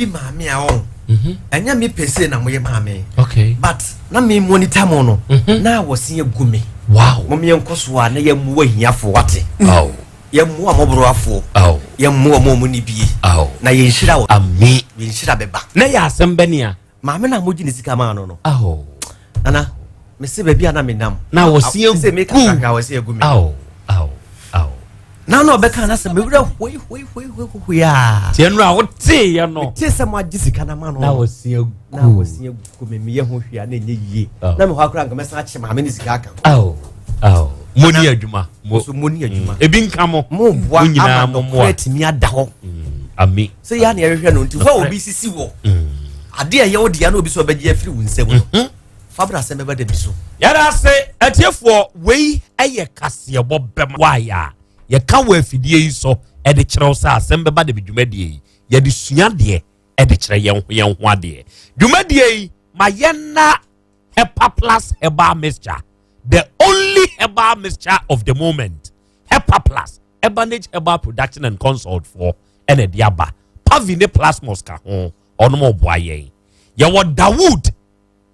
Bi maame a ɔn ɛnyɛ me pɛ na moyɛ maame. But na me monitor mo no na wɔsi egu me. Mo yɛn kɔ so a na yɛn mu ahiafoɔ wate. Yɛn mu amɔborɔafoɔ. Yɛn mu ɔmo ɔmo ni bie. Na yɛn nhyira wɔ. Ami. Yɛn nhyira bɛba. Na yɛ asɛm bɛ nia. Maame na mo gye ne sika maa no. Nana mese baabi a na me nam. Na wɔsi egu. Sɛ meka kakra wɔsi egu me. Aw aw aw. Na ɔbɛka na sɛ mewura hoi hoi hoi hoi hoi a. Tiɛ nura o te yɛ no. Te sɛ mo agye sika na ma no. Na wɔsi egu. Na wɔsi egu me meyɛ ho hwee a na ɛnyɛ yie. Na me hɔ akora nka mɛsan akye maame ne sika aka. Aw aw. Mo ni adwuma. Mo so mo ni adwuma. Ebi nka mo. Mo boa ama nɔkorɛ tumi ada hɔ. Ami. Sɛ yɛ a na yɛhwehwɛ no nti hɔ a obi sisi wɔ. Adeɛ a ɛyɛ wo deɛ na obi sɛ ɔbɛgye afiri wo nsam no. Fabra asɛm bɛba da bi so. Yɛda ase atiefoɔ, wei yɛ kaseɛbɔ bɛma waayɛ a yɛka wɔ afidie yi so ɛde kyerɛw sɛ asɛm bɛba da bi. Dwumadie yi yɛde sua deɛ ɛde kyerɛ yɛn ho yɛn ho adeɛ. Dwumadie yi ma yɛn Hepa Plus herbal mixture, the only herbal mixture of the moment. Hepa Plus, Ebanage Herbal Production and Consult for ɛna ɛde aba. Pavi ne Plasmos ka ho, ɔnom ɔboa yɛn. Yɛwɔ Dawood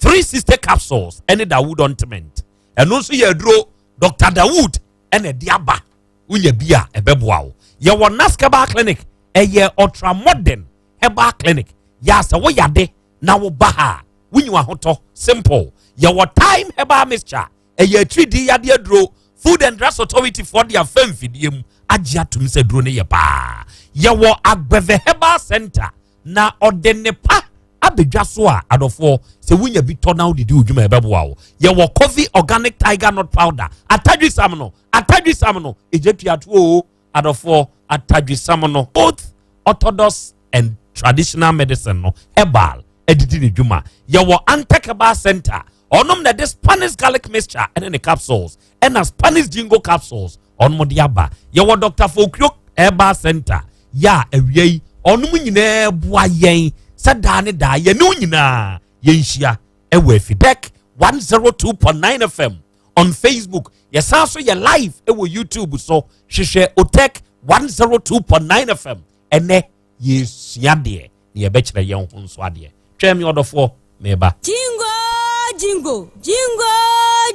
360 capsules ɛne Dawood ointment, ɛno nso yɛ aduro Dr Dawood ɛna ɛde aba. Wonya bi a ɛbɛboa wo. Yɛwɔ Naskaba Clinic, ɛyɛ ultra modern herbal clinic yɛ sɛ woyade na woba ha a wonyi w'ahotɔ simple. Yɛwɔ Time herbal mixture, ɛyɛ atiridii yadeɛ aduro. Food and Drugs Authority foɔ de afa mfidie mu agye atum sɛ duro no yɛ paa. Yɛwɔ Agbɛvɛ Herbal Center na ɔde ne pa abɛdwa so a adɔfoɔ sɛ wonya bi tɔ na wodedi wo dwuma, ɛbɛboa wo. Yɛwɔ Coffee Organic Tiger Nut Powder, atadwisam no, atadwisam no ɛgya tuato o. Adɔfoɔ, atadwisam no, both orthodox and traditional medicine no, herbal ɛdidi ne dwuma. Yɛwɔ Antec Herbal Center, ɔnom na de Spanish garlic mixture ɛne ne capsules ɛna Spanish ginkgo capsules ɔnom de aba. Yɛwɔ Dr Fokrio Herbal Center yɛ a awia yi ɔnom nyinaa boa yɛn sɛ daa ne daa yɛne wo nyinaa yɛnhyia ɛwɔ Afidek 102.9 FM on Facebook. Yɛsan so yɛ live ɛwɔ YouTube so, hwehwɛ Otec 102.9 FM. Ɛnɛ yɛsua deɛ na yɛbɛkyerɛ yɛn ho nso adeɛ. Twɛn mi, ɔdɔfoɔ, meba. Jingo jingo jingo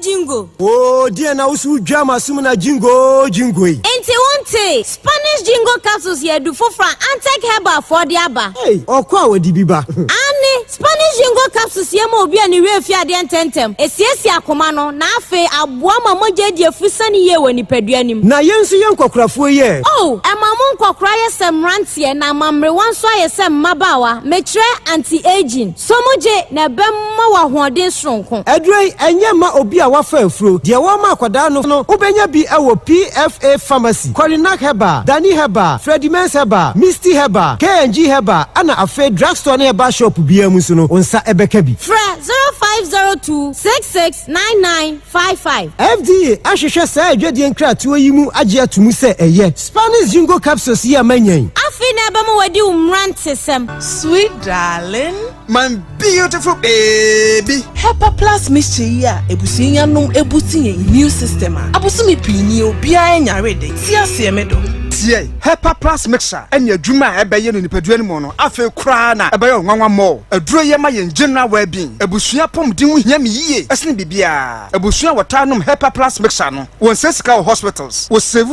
jingo. Oo, deɛ na woso dwa ma som na jingo jingo yi. Nti wonte Spanish ginkgo capsules yɛ adu foforɔ a Antec Herbal foɔ de aba. Ei, ɔkɔ a wɔde bi ba. Ane Spanish ginkgo capsules yɛ ma obi a ne werɛ fi adeɛ ntɛmntɛm, esiesie akoma no na afei aboa ma mogya adi afu sane yie wɔ nipadua nim. Na yɛn nso yɛ nkɔkorafoɔ yi ɛ? O ɛma mo nkɔkora yɛ sɛ mmeranteɛ na amammerewa nso ayɛ sɛ mmabaawa, mekyerɛ anti-aging so mogye na ɛbɛma wɔ ahoɔden soronko. Aduro yi ɛnyɛ ma obi a wafa afuro deɛ wɔma akwadaa no. Wobɛnya bi ɛwɔ PFA Pharmacy, Corinac Herbal, Dani Herbal, Fredimens Herbal, Misty Herbal, KNG Herbal, ana afei drugstore ne herbal shop biara mu nso no wo nsa ɛbɛka bi. Frɛ 0502 669955. FDA ahwehwɛ saa adwadie nkratoɔ yi mu agye ato mu sɛ ɛyɛ. Spanish ginkgo capsules yi a manyan. Afei na ɛbɛma wadi wo mmerantesɛm. Sweet darling. My beautiful baby. Hepa Plus mixture yi a ebusua yanom ebuti yɛn immune system a abosome pii ni obiara nyare de ti aseɛ me do. Tie, Hepa Plus mixture ɛne adwuma a ɛbɛyɛ no nipadua no mu no, afei koraa na ɛbɛyɛ ɔnwanwa mmɔ. Aduro yɛ ma yɛn general well-being. Abusua pɔmuden ho hia me yie ɛsene biribiara. Abusua a wɔtaa nom Hepa Plus mixture no, wɔn sɛ sika wɔ hospitals, wɔ save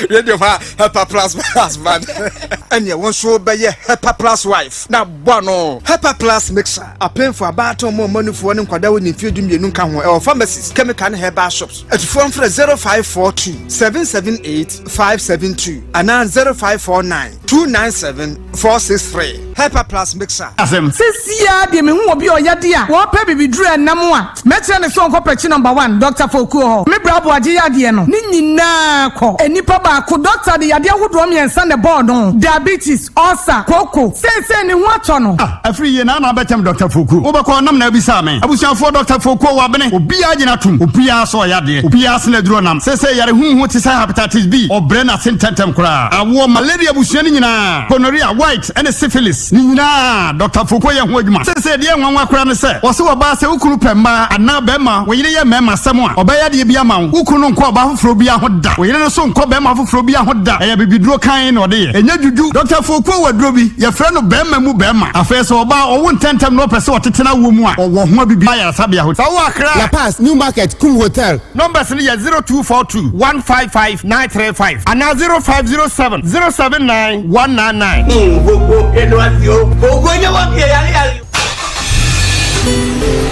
radio fa Hepa Plus husband ɛneɛ wɔn nso bɛyɛ Hepa Plus wife na bɔ ano. Hepa Plus mixture, apemfo, abaatan mu, ɔmanufoɔ ne nkwadaa wɔ ne mfeɛ 12 nka ho. Ɛwɔ pharmacies, chemical ne herbal shops. Atufoɔ mfrɛ 0542 778 572 anaa 0549 297 463. Hepa Plus mixture. Asɛm. Sesia deɛ mehu obi a ɔyɛ de a wɔpɛ bibiduro ɛnam a mɛkyerɛ ne sɛ ɔnkɔ pɛkyi number one Dr Fokuo hɔ. Me bra aboagye yɛ adeɛ no ne nyinaa kɔ enipa baako. Doctor de yadeɛ ahodoɔ mmiɛnsa na ɛbɔɔ no, diabetes, ulcer, koko. Seesei ne ho atɔ no. Ah, afiri yie na ana abɛkyɛm Dr Fokuo. Wobɛkɔ nam na abisa me. Abusuafoɔ, Dr Fokuo wabene. Obiara gyina tom. Obiara sɛ ɔyɛ adeɛ. Obiara sene aduro nam. Sɛsɛ yare huhu te sɛ hepatitis B. Ɔbrɛ n'ase ntɛntɛm koraa. Awoɔ, malaria, abusua no nyinaa. Gonorrhea, white ɛne syphilis. diabetes ne nyinaa Doctor Fokuo yɛ ho adwuma. Seesei deɛ nwanwa koraa ne sɛ ɔse ɔbaa sɛ wo kunu pɛ mmaa anaa bɛɛma wo yere yɛ mɛɛma sɛm a ɔbɛyɛ adeɛ bi ama wo, wo kunu no nkɔ ɔbaa foforɔ biaa ho da, wo yere no nso nkɔ bɛɛma foforɔ biaa ho da, ɛyɛ abibiduro kann na ɔde yɛ, ɛnyɛ dwudwu. Doctor Fokuo wɔ aduro bi yɛfrɛ no bɛɛma mu bɛɛma, afei sɛ ɔbaa ɔwo ntɛntɛm na ɔpɛ sɛ ɔtete n'awoɔ mu a ɔwɔ ho abibi ayaresabea hɔ. Sɛ wowɔ Accra. La Paz, New Market, Kum Hotel. Numbers no yɛ 0242 155 935 anaa 0507 079 199.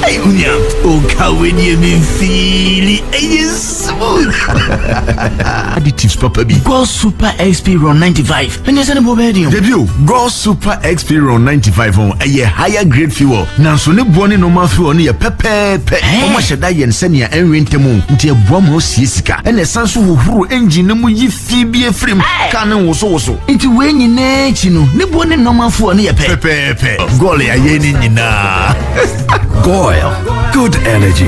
Hey, unya, oka wedi mi feeli ɛyɛ smooth. Additives papa bi. Gold Super XP Ron 95. Ɛne sɛ ne boɔ bɛyɛ den o. Dabi o, Gold Super XP Ron 95 ho ɛyɛ higher grade fuel. Nanso ne boɔ ne normal fuel no yɛ pɛpɛɛpɛ. Wɔn ahyɛ da yɛn sɛnea ɛnwe ntɛm o, nti ɛboa ma osie sika. Ɛna ɛsan so hohoro engine no mu yi fi bi efiri mu. Kaa no nwosowoso. Nti wei nyinaa akyi no, ne boɔ ne normal fuel no yɛ pɛ. Pɛpɛɛpɛ. Goil ayɛ ne nyinaa. Goil, good energy.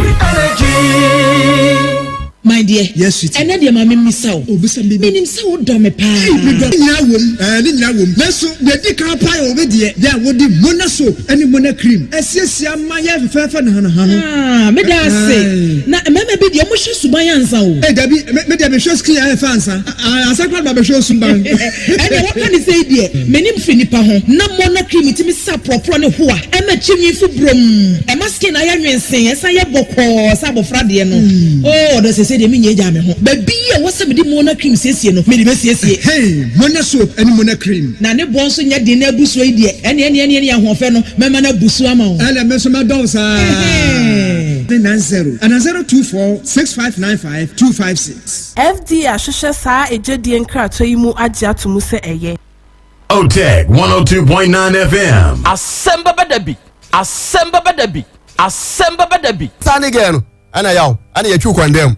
My dear, Yes, sweetie. ɛnɛ deɛ ma memmisa wo. Obisa me Menim sɛ wodɔ me paa. Medɔ ne nyinaa wom, ɛɛ, ne nyinaa wom. Nanso deɛ ɛdi kan paa yɛ wo deɛ, deɛ a wode Mona soap ne Mona cream asiesie ama yɛ fɛfɛɛfɛ nahanaha no. Ah, meda ase. Ae. Na mmarima bi deɛ, wɔhwɛ suban ansa o. Ei, dabi, me, me deɛ mehwɛ skin ayɛ fɛ ansa. Ah, ansa koraa na mabɛhwɛ osuban. Ɛnneɛ wɔka ne sei deɛ, m'ani mfiri nnipa ho. Na Mona cream tumi sa porɔporɔ ne hoa, ɛma tiri nwi fu brom, ɛma skin ayɛ nwensee, ɛsan yɛ bɔkɔɔ sɛ abɔfra deɛ no. Oh, ɔdɔ seesei deɛ menyɛ gyaa me ho. Baabi a ɛwɔ sɛ mede Mona cream siesie no, mede bɛsiesie. Hey, Mona soap ne Mona cream. Na ne boɔ nso nyɛ den na abu soɔ yi deɛ, ɛneɛ ɛneɛ ɛneɛ ahoɔfɛ no, mɛma no abu so ama wo. Ɛnna me nso mɛdɔ wo saa. Ɛhɛɛ. 90 anaa 024 6595 256. FDA ahwehwɛ saa egyedie nkratoɔ yi mu agye ato mu sɛ ɛyɛ. Otec 102.9 FM. Asɛm bɛba da bi, asɛm bɛba da bi, asɛm bɛba da bi. Saa ne gɛɛ no ɛna yaw ɛna yɛtwiw kwan dɛm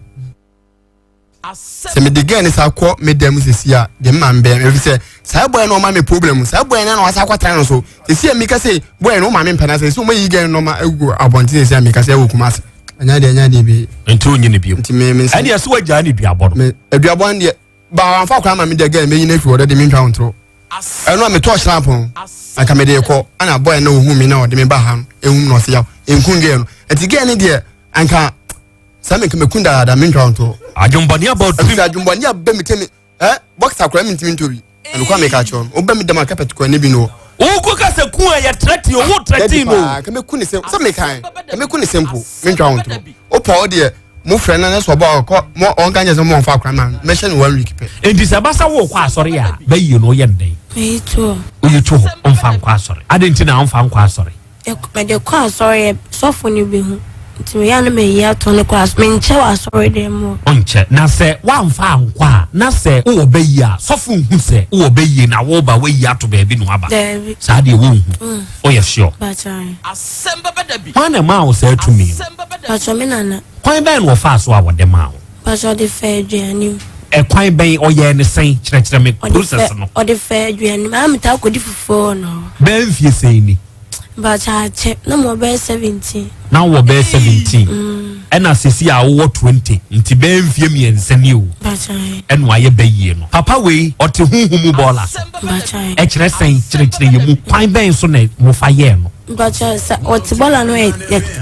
sɛ mede gɛɛ no saa kɔ me dɛm sisi a deɛ mma mbɛn ɛfiri sɛ saa bɔɛ no ɔma me problem saa bɔɛ no na wasa akɔtena no so sisi a mika sɛ bɔɛ no ɔma me mpɛna sɛ sɛ ɔma yi gɛɛ no nɔma agu abɔnten sisi a mika sɛ ɛwɔ Kumasi ɛnya deɛ ɛnya deɛ bi nti wonyi ne bio nti me me ɛne ɛsɛ wagyaa ne duabɔ no me aduabɔ no deɛ ba wamfa koraa ma me deɛ gɛɛ meyi no afiri hɔ dɛ de mentwa wo ntoro ɛno a metɔɔ hyerɛ apɔn anka mede kɔ ana bɔɛ no ɔhu me na ɔde me ba ha no ɛhum na ɔse yaw ɛnku gɛɛ no nti gɛɛ no deɛ anka sɛ menka mɛku dadaada mentwa wo ntoro adwombɔne aba ɛfiri sɛ adwombɔne aba me tɛmi ɛ bɔksa koraa mentumi ntɔ bi ɛnokɔ a meka kyerɛ no wobɛ me dɛm a carpet koraa ne bi no woko ka sɛ ku a yɛ trɛte o wo trɛte no ka mɛku ne sɛ sɛ mekan ka mɛku ne sɛ mpo mentwa wo ntoro wopɔ wo deɛ mo frɛ no ne sɛ ɔbɔ ɔkɔ mo ɔnka nyɛ sɛ mo ɔmfa akora ma mɛhyɛ no one week pɛ. Enti sɛ ɛba sɛ worekɔ asɔre a, bɛyie no woyɛ no dɛn? Meyi to hɔ. Woyi to hɔ, womfa nkɔ asɔre. Adɛn nti na womfa nkɔ asɔre? Mede kɔ asɔre a, sɔfo no bɛhu. Nti meyɛ a na mayi ato no kɔ asɔre. Menkyɛ wɔ asɔre dan mu hɔ. Wonkyɛ. Na sɛ woamfa ankɔ a, na sɛ wowɔ bɛyie a, sɔfo nhu sɛ wowɔ bɛyie na woreba woayi ato baabi na woaba? Daabi. Saa deɛ wonhu. Woyɛ sure? Mpakyɛ. Hwan na ɛmaa wo saa tumi no? Mpakyɛ me nana. Kwan bɛn na ɔfaa so a wɔde maa wo? Mpakyɛ ɔde faa aduane mu. Ɛkwan bɛn? Ɔyɛɛ ne sɛn? Kyerɛkyerɛ me process no. Ɔde faa aduane mu. Aa metaa kɔdi fufuo wɔ no hɔ. Bɛyɛ mfie sɛn ni? Mpakyɛ akyɛ na mewɔ bɛyɛ 17. Na wowɔ bɛyɛ 17 ɛna sisi a wowɔ 20 nti bɛyɛ mfie mmiɛnsa ni o ɛna wayɛ bɛyie no. Papa wei ɔte honhom mu bɔɔla so. Ɛkyerɛ sɛn? Kyerɛkyerɛ yɛ mu. Kwan bɛn so na mofa yɛɛ no? Mpakyɛ sɛ ɔte bɔɔla no yɛ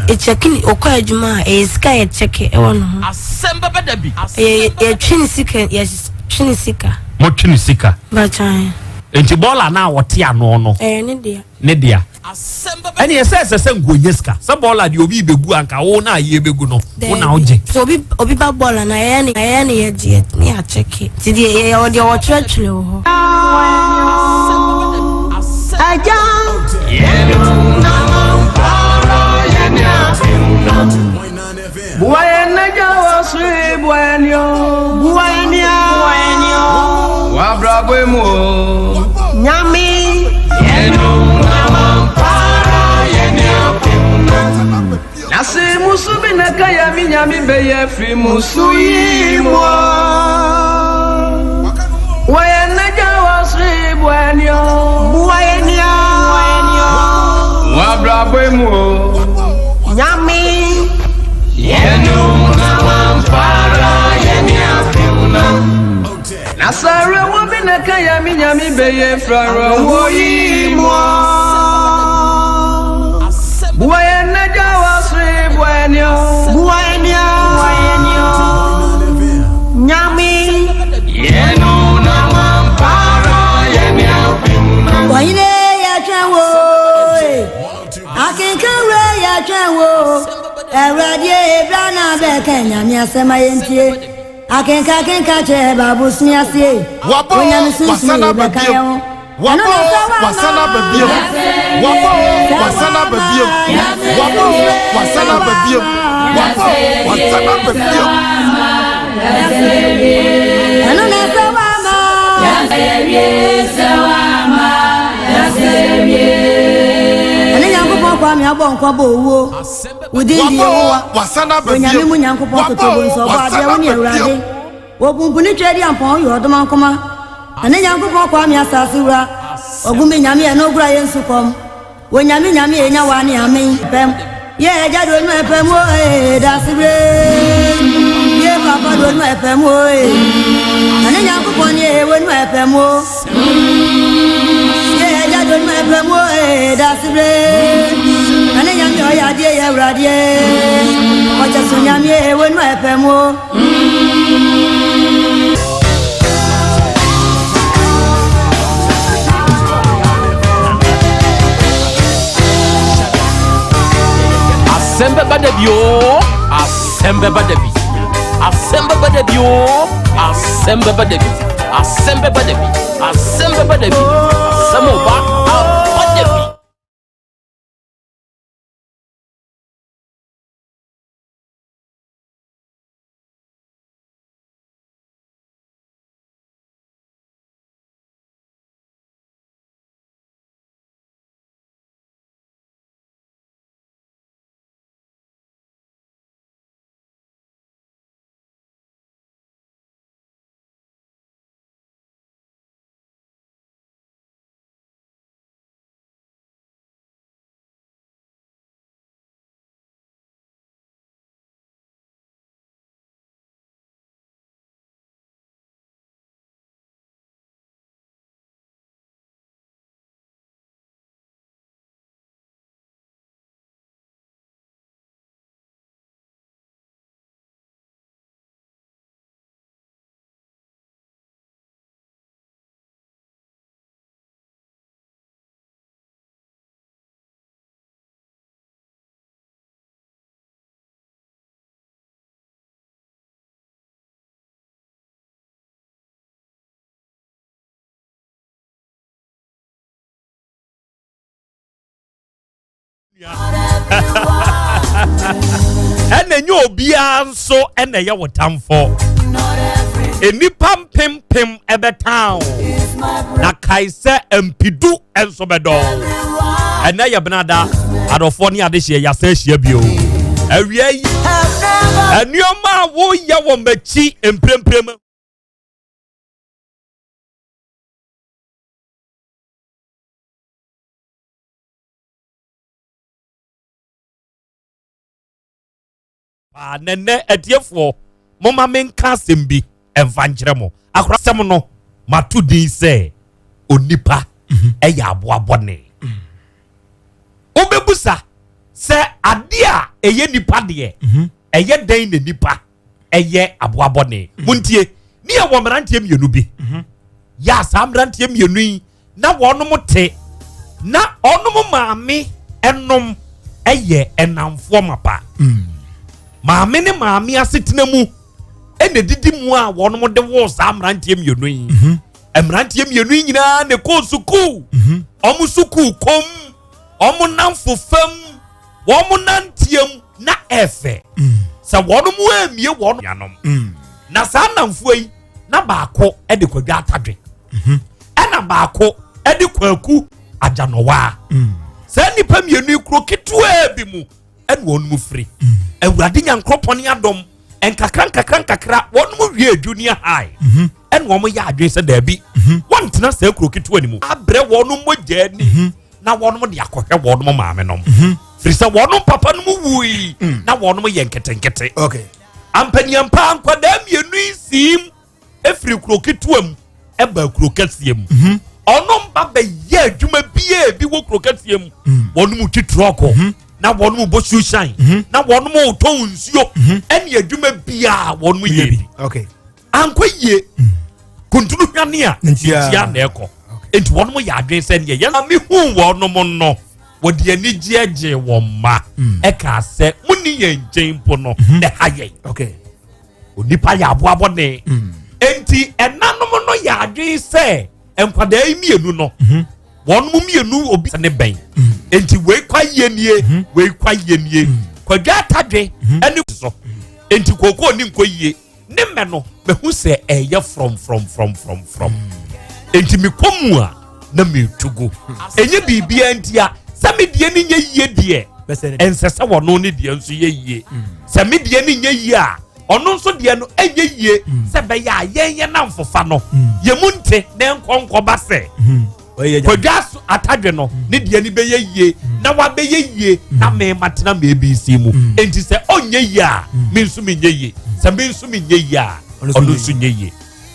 yɛkyɛke ne ɔkɔ adwuma a ɛyɛ sika yɛkyɛke ɛwɔ ne ho. Ɛyɛ yɛtwe ne sika yɛtwe ne sika. Motwe ne sika. Mpakyɛ. Nti bɔɔla no a ɔte ano no. Ɛyɛ ne dea. Ne dea. Ɛne ɛsɛ ɛsɛ sɛ nka ɔnya sika sɛ bɔɔla deɛ obi bɛgu anka wo na ayie bɛgu no wo na wogye. Sɛ obi obi ba bɔɔla na ɛyɛ ne ɛyɛ ne yɛgye ne yɛakyɛke nti deɛ yɛyɛ deɛ wɔtwerɛtwerɛ wɔ hɔ. Agya. Nyame. Nase musu bi na kaya mi nyame bɛyɛ firi musu yi mu wɔyɛ n'agya wɔ soro buani o Buani o. Wabrabɔ mu o Nyame. Yɛnum na wampara yɛne afew na Nasare wo bi na kaya mi nyame bɛyɛ firi awerɛhoɔ yi mu. yɛtwɛn wo Awurade e bra na bɛka Nyame asɛm a yɛntie Akenka akenka kyerɛ Bible sua aseɛ Waba o, Onyame sunsum wasan e aba bɛka bio. yɛn ho Waba Ɛno na o, sɛ wama wasan aba bio. Waba o, wasan aba bio. Waba o, wasan aba bio. Waba o, wasan aba bio. Ɛno na sɛ wama Ɛne Nyankopɔn Kwame abɔ nkwa bɔ owuo Wo din de Waba o, Yehowa wasan aba Onyame bio. mu Nyankopɔn Waba kotobo o, nso ɔbɔ wasan adeɛ wo ne aba bio. Awurade Wɔpumpuni Tweaduampɔn yɛ ɔdomankoma Ɛne Nyankopɔn Kwame asase wura Ɔgumi Nyame ɛno ogura yɛn sukɔm Onyame Nyame enya wa ne amen pɛm Yɛ agya do onua ɛpɛm o ee dasebre Yɛ papa do onua ɛpɛm o ee Ɛne Nyankopɔn ne ee onua ɛpɛm o Yɛ agya do onua ɛpɛm o ee dasebre Ɛne Nyame ɔyɛ adeɛ yɛ awuradeɛ Ɔkyɛ so Nyame ee onua ɛpɛm o. Asɛm bɛba da bi oo, asɛm bɛba da bi. Asɛm bɛba da bi oo, asɛm bɛba da bi. Asɛm bɛba da bi, asɛm bɛba da bi. Asɛm ɔba aba da bi. Ɛna ɛnyɛ obiara nso ɛna ɛyɛ wo tamfo. Nnipa mpempem ɛbɛtan wo, na kae sɛ mpidu nso bɛdɔ wo. Ɛnɛ yɛ benada, adɔfoɔ ne adehyeɛ yɛasa ahyia bio. Awia yi, nneɛma a woyɛ wɔ m'akyi mprempren. Paa na nnɛ atiefoɔ momma menka asɛm bi ɛmfa nkyerɛ mo. Akorasɛm no mato din sɛ onipa mhm. ɛyɛ aboa bɔne. Mm. Wobɛbusa sɛ adeɛ a ɛyɛ nipa deɛ mhm. ɛyɛ dɛn na nipa ɛyɛ aboa bɔne. Mhm. Montie ne yɛwɔ mmeranteɛ mmienu bi. Yɛ a saa mmeranteɛ mmienu yi na wɔnom te na ɔnom maame ɛnom ɛyɛ ɛnamfoɔ mapa mm. maame ne maame asetena mu ɛna didi mu a wɔnom de wɔ saa mmeranteɛ mmienu yi mhm. mmeranteɛ mmienu yi nyinaa na ɛkɔɔ sukuu mhm. wɔn sukuu kɔm wɔn namfo fam wɔn nanteɛ mu na ɛfɛ mm. sɛ wɔn mu emie wɔn yanom mm. na saa namfoɔ yi na baako de kwadwa atadwe mhm. ɛna baako de kwaku agyanɔwaa mm. saa nnipa mmienu yi kuro ketewaa bi mu ɛna wɔn mu firi mm. Awurade Nyankoropɔn ne adɔm nkakra nkakra nkakra wɔn mu wie junior high mhm. ɛna wɔn yɛ adwene sɛ daabi mhm. wɔntena saa kuro ketewa no mu abrɛ wɔn mogya ni na wɔn de akɔhwɛ wɔn maame nom firi sɛ wɔn papa no mu wui mm. na wɔn yɛ nketenkete Ampaniampa nkwadaa mmienu yi siim efiri kuro ketewa mu ɛba kuro kɛseɛ mu. Mhm. Ɔno mba bɛyɛ adwuma bie bi wɔ kuro kɛseɛ mu. Mm. Wɔn mu twi trɔkɔ mhm. na wɔn mu bɔ susan mhm. na wɔn mu tɔn nsuo ɛne adwuma biara wɔn mu yɛ bi. Ankɔ yie mm. kuntunu hwane a ntia na ɛkɔ. Nti wɔn mu yɛ adwene sɛ neɛ yɛn mi hu wɔn no. Wɔde anigyeɛ gyee wɔn mma mm. ɛkaa sɛ monni yɛn nkyɛn mpo no mhm. ɛha yɛn. Onipa yɛ aboa bɔne. Mm. Enti ɛnanom no yɛ adwene sɛ nkwadaa yi mmienu no mhm. wɔn mu mmienu obi ne bɛn. Mm. Enti wei kwa yie nie, mhm. wei kwa yie nie. Kwadwa atadwe ɛne so. Enti kookoo ne nkɔ yie. Ne mmɛ no mahu sɛ ɛyɛ frɔmfrɔmfrɔmfrɔmfrɔm enti mekɔ mu a na metu gu ɛnyɛ biribiara nti a sɛ me deɛ no nyɛ yie deɛ ɛnsɛ sɛ wɔno ne deɛ nso yɛ yie mm. sɛ me deɛ no nyɛ yie a ɔno nso deɛ no ɛnyɛ yie mm. sɛ bɛyɛ a yɛn yɛn namfofa no mm. yɛn mu nte na nkɔnkɔba sɛ Kwadwo aso atadwe no ne deɛ no bɛyɛ yie na wabɛyɛ yie na mema tena ma abc mu enti sɛ ɔnyɛ yie a me nso menyɛ yie sɛ me nso menyɛ yie a ɔno nso nyɛ yie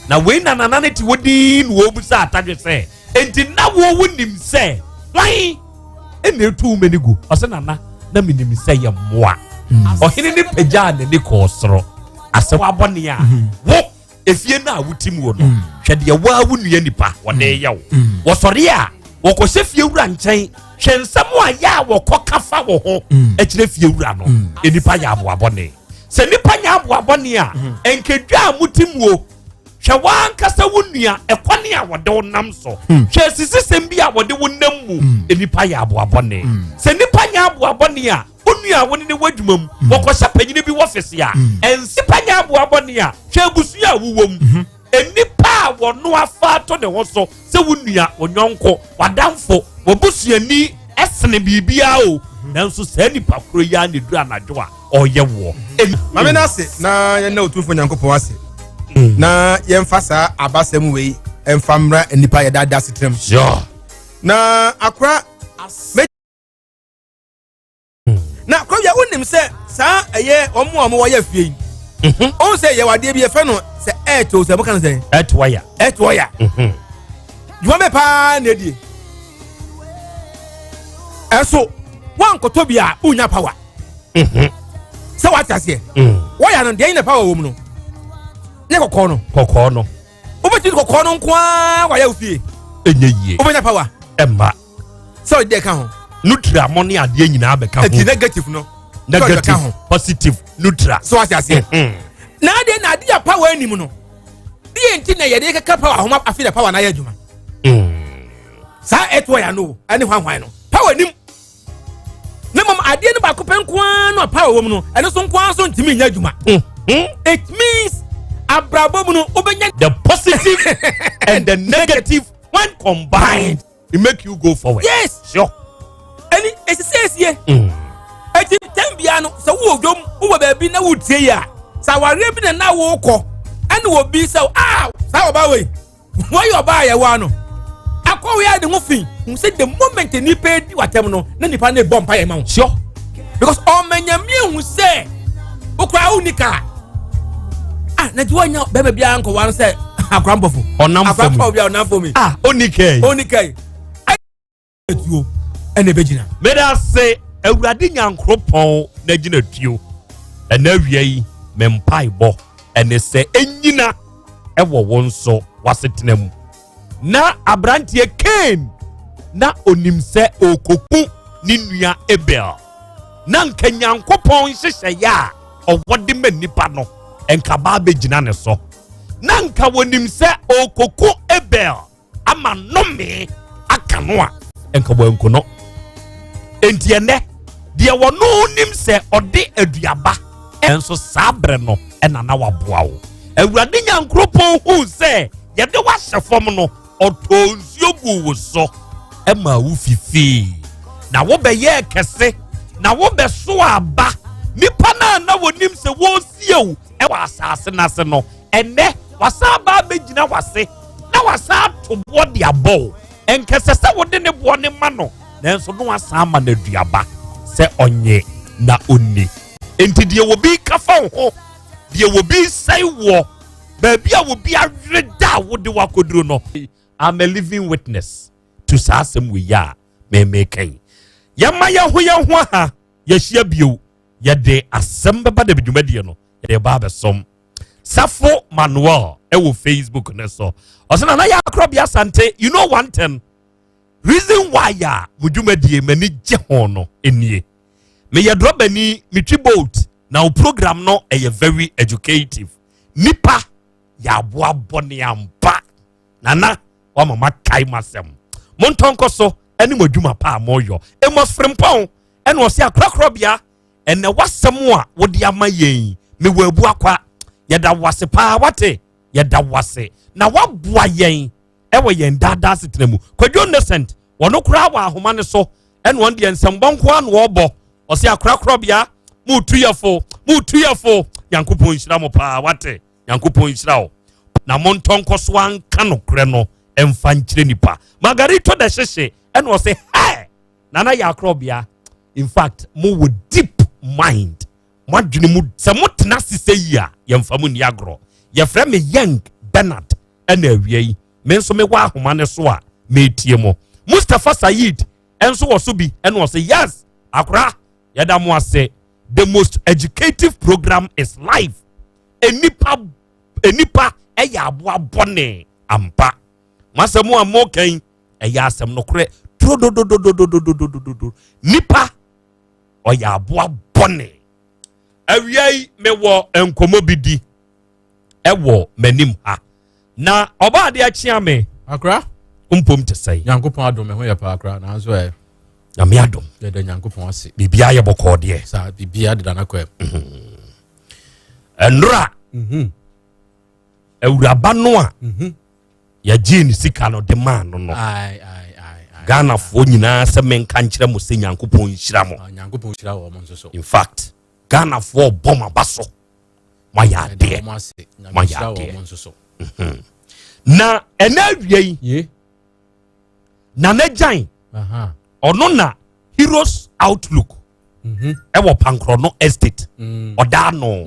na wei na nana no te hɔ din na wɔbusa atadwe sɛ enti na wo wo nim sɛ hwan ɛna etu wo mani gu ɔsɛ nana na menim sɛ yɛ mmoa ɔhene ne pagyaa n'ani kɔɔ soro asɛ wabɔne a wo efie no a wote mu no mm. hwɛ deɛ woa wo nua nipa wɔde mm. yɛ wo mm. wɔsɔre a wɔkɔhyɛ fie wura nkyɛn hwɛ nsɛm a yɛ a wɔkɔ kafa wɔ ho kyerɛ fie wura no nipa yɛ aboabɔne sɛ nipa nyɛ aboabɔne a nkedwa a mote muo hwɛ wankasa wo nua ɛkwane a wɔde wo nam so hwɛ asisisɛm bi a wɔde wo nam mu nipa yɛ aboabɔne sɛ nipa nyɛ aboabɔne a Wo nua a wo ne no wɔ adwuma mu, mm. wɔkɔhyɛ panyini bi wɔfese a, mm. ɛnsi pa nyɛ aboa bɔne a, hwɛ abusua a wowɔ mu. Mm-hmm. Nnipa a wɔno afa ato ne ho so sɛ wo nua, wo nyɔnko, w'adamfo, w'abusuani ɛsene biribiara o. Mm-hmm. Nanso saa nipa koro yi ara na eduru anadwo a ɔyɛ woɔ. Maame no ase na yɛn na Otumfoɔ Nyankopɔn ase mm. na yɛmfa saa abasɛm wei mfa mmra nnipa yɛdaadaa asetena mu. Na akora na kɔwia wonim sɛ saa ɛyɛ wɔn a wɔwɔ fie yi mhm. ɔn sɛ yɛwɔ adeɛ bi yɛfɛ no sɛ ɛɛto sɛ moka no sɛ ɛtoɔya ɛtoɔya mhm. dwuma bɛ paa na ɛdie ɛso woankɔtɔ bi a wonya power mhm. sɛ woate aseɛ mm. wɔyɛ no deɛ nyina power wɔ mu no ne kɔkɔɔ no kɔkɔɔ no wobɛtumi kɔkɔɔ no nko ara wayɛ wo fie ɛnyɛ yie wobɛnya power ɛmma sɛ ɔde ka ho. Neutral mo ne adeɛ nyinaa bɛka ho. Ɛti negative no. Negative positive neutral. So ase aseɛ. Mm-hmm. Na adeɛ na adeɛ a power anim no. Deɛ nti na yɛde keka power ahoma afi na power na ayɛ adwuma. Mm. Saa ɛtoɔ ya no ɛne hwanhwan no power anim. Na mmom adeɛ no baako pɛ nko ara no a power wɔ mu no ɛno nso nko ara nso ntumi nyɛ adwuma. Mm-hmm. It means abrabɔ mu no wobɛnya. The positive and the negative when combined. it make you go forward. yes sure. ɛni esisi esie. Mm. eti tɛn bia no sɛ wowɔ dwom wowɔ baabi na wotie yi a sɛ awareɛ bi na na wokɔ ɛna wɔ bi sɛ aa saa ɔbaa wei wɔyɛ ɔbaa yɛ wɔ ano akɔwe a ne ho fi hu sɛ the moment nipa di watɛm no na nipa no bɔ mpa yɛ ma wo. sure. because ɔmanyamie hu sɛ wokora wonni kaa ah na ti wɔnya bɛrima biara nkɔwa no sɛ akora mbɔfo ɔnam fam akora bi a ɔnam fam yi ah ɔni kɛyi ɔni kɛyi ayi tuo ɛna ɛbɛgyina. meda ase awurade nyankoropɔn na gyina tuo ɛna awia yi me mpaebɔ ɛne sɛ ɛnyina ɛwɔ wo nso w'asetena mu na aberanteɛ Cain na onim sɛ ɔrekɔku ne nua Abel na nka Nyankopɔn nhyehyɛeɛ a ɔwɔ de ma nnipa no nka baa bɛgyina ne so na nka wɔnim sɛ ɔrekɔku Abel ama nnome aka no a nka wɔanku no enti ɛnɛ deɛ wɔno nim sɛ ɔde aduaba Nanso saa berɛ no na na waboa wo. Awurade Nyankoropɔn huu sɛ yɛde wo ahyɛ fam no, ɔtɔɔ nsuo guu wo so maa wo fifii, na wobɛyɛɛ kɛse, na wobɛsoo aba. Nnipa no a na wɔnim sɛ wɔresie wo wɔ asase no ase no, ɛnnɛ wasan aba abɛgyina w'ase na wasan ato boɔ de abɔ wo. Ɛnka ɛsɛ sɛ wode ne boɔ no ma no, nanso na wasan ama no aduaba sɛ ɔnye na ɔnni. Enti deɛ obi ka fa wo ho, deɛ obi sɛe woɔ, baabi a obi awere da a wode wakɔduro no, I'm a living witness to saa asɛm wei a memeka yi. Yɛma yɛn ho yɛn ho aha, yɛahyia bio, yɛde asɛm bɛba da dwumadie no, yɛde ba abɛsom. Safo Manuel ɛwɔ Facebook ne so. Ɔsɛ Nana Yakorɔbea Asante, you know one thing. Reason why a mo dwumadie m'ani gye ho no nie. Meyɛ drɔbani, metwi bolt, na wo program no ɛyɛ very educative. Nipa yɛ aboa bɔne ampa. Nana, wama makae m'asɛm. Montɔ nkɔ so ɛne mo adwuma pa a moyɔ. Amos Frimpong ɛna ɔse akorakorɔbea ɛnɛ w'asɛm a wode ama yɛn mewɔ abu akwa. Yɛda wo ase paa wate, yɛda wo ase na waboa yɛn ɛwɔ yɛn daadaa asetena mu. Kwadwo Innocent, wɔno koraa wɔ ahoma no so, ɛna wɔn deɛ nsɛmbɔ nko ara na wɔbɔ. Ɔse akorakorɔbea, mo tu yɛ fo, mo tu yɛ fo. Nyankopɔn nhyira mo paa wate, Nyankopɔn nhyira wo. Na montɔ nkɔ so anka nokorɛ no ɛmfa nkyerɛ nipa. Margarito da hyehye ɛna ɔse hɛ Nana yɛ akorɔbea. In fact, mo wɔ deep mind. Mo adwene mu sɛ mo tena ase sɛ yi a yɛmfa mo nni agorɔ. Yɛfrɛ me Young Bernard ɛna awia yi me nso mewɔ ahoma ne so a metie mo. Mustapha Said ɛnso wɔ so bi ɛna ɔse yes akora yɛda mo ase. The most educative program is life. Enipa enipa ɛyɛ aboa bɔne ampa. Mo asɛm a mo kan ɛyɛ asɛm nokorɛ turododododododododo. Nipa ɔyɛ aboa bɔne. Awia yi mewɔ nkɔmmɔ bi di ɛwɔ m'anim ha na ɔbaa de akyea me. Akora mpom te sɛn? Nyankopɔn adom me ho yɛ paa akora, nanso ɛ Nyame adom. Yɛda Nyankopɔn ase. Biribiara yɛ bɔkɔɔ deɛ. Saa biribiara deda n'akwan mu. Ɛnora awuraba no a yɛgyee ne sika no de maa no no, Ghanafoɔ nyinaa sɛ menka nkyerɛ mo sɛ Nyankopɔn nhyira mo. Ah, Nyankopɔn nhyira wɔn nso so. In fact, Ghanafoɔ bɔ mo aba so. Moayɛ adeɛ. Moayɛ adeɛ. Na ɛnɛ awia yi, Nana Gyan, ɔno na Heroes Outlook ɛwɔ Pankorɔno Estate ɔdaa no.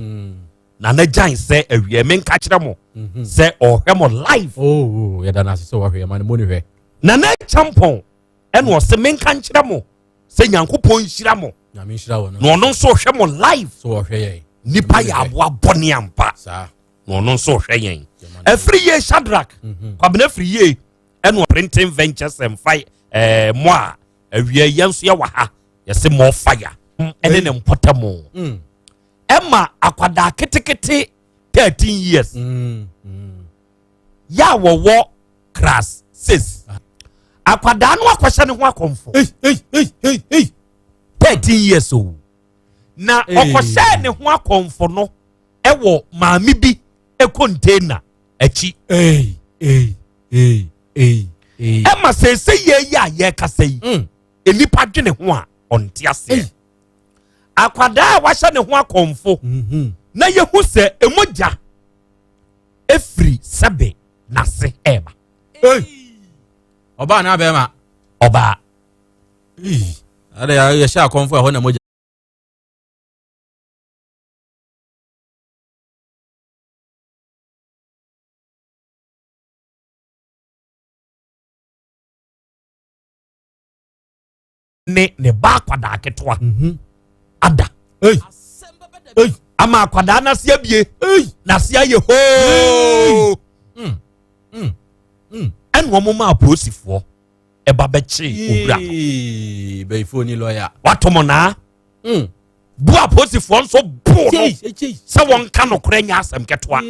Nana Gyan sɛ awia menka kyerɛ mo sɛ ɔhwɛ mo live. Oh, yɛda no ase sɛ wɔhwɛ yɛma no mu ne hwɛ. Nana Champɔn ɛna ɔsɛ menka nkyerɛ mo sɛ Nyankopɔn nhyira mo. Nyame nhyira wɔ no. Na ɔno nso ɔhwɛ mo live. So ɔhwɛ yɛn. Nipa yɛ aboa bɔne ampa. Saa. Na ɔno nso ɔhwɛ yɛn. Ɛfiri yie Shadrach. Kwabena firi yie ɛna Printing Ventures and Fire ɛɛ mo a awia yɛn nso yɛ wɔ ha yɛsɛ more fire ɛne ne mpɔtamu. Ɛma akwadaa ketekete 13 years yɛ a wɔwɔ class 6 akwadaa no akɔhyɛ ne ho akɔmfo 13 years o na ɔkɔhyɛ ne ho akɔmfo no ɛwɔ maame bi container akyi. Ɛma sɛsɛ yɛ yi a yɛrekasa yi nnipa dwene ho a ɔnte aseɛ. Akwadaa a wahyɛ ne ho akɔmfo na yɛhu sɛ emogya efiri sɛbe n'ase ɛɛba. Ɔbaa na bɛrima. Ɔbaa. Ade yɛhyɛ akɔmfo ɛhɔ na mogya. Ne ne ba akwadaa ketewa ada ama akwadaa n'ase abie n'ase ayɛ hoo ɛna wɔn ma apolisifoɔ ɛba bɛkye owura no. Bɛyifoɔ ni lɔya. Wato mo naa. Bu apolisifoɔ nso boo no sɛ wɔn ka nokorɛ nyɛ asɛm ketewa.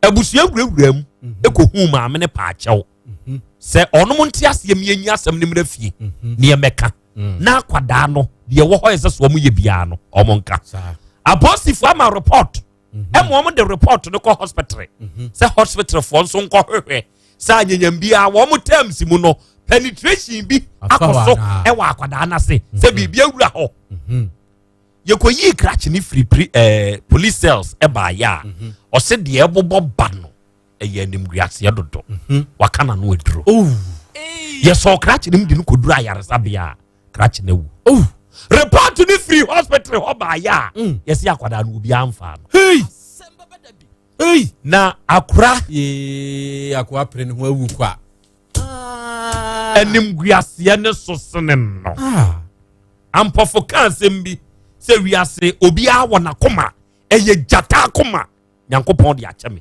Abusua wurawura mu ekohu maame ne paakyɛw sɛ ɔnom nte aseɛ mi enyi asɛm ne mmerɛ fie ne ɛmɛka na akwadaa no deɛ ɛwɔ hɔ yɛ sɛ so wɔn yɛ biara no wɔn nka. Apolisifoɔ ama report ɛma wɔn de report no kɔ hospital sɛ hospital foɔ nso nkɔ hwehwɛ sɛ anyanyam biara wɔn terms mu no penetration bi akɔ so ɛwɔ akwadaa n'ase sɛ biribi awura hɔ. Yɛkɔyii krakye ne firi pri ɛɛ police cells ɛbaayɛ a ɔsɛ deɛ ɛbobɔ ba no ɛyɛ animguaseɛ dodo waka n'ano aduro. Yɛsɔɔ krakye no mu de no kɔduru ayaresabea a krakye no awu. Report no firi hospital hɔ baayɛ a yɛsi akwadaa no obiara mfaa no. Na akora. Yee akoa pere ne ho awu kwa. Animguaseɛ ne so sene no. Ampɔfo ka asɛm bi sɛ wiase obiara wɔ n'akoma ɛyɛ gyata akoma Nyankopɔn de akyɛ me.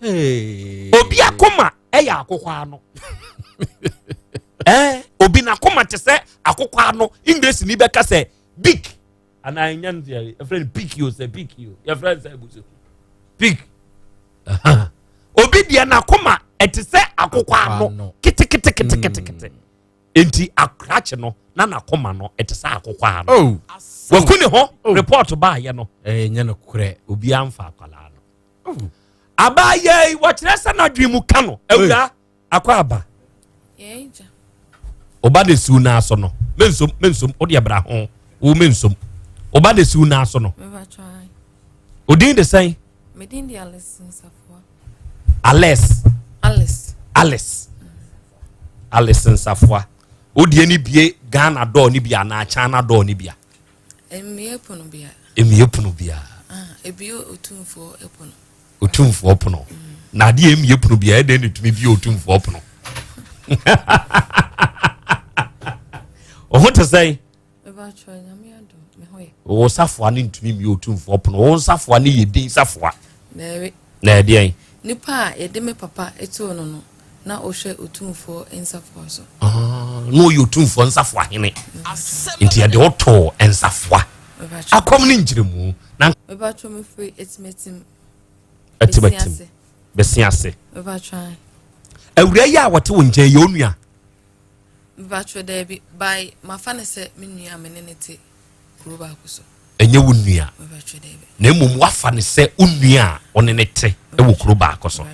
Obi akoma ɛyɛ akokɔ ano. Ɛɛ obi n'akoma te sɛ akokɔ ano English ni bɛka sɛ big anaa ɛnya no sɛ yɛfrɛ no pig o sɛ pig o yɛfrɛ no sɛ abusu pig obi deɛ n'akoma ɛte sɛ akokɔ ano keteketeketekete nti akrakye no na n'akoma no ɛte sɛ akokɔ ano oh. waku ne ho oh. report baayɛ no ɛnyɛ no korɛ obi anfa akwadaa no oh. abaayɛ yi wɔkyerɛ sɛ n'adwene mu ka no awura akɔ aba ɔba de siw n'aso no mensom mensom o deɛ bra ho wo mensom ɔba de siw n'aso no odin de sɛn. Medin de Alice Nsafoa. Alice. Alice. Alice. Alice Nsafoa. O deɛ ni bie Ghana dɔɔ ni bi anaa China dɔɔ ni bia. Mmie pono bia. Mmie pono bia. Ah, ebie otumfoɔ pono. Otumfoɔ pono. Na adeɛ mmie pono bia ɛdɛn na etumi bie otumfoɔ pono. Ɔho te sɛn. Wo safoa no ntumi mmie otumfoɔ pono. Wo safoa no yɛ din safoa. Na ɛdeɛn? Nipa a yɛde me papa too no no, na ɔhwɛ otumfoɔ nsafoa so. Ah, na ɔyɛ otumfoɔ nsafoa hene. Nti yɛde wo too nsafoa. Akɔm ne nkyerɛmu. Na Mebatwɔ me firi atimatim. Atimatim. Bɛsi ase. Mebatwɔ. Awura yi a wɔte wo nkyɛn yɛ onua. Mepakyɛw daabi, by mafa no sɛ me nua a me ne no te kuro baako so. Ɛnyɛ wo nua. Mepakyɛw daabi. Na mmom wafa no sɛ wo nua a ɔne ne te wɔ kuro baako so.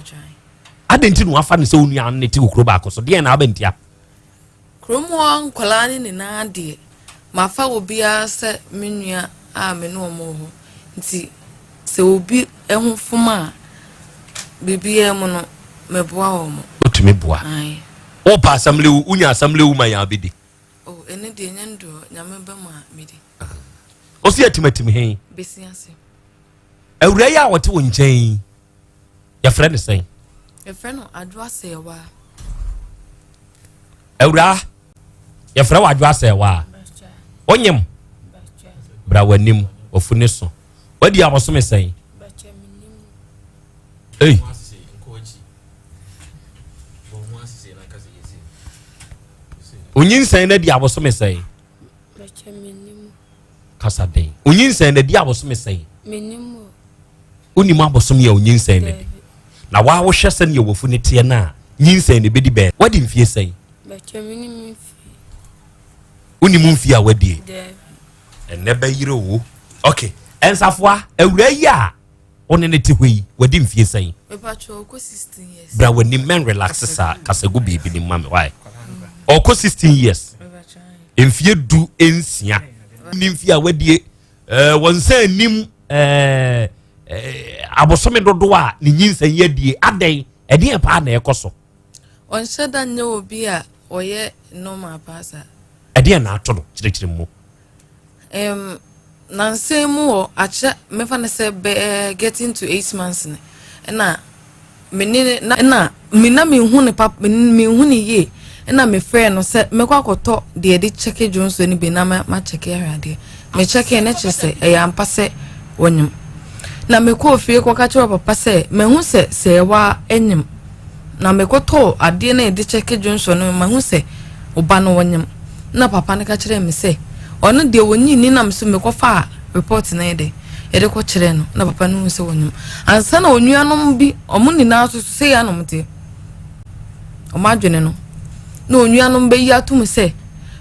Adɛn nti na wafa no sɛ wo nua a ɔne ne te wɔ kuro baako so? Deɛn na abɛntia? Kurom hɔ nkwadaa no nyinaa deɛ, mafa obiara sɛ me nua a me ne wɔn wɔ hɔ. Nti sɛ obi ho fom a, biribiara mu no, meboa wɔn. Wotumi boa? Ae. Wopɛ asamlewu, wonya asamlewu ma yɛn abɛdi. Oh, ɛno deɛ ɛnyɛ ndorɔ, Nyame ba mu a medi. Ɔsi atimatim he? Besi ase. Awura yi a ɔte wo nkyɛn yi, yɛfrɛ no sɛn? Yɛfrɛ no Adwo Asɛɛwaa. Awura, yɛfrɛ wo Adwo Asɛɛwaa. Onyem, bra w'anim, wafu ne so. Wadi abosome sɛn? Ei. Onyinsɛn no adi abosome sɛn? Kasa den. Onyinsɛn no adi abosome sɛn? Wonim abosome a onyinsɛn no adi? Na waa wohwɛ sɛnea wafu no teɛ no a, nyinsɛn no bɛdi bɛn? Wadi mfie sɛn? Wonim mfie a wadie? Ɛnɛ bɛyere o. Ok. Nsafoa, awura yi a wo ne ne te hɔ yi, wadi mfie sɛn? Bra w'anim, mɛn relax saa, kasa gu biribi ne mu ma me, why? Ɔkɔ 16 years. Mfie du nsia. Ne mfie a wadie, eh, wɔn nsa anim eh, eh, abosome dodoɔ a ne nyinsɛn yɛ adie, adɛn, ɛdeɛn paa na ɛkɔ so? Ɔnhyɛ da nyɛ obi a ɔyɛ normal paa saa. Ɛdeɛn na ato no? Kyerɛkyerɛ mu. Um, nansa yi mu wɔ akyɛ mefa no sɛ bɛɛ getting to eight months no ɛna me ne na ɛna me na mehu ne pap mehu ne yie ɛna mefrɛ no sɛ mɛkɔ akɔtɔ deɛ yɛde kyɛke dwonso no bi na ma makyɛke ahwɛ adeɛ mekyɛke ne kyerɛ sɛ ɛyɛ ampa sɛ wɔnyem na mekɔɔ fie kɔka kyerɛ papa sɛ mahu sɛ sɛ ɛwa anyem Na mekɔtɔɔ adeɛ no a yɛde kyɛke dwonsɔ no, mahu sɛ ɔba no ɔnyem. Na papa no ka kyerɛɛ me sɛ, ɔno deɛ ɔnyi nni nam so mekɔfaa report no yɛ dɛ, yɛde kɔkyerɛɛ no, na papa no hu sɛ ɔnyem. Ansa na onuanom bi, ɔmo nyinaa nso so sei ara na ɔmo teɛ. Ɔmo adwene no. Na onuanom bɛyi atom sɛ,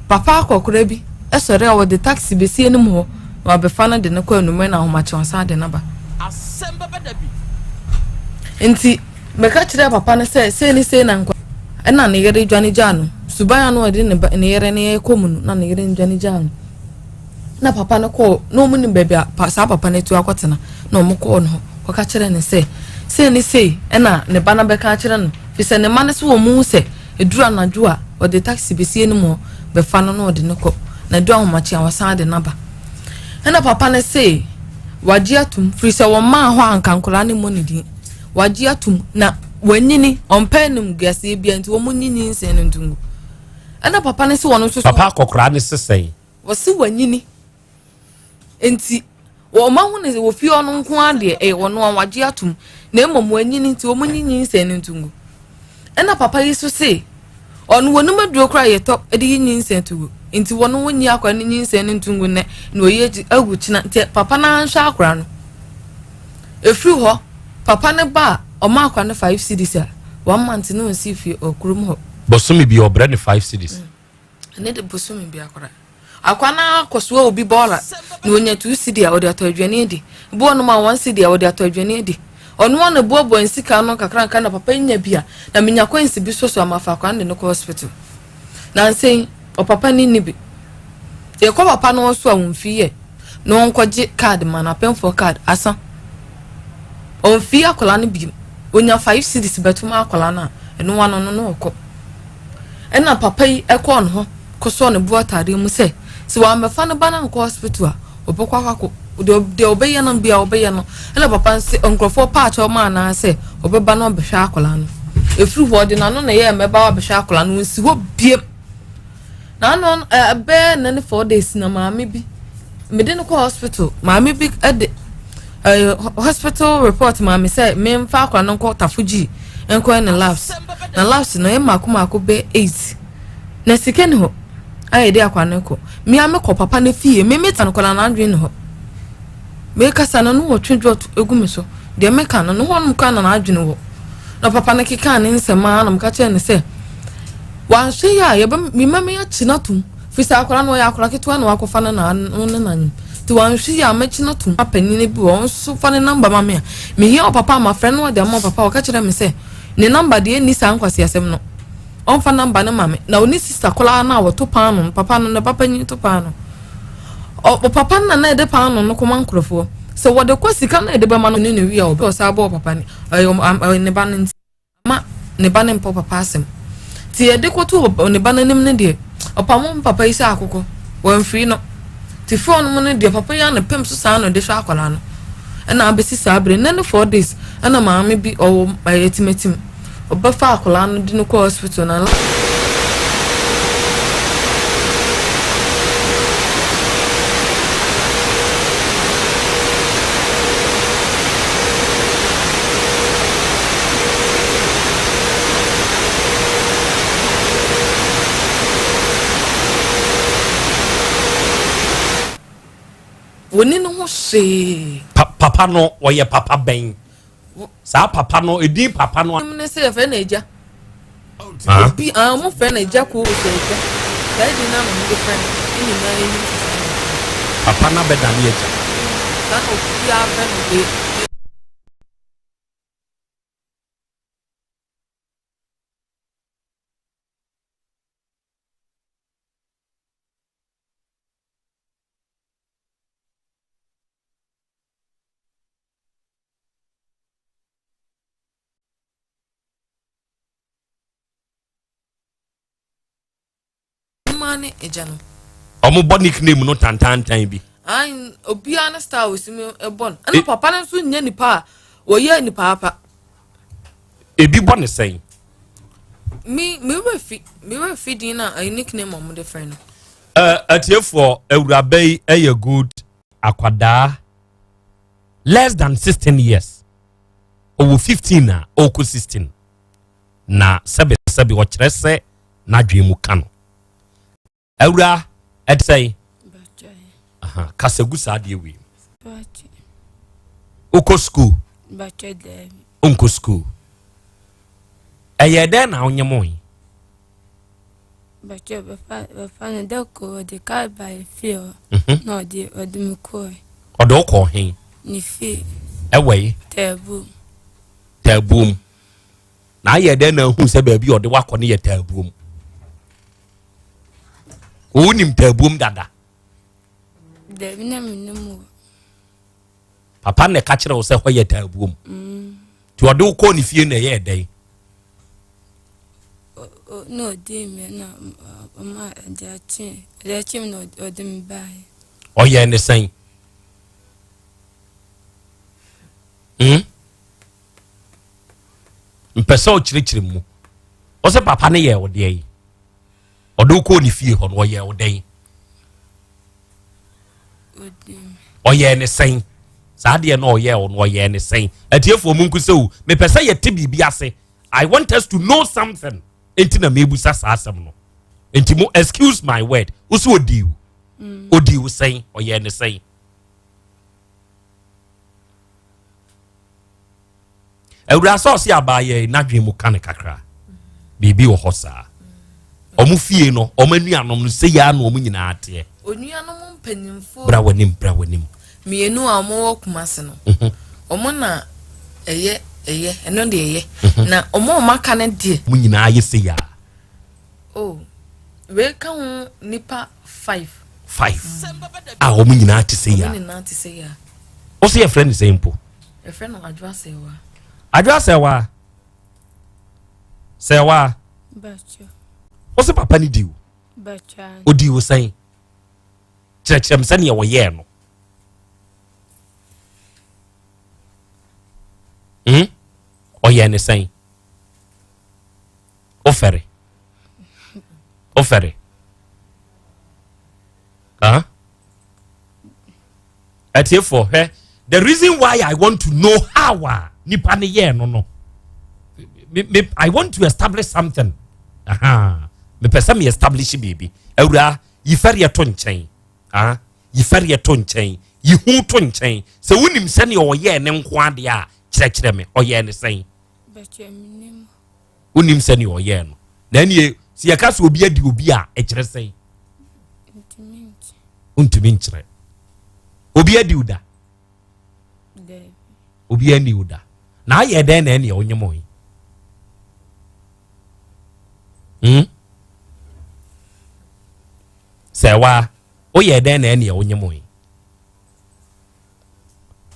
papa akɔkora bi sɔre a ɔde taxi bɛsi anim hɔ na wabɛfa no de no kɔ anummerɛ na ahomakye wasan de no aba. Nti Meka kyerɛɛ papa no sɛ sei ne sei na nkwa ɛna ne yere dwane gyaa no. Suban a na ɔde ne ba ne yere no rekɔ mu no na ne yere no dwane gyaa no. Na papa no kɔɔ na wɔn nim baabi a pa, saa papa no atu akɔtena na wɔn kɔɔ no hɔ kɔka kyerɛɛ no sɛ sei ne sei ɛna ne ba no bɛka akyerɛ no fi sɛ ne mma no so wɔn hu sɛ eduru anadwo a ɔde taxi bɛsi anim hɔ bɛfa no na ɔde no kɔ na edu ahomakye a wasan de no aba. Ɛna papa no se wagye atum firi sɛ wɔn maa hɔ a anka nkwadaa no mmɔ ne din. Wagye atum na wanyini ɔmpɛ animguaseɛ bia nti wɔn nyi nyinsɛn no nto ngu. Ɛna papa no se wɔn nso so. Papa akɔkoraa no se sɛn? Wɔse wanyini nti wɔn ahu ne wɔ fie ɔno nko ara deɛ ɛyɛ wɔn a wagye atum na mmom wanyini nti wɔn nyi nyinsɛn no nto ngu. Ɛna papa yi so se. Ɔno wɔnom aduro koraa yɛtɔ de yi nyinsɛn to gu. Nti wɔn wɔnyi akora no nyinsɛn no nto ngu nnɛ na wɔyi akyi agu kyena. Nti papa no anhwɛ akora no. Ɛfiri hɔ papa no ba a ɔma akora no 5 cedis a one month na ɔnsi fie ɔ kurom hɔ. Bosome bi ɔbrɛ no 5 cedis. Ɛne de bosome bi akora. Akwa no ara kɔsoa obi bɔɔla na onya tuu sidi a ɔde atɔ aduane adi. Ebi wɔ nom a wɔn sidi a ɔde atɔ aduane adi. Ɔno ara na ɛboaboa ne sika ano nkakrankra na papa yi nya bi a, na menya coins bi so so a mafa akwa no de no kɔ hospital. Nansa yi, ɔpapa no nni bi. Yɛkɔ papa no hɔ so a ɔmfii yɛ na ɔnkɔgye card ma no, apemfoɔ card, asa. Ɔmfii akwadaa no bio. Onya 5 cedis bɛto ma akwadaa no a, ɛno ano no na ɔkɔ. Ɛna papa yi kɔɔ ne hɔ kɔsɔɔ ne bo ataadeɛ mu sɛ, sɛ wammɛfa ne ba no ankɔ hospital a, ɔbɛkɔ akɔ deɛ deɛ ɔbɛyɛ no bia ɔbɛyɛ no. Ɛna papa no sɛ nkurɔfoɔ paa kyɛw maa naa sɛ ɔbɛba na ɔbɛhwɛ akwadaa no. Ɛfiri hɔ ɔde n'ano na ɛyɛɛ mɛba wabɛhwɛ akwadaa no, ɔnsi hɔ biem. N'ano ɛbɛyɛ nna ne 4 days na maame bi mede no kɔ hospital maame bi de ɛɛ hospital report maame sɛ memfa akwadaa no nkɔ Tafo G nkɔyɛ ne labs na labs no ɛyɛ mako mako bɛ 8 na sika ni hɔ a yɛde akwadaa no kɔ mmea mekɔ papa no fie me meta no kɔla n'adwene ni hɔ mekasa no no wɔtwe dwɔt egu me so deɛ meka no no hɔnom kora na n'adwene wɔ na papa no keka ne nsɛm a na meka kyerɛ no sɛ wanhwɛ yi a yɛbɛ mema me akyi no atom firi sɛ akwadaa no ɔyɛ akwadaa ketewa na wakɔfa no na no ne na nyim nti wanhwɛ yi a mɛkyi no atom panyin bi wɔ nso fa ne namba ma me a mehia ɔpapa a mafrɛ no ɔde ama ɔpapa ɔka kyerɛ me sɛ ne namba deɛ ɛnni saa nkwasi asɛm no ɔmfa namba no ma me na ɔne sista koraa no a wɔto paano no papa no ne ba panyin to paano ɔpapa no na na ɛde paano no kɔma nkurɔfoɔ sɛ wɔde kɔ sika no ɛde bɛma no ne ne wia ɔbɛ ɔsa bɔ ɔpapa ne ɛyɛ ne ba no nti ma ne ba no mpɔ papa asɛm nti yɛde kɔto ne ba no anim no deɛ ɔpamo papa yi sɛ akokɔ wɔamfiri no nti fɔɔ no mu no deɛ papa yi ano pem so saa na ɔde hwɛ akwadaa no ɛna abɛsi saa bere nnɛ ne 4 days ɛna maame bi ɔwɔ ɛyɛ timatim ɔbɛfa akwadaa no de no kɔ hospital na wɔni no ho hwee. Pa papa no ɔyɛ papa bɛn saa papa no edin papa no. Ne sɛ yɛfrɛ no agya. Obi a wɔn frɛ no agya koo sɛ agya. Saa edin no na wɔde frɛ no ne nyinaa anim sɛ saa na wɔfrɛ no. Papa no abɛdane agya. Saa na obiara frɛ no de. Mmaa ne agya no. Ɔmo bɔ nickname no tantantan bi. Ayi obiara ne style osi mi bɔ no. Ɛna papa no nso nyɛ nipa a wɔyɛ nipa apa. Ebi bɔ ne sɛn. Mi wura fi din na ayi nickname ɔmo de frɛ no. Ɛɛ atiefoɔ awuraba yi ɛyɛ good akwadaa less than 16 years ɔwɔ 15 a ɔrekɔ 16 na sɛbesɛbe ɔkyerɛ sɛ n'adwene mu ka no awura ɛte sɛn kasa gu saa adeɛ wei wokɔ sukuu wonkɔ sukuu ɛyɛ dɛn na wonyɛ mo yi Bàtchɛ bɛfa bɛfa no dɛ kor ɔde kaar baa fie hɔ mhm. na ɔde ɔde me kɔe. Ɔde wo kɔɔ he? Ne fie. Ɛwɔ yi? Taabuom. Taabuom. Na ayɛ dɛn na ahu sɛ baabi a ɔde wakɔ no yɛ taabuom? Wonim taabuom dada? Dabi na menim wɔ. Papa na ɛka kyerɛ wo sɛ hɔ yɛ taabuom. Mm. Nti ɔde wo kɔɔ ne fie na ɛyɛɛ dɛn? Na ɔdii me na ɔma ɛde akye ɛde akye me na ɔde me baeɛ. Ɔyɛɛ ne sɛn? Hmm? Mpɛ sɛ ɔkyerɛkyerɛ mu. Ɔsɛ papa no yɛɛ ɔdeɛ yi. Ɔde wo kɔɔ ne fie hɔ no ɔyɛɛ wo dɛn? Ɔyɛɛ ne sɛn? Saa deɛ na ɔyɛɛ wo no ɔyɛɛ ne sɛn? Atiefoɔ mu nku sɛ o mepɛ sɛ yɛte biribi ase. I want us to know something. Enti na mebusa saa asɛm no. Enti mo excuse my word. Wo so odi wo. Mm. Odi wo sɛn? Ɔyɛ ne sɛn? Awura sɛ ɔse abaayɛ n'adwene mu ka ne kakra. Biribi wɔ hɔ saa. Ɔmo fie no, ɔmo anuanom no sɛ yaa na ɔmo nyinaa teɛ. Onuanom mpanyinfoɔ. Bra w'anim, bra w'anim. Mmienu a ɔmo wɔ Kumasi no. Mhm. Ɔmo na ɛyɛ ɛyɛ ɛno deɛ ɛyɛ. Mhm. Na ɔmo a ɔmo aka no deɛ. Ɔmo nyinaa yɛ sɛ yaa. Oh, wei ka ho nipa five. Five. A wɔn nyinaa te sɛ yaa. Wɔn nyinaa te sɛ yaa. Wɔsi yɛfrɛ no sɛ mpo. Yɛfrɛ no Adwo Asɛwa. Adwo Asɛwa. Sɛwa. Wɔsi papa ni di o. Odi o sɛn. Kyerɛkyerɛ mi sɛnea wɔyɛɛ no. Hmm? Ɔyɛɛ ne sɛn. Wofɛre. Wofɛre. Huh? Atiefoɔ hwɛ the reason why I want to know how a nipa ne yɛɛ no no me me I want to establish something. Aha. Mepɛ sɛ me establish biribi. Awuraa yi fɛreɛ to nkyɛn. Ah, yi fɛreɛ to nkyɛn. Yi hu to nkyɛn. Sɛ wonim sɛnea ɔyɛɛ ne nko adeɛ a kyerɛkyerɛ me ɔyɛɛ ne sɛn. Wonim sɛnea ɔyɛɛ no. Na ɛnie sɛ yɛka sɛ obi adi obi a ɛkyerɛ sɛn? Wontumi nkyerɛ. Obi adi wo da? Obi ani wo da. Na ayɛ dɛn na ɛneɛ wonyem yi? Hmm? Sɛ wa woyɛ dɛn na ɛneɛ wonyem yi?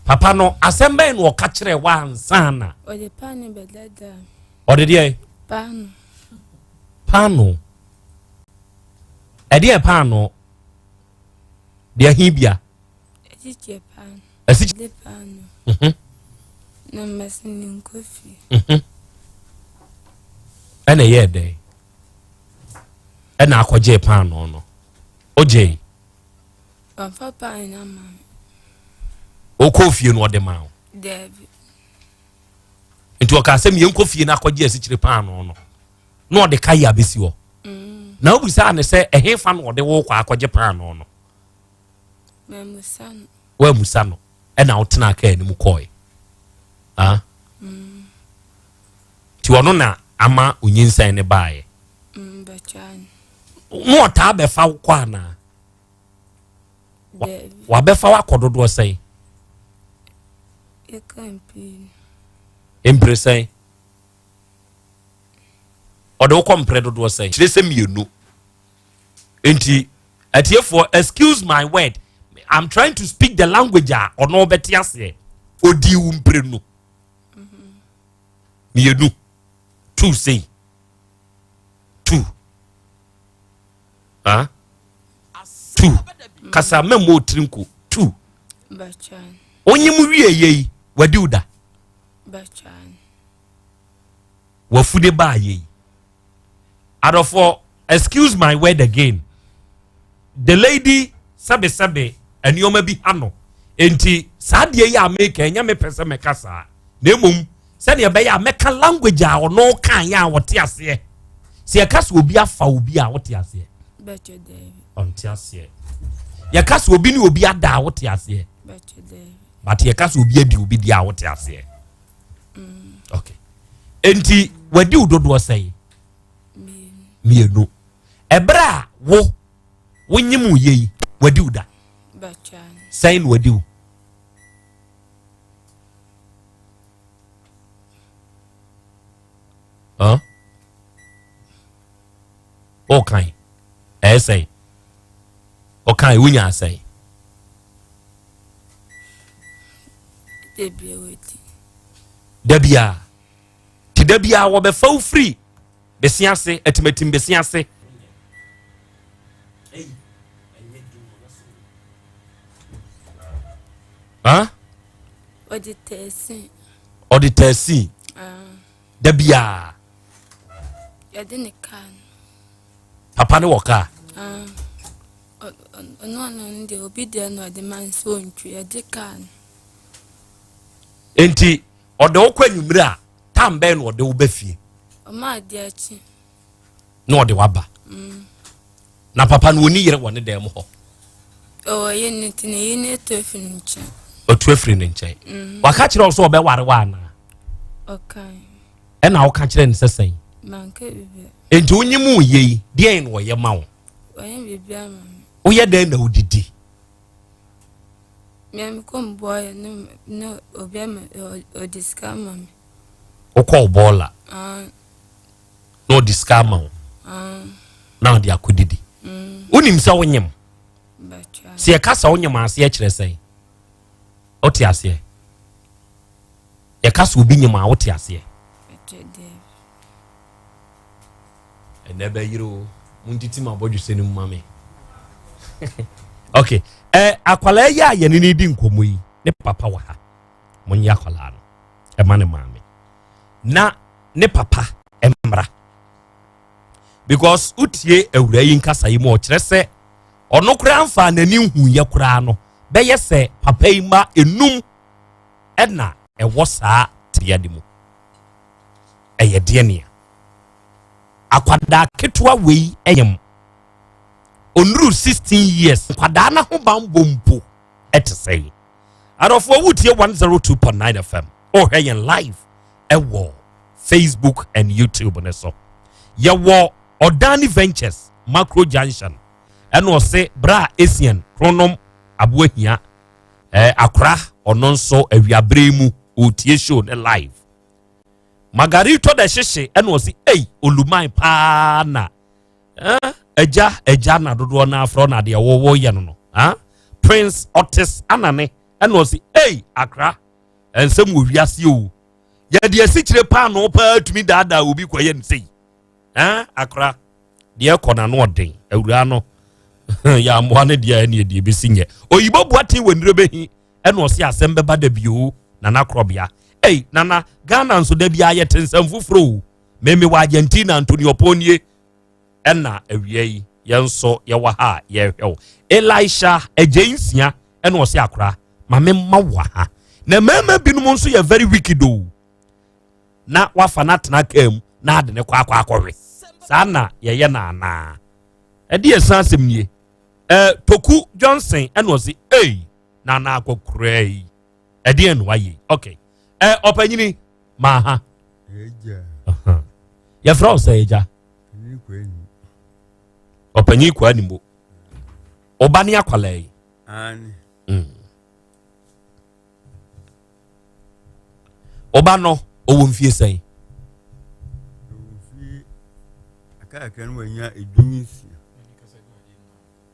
Papa no asɛm bɛn na ɔka kyerɛ wa ansa na? Ɔde paano bɛdaadaa. Ɔde deɛ? Paano. Paano. Ɛdeɛ paano? Deɛ he bia? Asikyire paano. Asikyire paano. Mhm. Na mmasi ne nkɔ fie. Mhm. Ɛna ɛyɛɛ dɛn? Ɛna akɔgyee paano no. Ogyee. Wamfa paano no ama me. Okɔɔ fie no ɔde maa wo? Daabi. Nti ɔkaa sɛ mmiɛnkɔ fie no akɔgye asikyire paano no na ɔde ka yi abɛsi hɔ. Mm. Na wobisaa ne sɛ ɛhe fa na ɔde wo kɔ akɔgye paano no? Mammusa no. Woammusa no ɛna wotenaa kaa no mu kɔe. Ah? Mm. Nti ɔno na ama onyinsɛn ne baeɛ. Mm, na ɔtaa bɛfa wo kɔ anaa? Wabɛfa wo akɔ dodoɔ sɛn? Mpere sɛn? Ɔde wokɔ mpere dodoɔ sɛn? Kyerɛ sɛ mmienu. Nti atiefoɔ excuse my word I'm trying to speak the language a ɔno bɛte aseɛ. Ɔdii wo mprenu. Mmienu. Two sei. Two. Huh? Two. Kasa mɛmmɔ otiri nko. Two. Onye mu wie yɛ yi, wadi wo da. Wafude baa yɛ yi. Adɔfoɔ, excuse my word again. The lady sɛbesɛbe nneɛma bi ha no. Enti saa adeɛ yi a meka ɛnyɛ me pɛ sɛ mɛka saa. Na mmom sɛdeɛ ɛbɛyɛ a mɛka language a ɔno kaeɛ a ɔte aseɛ. Sɛ yɛka sɛ obi afa obi a wote aseɛ. Ɔnte aseɛ. Yɛka sɛ obi ne obi ada a wote aseɛ. But yɛka sɛ obi adi obi deɛ a wote aseɛ. Mm. Okay. Enti wadi wo dodoɔ sɛn? Mmienu. Ɛberɛ a wo wonyim wo yie yi wadi wo da? Sɛn na wadi wo? Huh? Ɔkan ɛyɛ sɛn? Ɔkan wonya sɛn? Da biara ti da biara wɔbɛfa wo firi bɛsi ase atimatim bɛsi ase. Huh? Ɔde tɛɛsi. Ɔde tɛɛsi. Ah. Da biara. Yɛde ne kaa no. Papa ne wɔ kaa. Ah. Ɔno ɔno no deɛ obi deɛ na ɔde ma nso ɔntwi yɛde kaa no. Nti ɔde wo kɔ anwummere a tam bɛn na ɔde wo ba fie? Ɔma adeɛ akyi. Na ɔde waba. Na papa no ɔni yere wɔ ne dan mu hɔ? Ɔwɔ yere no nti ne yere no atu afiri ne nkyɛn. Ɔtu afiri ne nkyɛn. Waka kyerɛ wo sɛ ɔbɛware wo anaa? Ɔkae. Ɛna woka kyerɛ no sɛ sɛn? Manka biribiara. Enti wonye mu yɛ yi, deɛn na ɔyɛ ma wo? Ɔyɛ biribiara ma me. Woyɛ dɛn na wodidi? Mea mekɔ mboa yɛ ne ne obi ama ɔde sika ama me. Wokɔ wo bɔɔla? Na ɔde sika ama wo? Na ɔde akɔdidi? Wonim sɛ wonyem? Sɛ yɛka sɛ wonyem aseɛ kyerɛ sɛn? Wote aseɛ? Yɛka sɛ obi nyem a wote aseɛ? Ɛnɛ bɛyere o, montiti ma abɔdwesɛ no mu ma me. Ok, eh, akwalaa yi a yɛne no di nkɔmmɔ yi, ne papa wɔ ha. Monyɛ akwalaa no ɛma ne maame na ne papa mmra, because wotie awura yi nkasa yi mu, ɔkyerɛ sɛ ɔno koraa mfa n'ani nhuyɛ koraa no, bɛyɛ sɛ papa yi ma enum ɛna ɛwɔ saa tebea no mu. Ɛyɛ deɛ nea akwadaa ketewa wei ɛyɛ onuru 16 years, nkwadaa n'ahobanbɔ mpo ɛte sɛ yi. Adɔfoɔ, wotie 102.9 FM, ɔhwɛ yɛn live ɛwɔ Facebook and YouTube ne so. Yɛwɔ Ɔdani Ventures, Macro Junction, ɛna ɔse bra Asian Kronom Aboahia akora ɔno nso awiabere mu ɔtie show ne live. Margarito da hyehye, ɛna ɔse ei oluman paa na agya agya na dodoɔ no afrɛ na deɛ wɔwɔ yɛ no. Prince Otis Anane, ɛna ɔse ei akra nsɛm wɔ wiase o, yɛde asikyire paano paa tumi daadaa obi kɔyɛ no sei. Akra deɛ ɛkɔ n'ano ɔden awura no yɛ amoa no deɛ ɛne ɛdeɛ bɛsi nyɛ oyibo boaten wɔ nnuro bɛhi. Ɛna ɔse asɛm bɛba da bio. Nana korɔbea ei, nana Ghana nso da biara yɛte nsɛm foforɔ o. Meme wɔ Argentina, Antonio Ponie, ɛna awia yi yɛn nso yɛwɔ ha a yɛrehwɛ wo. Elisha Agye Nsia, ɛna ɔse akora ma memma wɔ ha na mmarima binom nso yɛ very wicked o, na wafa no atena kaa mu na ade ne kɔ akɔ akɔhwe saa na yɛyɛ no anaa? Ɛde yɛsan asɛm nie. Toku Johnson, ɛna ɔse ei nana akɔkoraa yi ɛdeɛn na wayɛ? Ok, ɔpanyini maa ha yɛfrɛ wo sɛ agya ɔpanyin kwaa ni mo ɔba ne akwalaa yi. Ɔba no ɔwɔ mfie sɛn?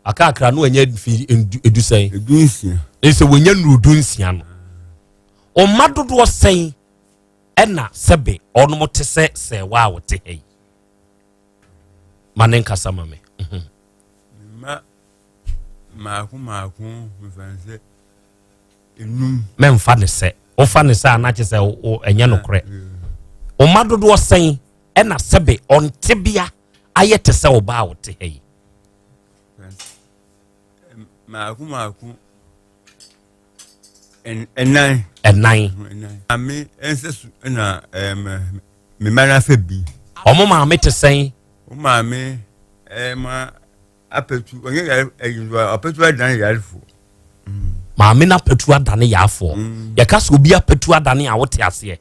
Akakra no wanya mfie edu sɛn? 16. Ɛsɛ wanya nuru 16 no, ɔma dodoɔ sɛn ɛna sɛbe ɔnom te sɛ sɛwa a wɔte ha yi? Ma ne nkasa ma me. Mma maako maako mfa sɛ enum. Mɛmfa ne sɛ wofa ne sɛ anakye sɛ ɛnyɛ nokorɛ. Ɔma dodoɔ sɛn ɛna sɛbe ɔntebea ayɛ te sɛ ɔbaa a wɔte ha yi? Maako maako ɛnan. Ɛnan. Maame ɛnsɛ so ɛna ɛɛm me mma n'afɛ bi. Ɔmo maame te sɛn? Wo maame ɛɛma apɛtu ɔnyɛ yare ɛyi apɛtu adane yarefo. Maame n'apɛtu adane yarefoɔ. Yɛka sɛ obi apɛtu adane a, wote aseɛ?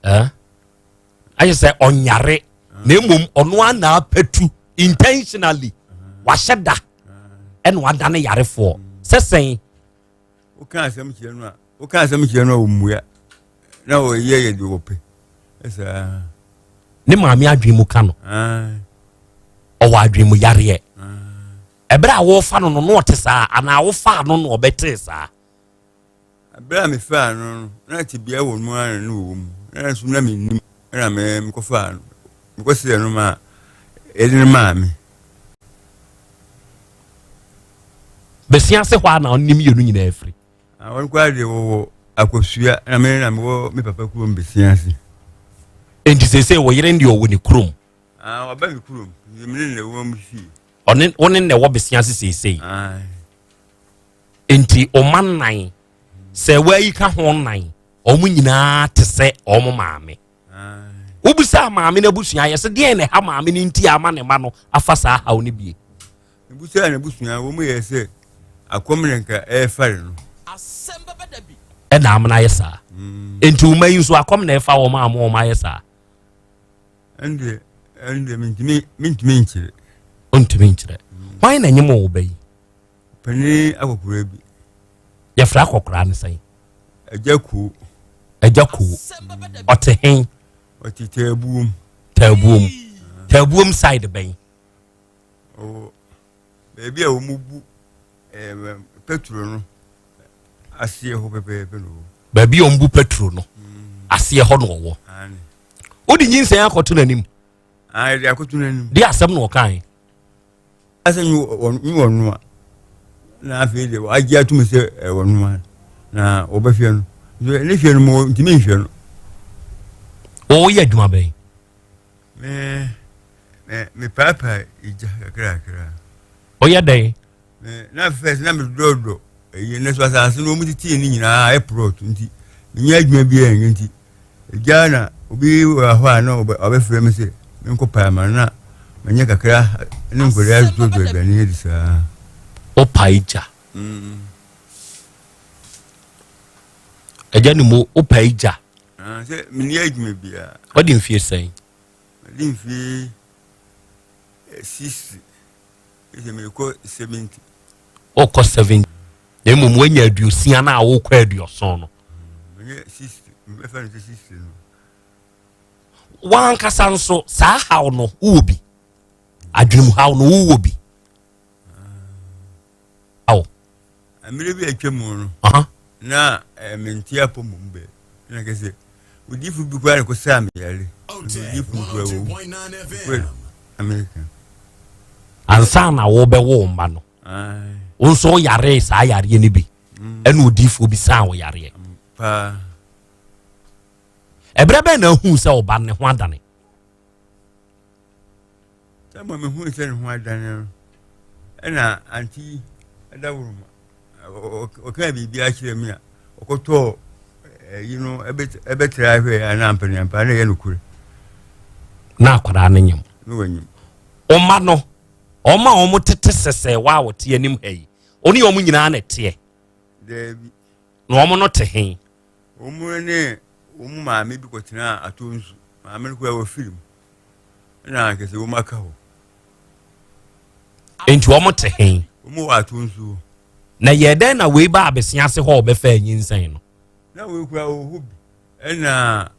Ɛɛ ayɛ sɛ ɔnyare na mmom ɔno ana apɛtu intentionally, wahyɛ da ɛna wadane yarefoɔ sɛ sɛn? Woka asɛm kyerɛ no a, woka asɛm kyerɛ no a, ɔmmua na ɔyɛ yɛ deɛ wɔpɛ ɛsaa. Ne maame adwene mu ka no, ɔwɔ adwene mu yareɛ. Ɛberɛ a wɔrefa no no na ɔte saa anaa wofaa no na ɔbɛtee saa? Berɛ a mefaa no no, na tebea wɔ mu ara na wɔ mu, na nso na mennim, ɛna me mekɔfaa no mekɔsrɛ no ma yɛde no maa me. Bɛsi ase hɔ a na ɔne mmienu nyinaa firi? Wɔn koraa deɛ wɔwɔ Akosua, na me na mewɔ me papa kurom Bɛsi ase. Enti seesei wo yere deɛ ɔwɔ ne kurom? Ɔba me kurom, me ne na ɛwɔ me fie. Ɔne wo ne na ɛwɔ Bɛsi ase seesei? Enti ɔma nnan sɛ wɔayi ka ho nnan, wɔn nyinaa te sɛ wɔn maame. Wobisaa maame no abusua yɛ sɛ deɛn na ɛha maame no nti ama ne ma no afa saa haw no bie. Mebisaa n'abusua, wɔn yɛ sɛ akɔm na nka ɛrefare no. Ɛna amena ayɛ saa. Nti wo ma yi nso akɔm na ɛfa wɔn ama wɔn ayɛ saa. Ɛndeɛ ɛndeɛ mentumi mentumi nkyerɛ. Ntumi nkyerɛ. Hwan na nyem wo ba yi? Panin akɔkora bi. Yɛfrɛ akɔkora no sɛn? Agya Kuo. Agya Kuo. Ɔte hen? Ɔte Taabuom. Taabuom. Taabuom side bɛn? Ɔwɔ baabi a wɔn bu ɛɛ pɛtro no aseɛ hɔ pɛpɛɛpɛ na ɔwɔ. Baabi a wɔn bu pɛtro no aseɛ hɔ na ɔwɔ. Wode nyinsɛn akɔto n'anim. Ayi de akɔto n'anim. De asɛm na ɔkae. Asɛ nyi wɔn noa na afei de wagye atum sɛ ɛwɔ noa na wɔbɛhwɛ no ne hwɛ no mu ntumi nhwɛ no. Wɔyɛ adwuma bɛn? Me me mepaapaa egya kakrakra. Ɔyɛ dɛn? Me na first na medɔdɔ eyi ne so asase no wɔn tete ne nyinaa ayɛ plot nti menyɛ adwuma bi ɛnyɛ nti egya na obi wɔ hɔ a na ɔbɛfrɛ me sɛ menkɔ pae ma no na manyɛ kakra ne nkwadaa atototo aduane adi saa. Wopae gya. Agya ne mu wopae gya. Ah, sɛ menni adwuma biara. Wadi mfie sɛn? Madi mfie 60. Ɛsɛ merekɔ 70. Wokɔ 70. Na mmom woanya aduosia no a wokɔ aduɔson no. Manyɛ 60, mɛfa no sɛ 60 no. Wankasa nso saa haw no wowɔ bi. Adwenem haw no wowɔ bi. Aw. Mmerɛ bi a atwa mu no, na eh, mente apɔ mmom bɛ. Na kɛ sɛ, odiyifo bi koraa na kɔsaa me yare. Odiyifo no koraa wawu. Kɔ Amerika. Ansa na wobɛwo wo mma no, wo nso woyaree saa yareɛ no bi. Mm. Ɛna odiyifoɔ bi saa wo yareɛ. Paa. Ɛberɛ bɛn na ahuu sɛ ɔba ne ho adane? Sɛ ma mehui sɛ ne ho adane no, ɛna ante adaworoma ɔkaa biribi akyerɛ me a ɔkɔtɔɔ ɛyi no ɛbɛtra hwɛ a na ampaniampa na ɛyɛ nokorɛ. Na akwadaa no nyim. Na wanyim. Ɔma no ɔma wɔn tete sɛsɛ wa a wɔte anim ha yi ɔne wɔn nyinaa na ɛteɛ. Daabi. Na wɔn no te he. Wɔn ne wɔn maame bi kɔtenaa atɔ nsu maame no koraa wɔfiri mu. na anka sɛ wɔn aka hɔ. Nti wɔn te he? Wɔn wɔ ato nsuo. Na yɛ dɛn na wei ba abɛsia ase hɔ ɔbɛfa anyinsɛn no? Na wei kura wɔ hɔ bi ɛna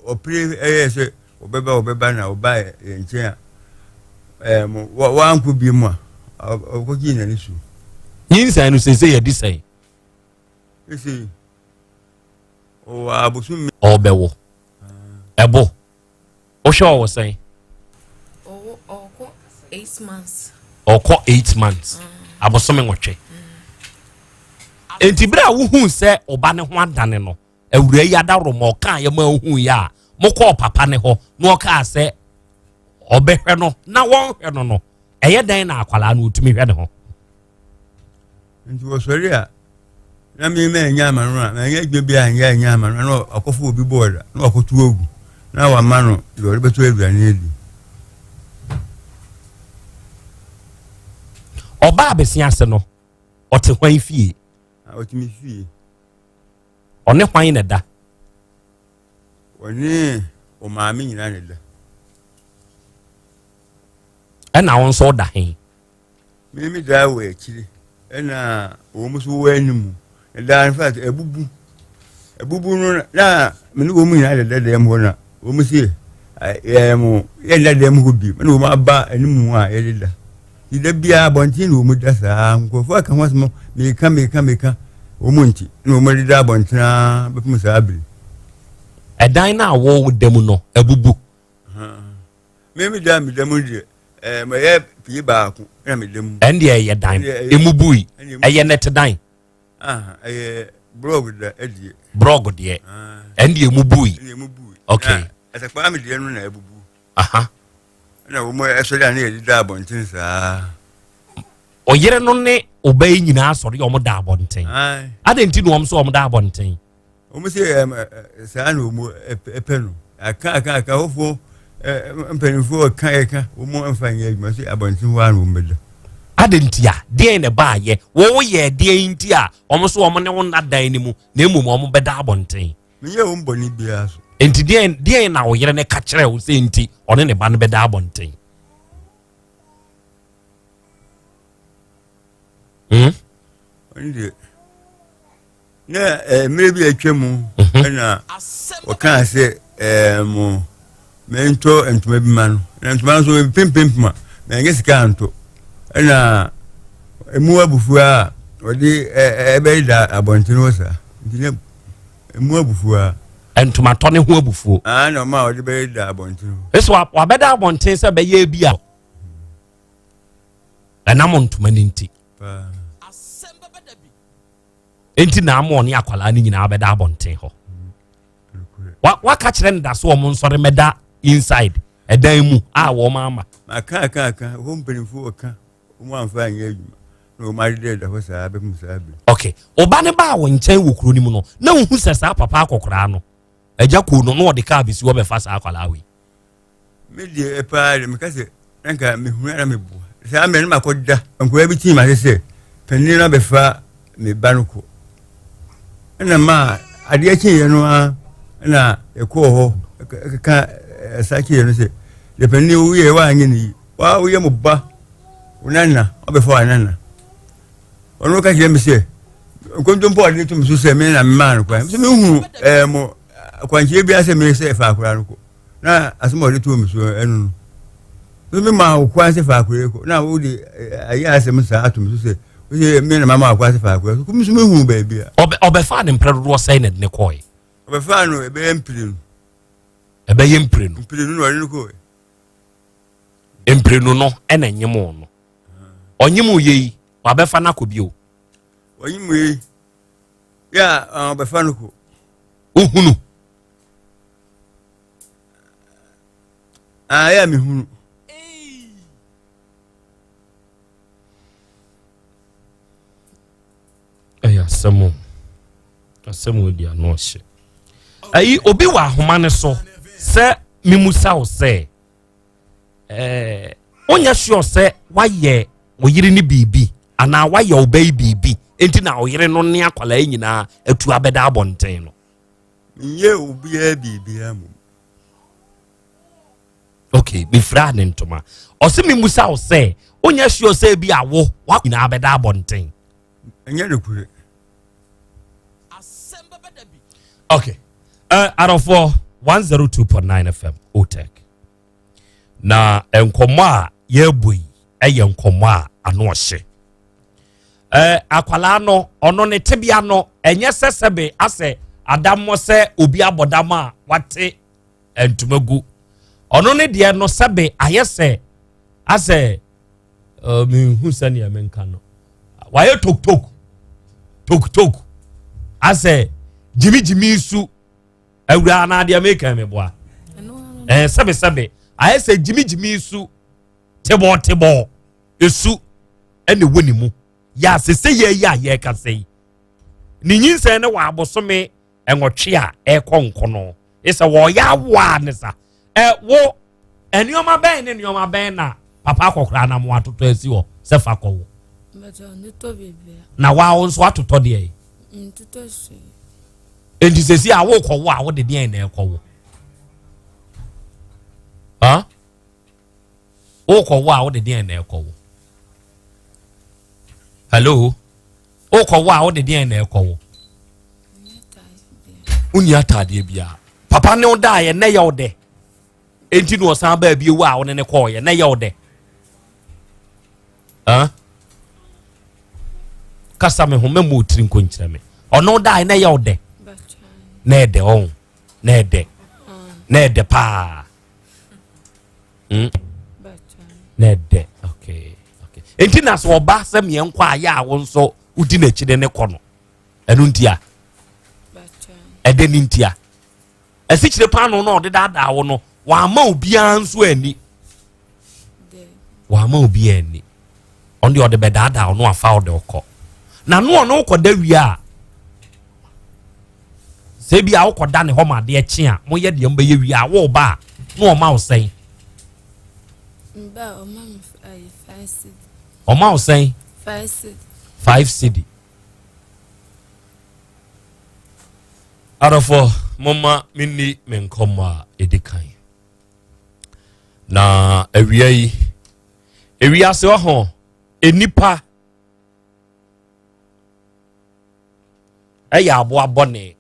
ɔpere ɛyɛ sɛ ɔbɛba ɔbɛba na ɔba yɛn nkyɛn a ɛɛ mo wankɔ bi mu a ɔkɔgye n'ani so. Nyinsɛn no sese yɛ di sɛn? Sese ɔwɔ abosom. Ɔbɛwɔ ɛbo. Wohwɛ ɔwɔ sɛn? Ɔwɔ ɔkɔ eight months. Ɔkɔ eight months. Mm. Abosome nwɔtwe. Mm. Nti bere a wohuu sɛ ɔba ne ho adane no, awura yi adaworo ma ɔkaa yɛ ma ohuu yɛ a, mokɔɔ papa ne hɔ na ɔkaa sɛ ɔbɛhwɛ no na wɔnhwɛ no no, ɛyɛ dɛn na akwadaa no otumi hwɛ ne ho? Nti wɔsɔre a na me manya ama no a manya adwuma bi a nyɛ anya ama no na wakɔfo obi bɔɔla na wakɔto agu na wama no deɛ ɔde bɛtɔ aduane adi. Ɔbaa bɛsi ase no ɔte hwan fie? Ɔte me fie. Ɔne hwan na ɛda? Ɔne ɔmaame nyinaa na ɛda. Ɛna wo nso ɔda he? Me me daa wɔ akyire ɛna wɔn nso wɔ anim ɛdaa in fact abubu abubu no na me ne wɔn nyinaa deda dan mu hɔ na wɔn si ɛɛ mo yɛnda dan mu hɔ bi ɛna wɔn aba anim a yɛdeda da biara abɔnten na wɔn da saa nkurɔfoɔ aka ho asɛm meka meka meka wɔn nti na wɔn deda abɔnten ara bɛpem saa bere. Ɛdan no a wɔda mu no abubu. Me me da me da mu deɛ. Ɛɛ mɛyɛ pie baako na meda mu. Ɛndeɛ ɛyɛ dan emu bui ɛyɛ nɛte dan. Ɛyɛ brɔg da ɛdeɛ. Brɔg deɛ ɛndeɛ emu bui. Ɛndeɛ emu bui. Okay. Ɛsɛ kpaa mi deɛ no na ɛbubu. Ɛna wɔn ɛsɔre a ne yɛde da abɔnten saa. Ɔyere no ne ɔba yi nyinaa sɔre a wɔn da abɔnten. Adɛn nti na wɔn nso wɔn da abɔnten? Wɔn sɛ ɛɛ saa na wɔn ɛpɛ no. Aka aka aka hɔfoɔ mpanimfoɔ ɛka ɛka wɔn mfa nyɛ adwuma sɛ abɔnten hɔ ara na wɔn bɛda. Adɛn ntia? Deɛn na ɛbaayɛ? Wɔn yɛ deɛn nti a wɔn nso wɔn ne wo nna dan no mu na mmom wɔn bɛda abɔnten? Menyɛ wɔn bɔne biara so. Nti deɛn deɛn na wo yere no ka kyerɛ wo sɛ nti ɔne ne ba no bɛda abɔnten? Hmm? Ɔno deɛ na eh, mmerɛ bi atwa mu mhm. ɛna ɔkaa sɛ eh, mo mentɔ ntoma bi ma no na ntoma no nso mepempempem a manyɛ sika anto ɛna ɛmu abufuo a ɔde ɛbɛyɛ da abɔnten hɔ saa nti na ɛmu abufuo a ntomatɔ ne ho abufuo na ɔma a ɔde bɛyɛ da abɔnten hɔ ɛsɛ wabɛda abɔnten sɛ bɛyɛ bi a ɛnam ntoma no nti nti na ama ɔne akwadaa no nyinaa bɛda abɔnten hɔ waka kyerɛ no da so wɔn nsɔre mɛda inside ɛdan mu a wɔn ama. aka aka aka hɔ mpanimfoɔ ɔka wɔn amfa anyɛ adwuma na wɔn adeda da hɔ saa bɛpem saa bi. ok ɔba ne baa wɔn nkyɛn wɔ kuro no mu no na ohun sɛ saa papa akɔkoraa no agya koo no na ɔde kaa besi hɔ bɛfa saa akwadaa wei. Me deɛ paa deɛ meka sɛ na nka mehunu ara meboa saa mmerɛ no makɔda nkwadaa bi tii m'ase sɛ panin no abɛfa me ba no kɔ ɛna ma adeɛ kyeeɛ no ara ɛna ɛkɔɔ hɔ ɛkeka ɛsa kyeeɛ no sɛ deɛ panin woyɛ woanyɛ ne yi waa woyɛ mo ba wo nana wabɛfa wo nana ɔno ka kyerɛ me sɛ nkontompo a ɔde to me so sɛ me na memaa no kwan sɛ mehu ɛɛ mo akwankyerɛ biara sɛ me sɛ fa akora no kɔ na asɛm a ɔde too me so ɛno no so me maa wo kwan sɛ fa akora kɔ na wode ayɛ asɛm saa ato me so sɛ wosɛ me na mama wo kwan sɛ fa akora so me so mehu baabi a ɔbɛfaa ne mprɛ dodoɔ sɛn na ɛde ne kɔe ɔbɛfaa no ɛbɛyɛ mprenu ɛbɛyɛ mprenu mprenu na ɔde no kɔe mprenu no ɛna nyem no ɔnyem yɛ yi wabɛfa no akɔ bio ɔnyem yɛ yi yɛ a ɔbɛfa no kɔ wohunu Ah, yɛ a mehunu. Ɛyɛ asɛm o. Asɛm o di ano ɔhyɛ. Ayi obi wɔ ahoma no so sɛ mimusa wo sɛ ɛɛ wonyɛ sure sɛ wayɛ oyere ne biribi anaa wayɛ ɔbɛ yi biribi enti na ɔyere no ne akwadaa yi nyinaa atu abɛda abɔnten no. Menyɛ obiara biribiara mmom. Okay, mefira ne ntoma. Ɔse memusa wo sɛ, wonyɛ sure sɛ bi awo wa nyinaa bɛda abɔnten. Ɛnyɛ nokorɛ. Okay. Uh, adɔfoɔ 102.9 FM OTEC. Na nkɔmmɔ a yɛrebɔ yi ɛyɛ nkɔmmɔ a ano ɔhye. Ɛɛ akwalaa no ɔno ne tebea no ɛnyɛ sɛ sɛbe asɛ adammɔ sɛ obi abɔ dam a wate ntoma gu ɔno ne deɛ no sɛbe ayɛ sɛ asɛ ɛɛ menhu sɛnea menka no wayɛ toktok toktok asɛ gyimigyimi su awura anaa deɛ meka meboa ɛɛ sɛbesɛbe ayɛ sɛ gyimigyimi su tebɔɔtebɔɔ esu ɛna ɛwɔ ne mu yɛ asese yɛ yi a yɛrekasa yi ne nyinsɛn no wɔ abosome nwɔtwe a ɛrekɔ nkono ɛsɛ wɔyɛ awoa ne sa ɛwo nneɛma bɛn ne nneɛma bɛn na papa akɔkora na mo atotɔ asi hɔ sɛ fa kɔwo na wawo nso atotɔ deɛ yi nti sɛsi a wokɔwo a wode deɛn na ɛkɔwo huh? wokɔwo a wode deɛn na ɛkɔwo hello wokɔwo a wode deɛn na ɛkɔwo wonni ataadeɛ biara papa ne wo daeɛ nɛ yɛ wo dɛ enti na ɔsan baa bio a wo ne ne kɔɔyɛ nɛ yɛ wo dɛ huh? kasa me ho mɛmmɔ wo tiri nko nkyerɛ me ɔno daeɛ nɛ yɛ wo dɛ na ɛdɛ ɔho na ɛdɛ na ɛdɛ paa Mm. Na ɛdɛ. Okay. Okay. Enti na sɛ ɔba sɛ meɛ nkɔ a yɛ a wo nso wodi n'akyi de ne kɔ no. Ɛno nti a. Ɛdɛ ne nti a. Asikyire paano na ɔde daadaa wo no, wama obiara nso ani. Wama obiara ani. Ɔno deɛ ɔde bɛdaadaa wo no afa ɔde ɔkɔ. Na no ɔno kɔda wie a. Sɛ ebi a wokɔda ne hɔ ma adeɛ kye a, moyɛ deɛ mobɛyɛ wie a, woreba a, na ɔma wo sɛn? Mba a, ɔma me 5 cedi. Ɔma wo sɛn? 5 cedi. 5 cedi. Adɔfoɔ, momma menni me nkɔmmɔ a ɛdi kan. Na awia yi, ewiase ɔho, nnipa ɛyɛ aboa bɔne.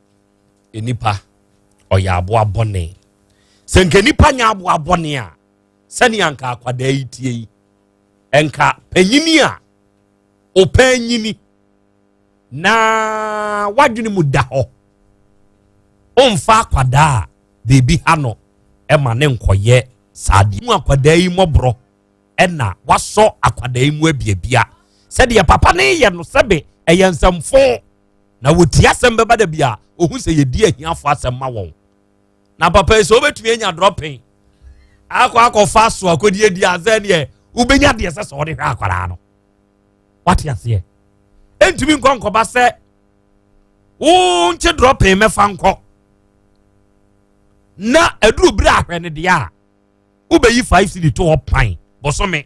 Nnipa ɔyɛ aboa bɔne. Sɛ nka nnipa nyɛ aboa bɔne a, sɛnea nka akwadaa yi tie yi, nka panyini a ɔpanyini na wadwene mu da hɔ, ɔmfa akwadaa a biribi ha no ɛma ne nkɔyɛ saa deɛ mu. Akwadaa yi mmɔborɔ ɛna wasɔ akwadaa yi mu abiabia sɛdeɛ papa ne yɛ no, sɛbe ɛyɛ nsɛmfo na wɔti asɛm bɛba da bi a ɔhu sɛ yɛdi ahiafo asɛm ma wɔn. Na papa yi, sɛ wobɛtumi anya drɔpen akɔ akɔfa so akɔdi adi asɛ deɛ wobɛnya deɛ sɛ wɔde hwɛ akwadaa no, wate aseɛ? Ɛntumi nkɔ nkɔba sɛ wonkye drɔpen mɛfa nkɔ na aduru berɛ ahwɛ no deɛ a wobɛyi 5 cedi to hɔ pan bɔsome.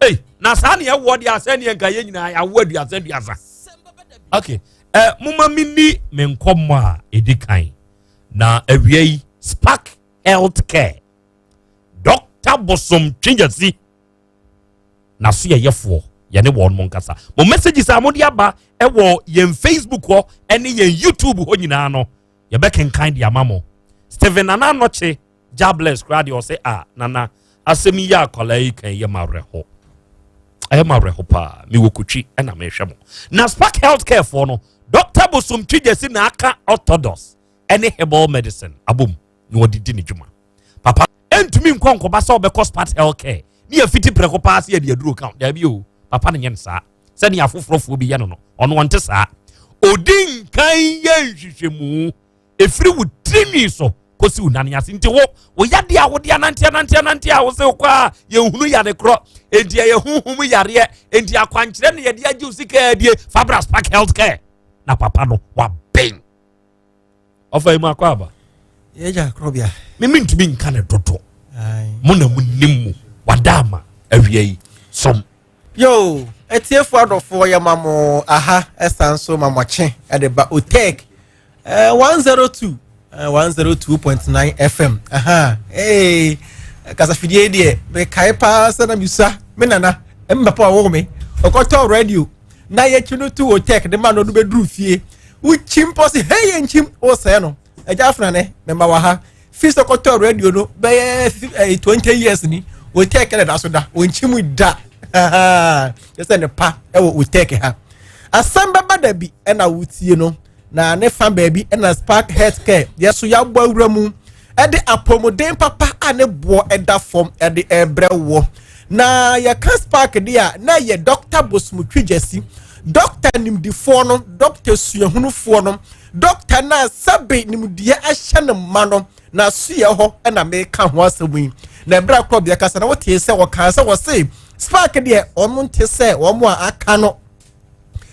Ei, na saa ne ɛwoɔ deɛ asɛ neɛ nka yɛ nyinaa yɛawo 30 30. Okay, moma menni me nkɔmmɔ a ɛdi kan. Na awia yi, Spark Health Care, Dr Bosom Twegyasi na so yɛyɛfoɔ, yɛne wɔn mo nkasa. Mo messages a mode aba ɛwɔ yɛn Facebook hɔ ɛne yɛn YouTube hɔ nyinaa no, yɛbɛkenkan de ama mo. Steven Nana Anɔkye Jabless koraa deɛ, ɔsɛ a Nana, asɛm yi yɛ akwadaa yi kan yɛ ma awerɛho, ɛyɛ ma awerɛho paa. Mewɔ Kotwi ɛna mehwɛ mo. Na Spark Health Care foɔ no, Dr Bosom Twegyasi na aka orthodox ɛne herbal medicine abom na wɔde di ne dwuma. Papa ɛntumi nkɔ nkɔba sɛ ɔbɛkɔ Spark Health Care ne yɛfiti prɛko paa sɛ yɛde aduro ka. Daabi o, papa no nyɛ no saa sɛnea afoforɔfoɔ bi yɛ no. Ɔno ɔnte saa. Ɔdi nkan yɛ nhwehwɛmu ɛfiri wo tirinwi so kɔsi wo nane ase. Nti wo yadeɛ a wode anante anante anante a wo sɛ wokɔ a yɛnhunu yare korɔ, enti ɛyɛ honhom yareɛ, enti akwankyerɛ ne yɛde agye wo sika adie, fabra Spark Health Care na papa no wabɛn ɔfa yi mu akɔ aba. Yɛgya korɔbea. Meme ntumi nka ne dodo mo na monim mu wada ama awia yi som. Yo, atiefo adɔfoɔ, yɛ ma mo aha, ɛsan so ma mo akye ɛde ba Otec 102 102.9 FM. Aha, ee, kasafidie deɛ mekae paa sɛ na misa me nana mpapa a ɔwɔ me ɔkɔtɔ radio na yɛkyi no to Otec de ma no, ɔno bɛduru fie wokyim pɔ sɛ hei, yɛ nkyim wosɛe no. Agya afena ne mema wɔ ha fi sɛ kɔtɔ radio no bɛyɛ 20 years ni, Otec na da so da ɔnkyim da kyɛ sɛ ne pa ɛwɔ Otec ha. Asɛm bɛba da bi ɛna wotie no na ne fa baabi ɛna Spark Health Care yɛso yɛabɔ awura mu ɛde apɔmuden papa a ne boɔ ɛda fam ɛde ɛbrɛ wɔ. Na yɛka Spark deɛ a, na yɛ Dr Bosomtwi Gyasi, doctor nimdifoɔ no, doctor suahunufoɔ no, doctor na sɛbe nimdeɛ ahyɛ ne ma no na soyɛ hɔ ɛna meka ho asɛm yi. Na ɛberɛ a korɔbea kasa na wotee sɛ wɔkaa sɛ wɔse Spark deɛ, ɔno nte sɛ wɔn a aka no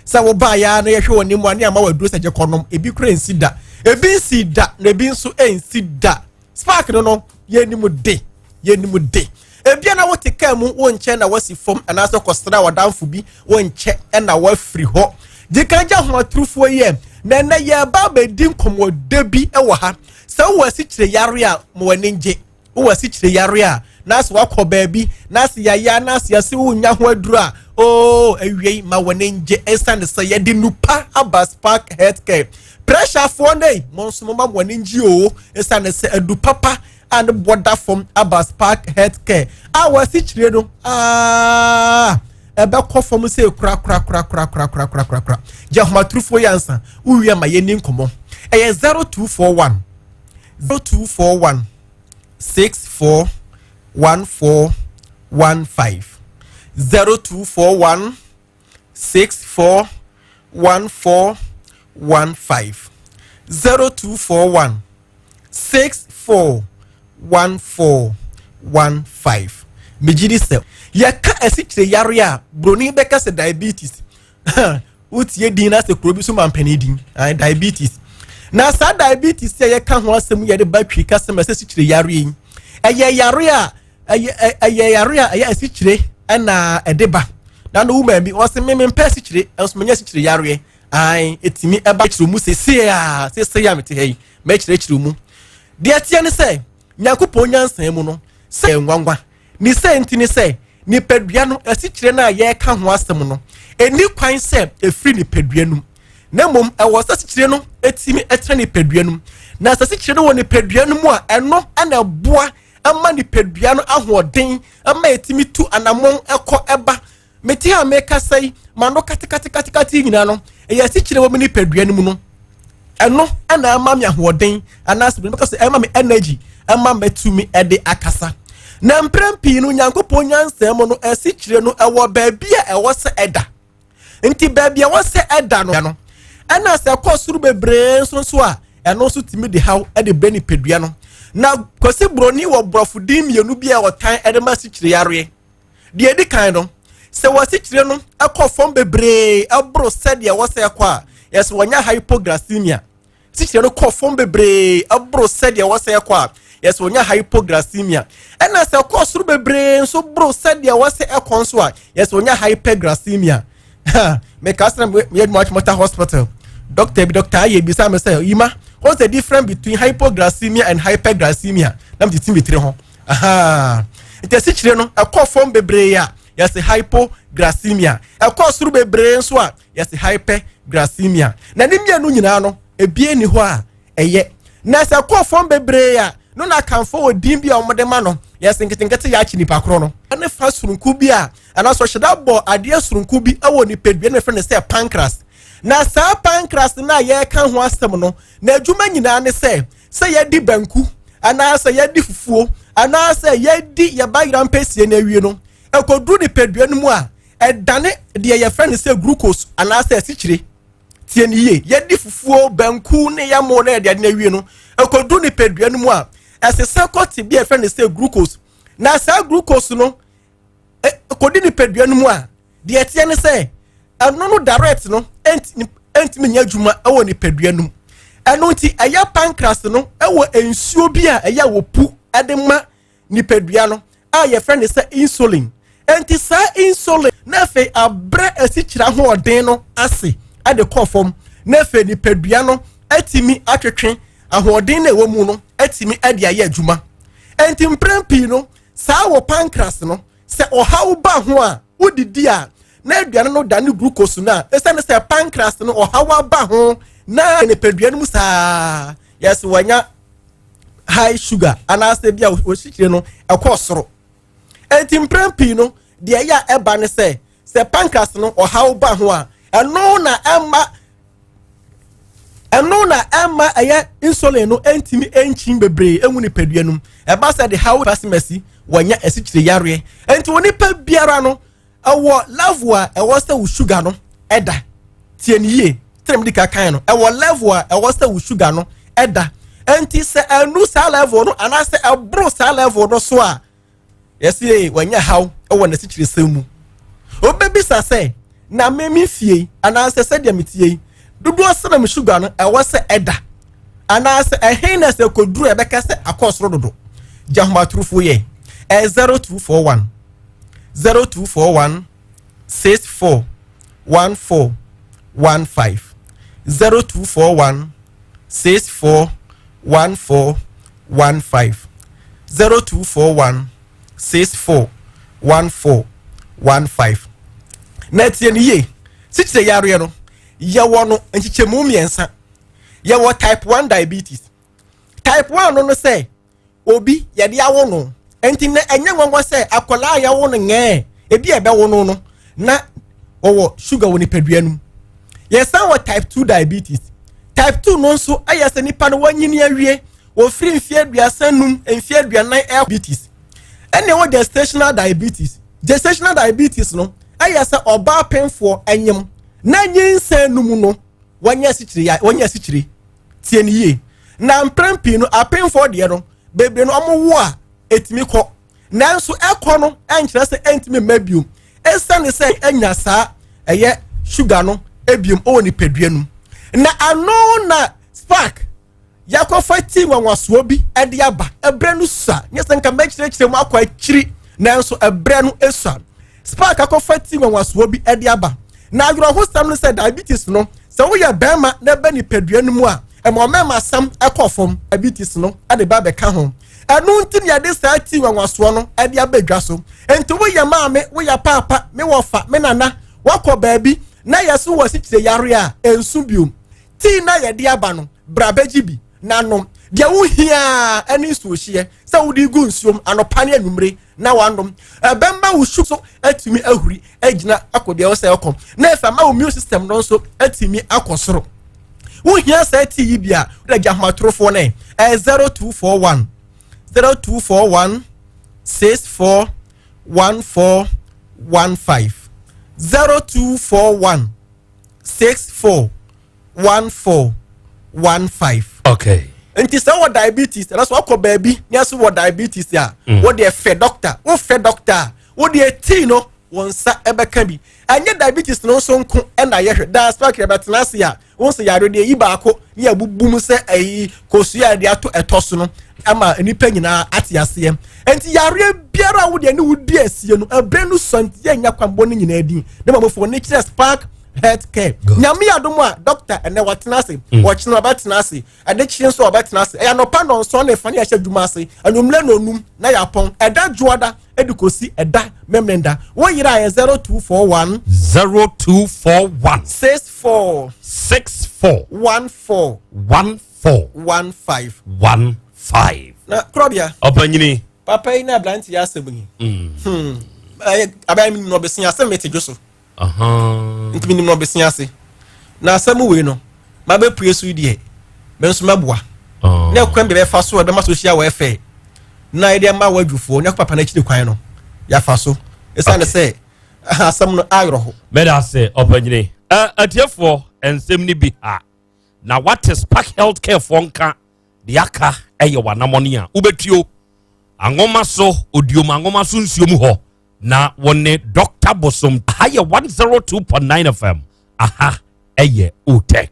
sɛ wobaa ya na yɛhwɛ wɔn anim a ne ama waduro sɛ gye kɔnom. Ebi kura nsi da, ebi nsi da, na ebi nso nsi da. Spark no yɛnim de, yɛnim de. Ebia na wote kaa mu, wo nkyɛn na wasi fam anaasɛ kɔsra w'adamfo bi, wo nkyɛ ɛna wafiri hɔ. Gye kan gya ho aturufoɔ yi ɛ. Na ɛnɛ yɛreba abɛdi nkɔmmɔda bi wɔ ha sɛ wowɔ asikyire yare a, ma w'ani ngye. Wowɔ asikyire yare a, na sɛ wakɔ baabi na sɛ yɛayɛ na sɛ yɛsɛ wonya ho aduro a, oo, awiei ma w'ani ngye, ɛsiane sɛ yɛde nupa aba Spark Health Care. Pressurefoɔ no yi, mo nso moma mo ani ngye o, ɛsiane sɛ adu papa a ne bɔ da fam aba Spark Health Care a wɔasikyire no aa ɛbɛkɔ fam sɛ kura kura kura kura kura kura kura kura kura. Gye ahomatorofoɔ yi ansa wowie ma yɛni nkɔmmɔ. Ɛyɛ 0241 0241 641415, 0241 641415, 0241 641415. Megye di sɛ yɛka asikyire yare a, buroni bɛka sɛ diabetes. Wotie din na sɛ kuro bi so ma mpanin din, diabetes. Na saa diabetes a yɛka ho asɛm yɛde ba twi kasa ma sɛ sikyire yareɛ yi, ɛyɛ yare a ɛyɛ ɛyɛ yare a ɛyɛ asikyire ɛna ɛde ba. Na no woman bi ɔse me mempɛ asikyire nso menya asikyire yareɛ. Ae, ɛtumi ɛba kyerɛ mu seesei a seesei a mete ha yi mɛkyerɛkyerɛ mu. Deɛ ɛteɛ ne sɛ Nyankopɔn nyansa mu no sɛ nwanwa. Ne sɛ nti ne sɛ nipadua no asikyire no a yɛreka ho asɛm no ɛni kwan sɛ ɛfiri nipadua no mu, na mmom ɛwɔ sɛ asikyire no ɛtumi ɛtena nipadua no mu. Na sɛ asikyire no wɔ nipadua no mu a, ɛno ɛna ɛboa ɛma nipadua no ahoɔden, ɛma ɛtumi tu anammɔn ɛkɔ ɛba. Mete ha mekasa yi, m'ano katekatekatekate nyinaa no, ɛyɛ asikyire wɔ me nipadua no mu no, ɛno ɛna ɛma me ahoɔden, anaasɛ bɛka sɛ ɛma me energy, ɛma matumi ɛde akasa. Na mprɛn pii no, Nyankopɔn nyansa mu no, asikyire no ɛwɔ baabi a ɛwɔ sɛ ɛda. Nti baabi a ɛwɔ sɛ ɛda no, ɛna sɛ ɛkɔ soro bebree nso nso a, ɛno nso tumi de haw ɛde brɛ nipadua no. Na Kwasi Buroni wɔ borɔfo din mmienu bi a ɔtan ɛde ma asikyire yareɛ. Deɛ ɛdi kan no, sɛ wɔasikyire no kɔ fam bebree ɛboro sɛdeɛ ɛwɔ sɛ ɛkɔ a, yɛsɛ wɔnya hypoglycemia. Sikyire no kɔ fam bebree ɛboro sɛdeɛ ɛwɔ sɛ ɛkɔ a, yɛsɛ wɔnya hypoglycemia. Ɛna sɛ ɛkɔ soro bebree nso boro sɛdeɛ ɛwɔ sɛ ɛkɔ nso a, yɛsɛ wɔnya hyperglycemia. Meka sɛ meyɛ adwuma Achimota Hospital, doctor bi, doctor ayɛ bisa me sɛ, Yima, what's the difference between hypoglycemia and hyperglycemia? Na metete me tiri ho. Nti asikyire no ɛkɔ fam bebree a, yɛsɛ hypoglycemia. Ɛkɔ soro bebree nso a, yɛsɛ hyperglycemia. Na ne mmienu nyinaa no, ebie ni hɔ a ɛyɛ. Na sɛ ɛkɔ fam bebree a no, na akamfo wɔ din bi a wɔde ma no, yɛsɛ nketenkete yɛ akyi nipa korɔ no ɛne fa soronko bi a, anaasɛ ɔhyɛda bɔ adeɛ soronko bi wɔ nipadua no, yɛfrɛ no sɛ pancreas. Na saa pancreas no a yɛreka ho asɛm no, na adwuma nyinaa ne sɛ yɛdi banku anaasɛ yɛdi fufuo anaasɛ yɛdi yɛba yera mpɛsie no awie no, ɛkɔduru nipadua no mu a, ɛdane deɛ yɛfrɛ no sɛ glucose anaasɛ asikyire. Tie ne yie, yɛdi fufuo, banku ne yɛmo ne yɛde ade no awie no, ɛkɔduru nipadua no mu a, ɛsesa kɔte bi a yɛfrɛ no sɛ glucose. Na saa glucose no kɔdi nipadua no mu a, deɛ ɛteɛ ne sɛ ɛno no direct no ɛntumi nyɛ adwuma ɛwɔ nipadua no mu. Ɛno nti ɛyɛ pancreas no ɛwɔ nsuo bi a ɛyɛ wɔpu ɛde ma nipadua no a yɛfrɛ no sɛ insulin. Nti saa insulin na afei abrɛ asikyire ahoɔden no ase ɛde kɔ fam, na afei nipadua no atumi atwetwe ahoɔden na ɛwɔ mu no atumi ɛde ayɛ adwuma. Nti mprɛn pii no, saa wɔ pancreas no, sɛ ɔhaw ba ho a, wodidi a na aduane no da ne glucose no a, ɛsiane sɛ pancreas no ɔhaw aba ho na nipadua no mu saa, yɛsɛ wɔanya high sugar anaasɛ bi a wɔsikyire no ɛkɔ soro. Nti mprɛn pii no, deɛ ɛyɛ a ɛba ne sɛ pancreas no ɔhaw ba ho a, ɛno na ɛma ɛyɛ insulin no ɛntumi ɛnkyin bebree ɛngu nipadua no mu. Ɛba sɛ de haw pasimasi wɔnya asikyire yareɛ. Nti wɔ nipa biara no, ɛwɔ level a ɛwɔ sɛ wo sugar no ɛda. Tie ne yie, tẹnum di ka kan no, ɛwɔ level a ɛwɔ sɛ wo sugar no ɛda. Nti sɛ ɛnu saa level no anaasɛ ɛboro saa level no so a, yɛsi wɔnya haw ɛwɔ n'asikyire sɛm mu. Obebisa sɛ, na mímí fie anaasɛ sɛdeɛ mi tie yi, dodoɔ sɛ na mi sugar no ɛwɔ sɛ ɛda, anaasɛ ɛhen na sɛ koduru ɛbɛka sɛ akɔ soro dodo? Gya ahomatorofo yɛ ɛyɛ 0241 0241 64 14 15, 0241 64 14 15, 0241 64 14 15. Na tie ne yie, sikyire yareɛ no, yɛwɔ no nkyekyɛmu mmiɛnsa. Yɛwɔ type 1 diabetes. Type 1 no sɛ obi yɛde awo no, nti na ɛnyɛ nwanwa sɛ akwadaa a yɛawo no ngɛɛ ebi a ɛbɛwo no no na wɔwɔ sugar wɔ nipadua no mu. Yɛsan wɔ type 2 diabetes. Type 2 no nso ɛyɛ sɛ nipa no wanyini awie, wɔfiri mfeɛ 35, mfeɛ 40 diabetes. Ɛna ɛwɔ gestational diabetes. Gestational diabetes no ɛyɛ sɛ ɔbaa pɛnfoɔ ɛnyim na nyinsɛn no mu no wɔnyɛ asikyire ya wɔnyɛ asikyire. Tie ne yie, na mprɛn pii no, apemfoɔ deɛ no bebree no, ɔmo wo a etumi kɔ, nanso ɛkɔ no ɛnkyerɛ sɛ ɛntumi mma biom, ɛsiane sɛ ɛnya saa ɛyɛ sugar no ebiom ɛwɔ nipadua no mu. Na ano na Spark yɛakɔfa tii nwanwasoɔ bi de aba. Ɛberɛ no sua. Nyɛ sɛ nka mɛkyerɛkyerɛ mu akɔ akyiri, nanso ɛberɛ no sua. Spark akɔfa tii nwanwasoɔ bi de aba. Na awerɛhosɛm no sɛ diabetes no, sɛ woyɛ bɛrima na ɛbɛ nipadua no mu a, ɛma ɔmɛma asɛm ɛkɔ fam. Diabetes no de ba bɛka ho. Ɛno nti na yɛde saa tii nwanwasoɔ no de aba dwa so. Nti woyɛ maame, woyɛ paapa, me wɔfa, me nana, wakɔ baabi na yɛso wɔ asikyire yare a, ɛnso biom. Tii na yɛde aba no, bra bɛgye bi na nom. Deɛ wohia ne nsuohyeɛ sɛ wode gu nsuom anɔpa ne anwummere na wanom. Ɛbɛma wo su so atumi ahuri agyina akɔ deɛ wosɛ ɔkɔ, na ɛfa ma wo immune system no nso atumi akɔ soro. Wohia saa tii yi bi a, wode agya ahomatorofoɔ no ɛyɛ 0241 0241 64 1415 0241 64 14 15. Okay. Nti sɛ wɔ diabetes ɛna sɛ wakɔ baabi ne ɛso wɔ diabetes a, wode fɛ doctor, wofɛ doctor a, wode tii no wɔn nsa ɛbɛka bi. Ɛnyɛ diabetes no nso nko ɛna yɛhwɛ daa. Spark yɛbɛtena ase a, wɔn sɛ yare deɛ yi baako ne yɛbubu mu sɛ ɛyi kosua a yɛde ato ɛtɔ so no ama nipa nyinaa ate aseɛ. Nti yareɛ biara a wode ne wodi asie no, ɛbrɛ no sɔ nti yɛnya kwanbɔ no nyinaa din ne mamofoɔ ne kyerɛ Spark Health Care. Nyame adom a, doctor ɛnɛ watena ase, wɔkyena ɔbɛtena ase, ɛde kye nso ɔbɛtena ase. Ɛyɛ anɔpa nɔnsɔn ne fa ne yɛhyɛ adwuma ase, anwummerɛ na onum na yɛapɔn. Ɛda dwoada ɛde kɔsi ɛda memenda. Woyere a yɛ 0241 0241 64 64 14 14 15 15. Na korɔbea ɔpanyini. Papa yi na aberante yɛ asɛm yi, abɛn mi na ɔbɛsi asɛm mi te dwo so nti mi nim na ɔbɛsi ase na asɛm wei no ma bɛ pue so yi deɛ, mɛ nso mɛboa na ɛkwan bi bɛfa so a ɛbɛma social welfare na yɛde ama wadwufoɔ ne akɔ papa n'akyiri kwan no yɛafa so, ɛsiane sɛ asɛm no awerɛ ho. Mɛda ase, ɔpanyini. Atiefoɔ, nsɛm no bi ha na wate. Spark Health Care foɔ nka deɛ aka ɛyɛ w'anamɔne a wobɛtuo angoma so odiom angoma so nsuo mu hɔ na wɔne Dr. Bosom. Aha yɛ 102.9 FM, aha ɛyɛ Otec.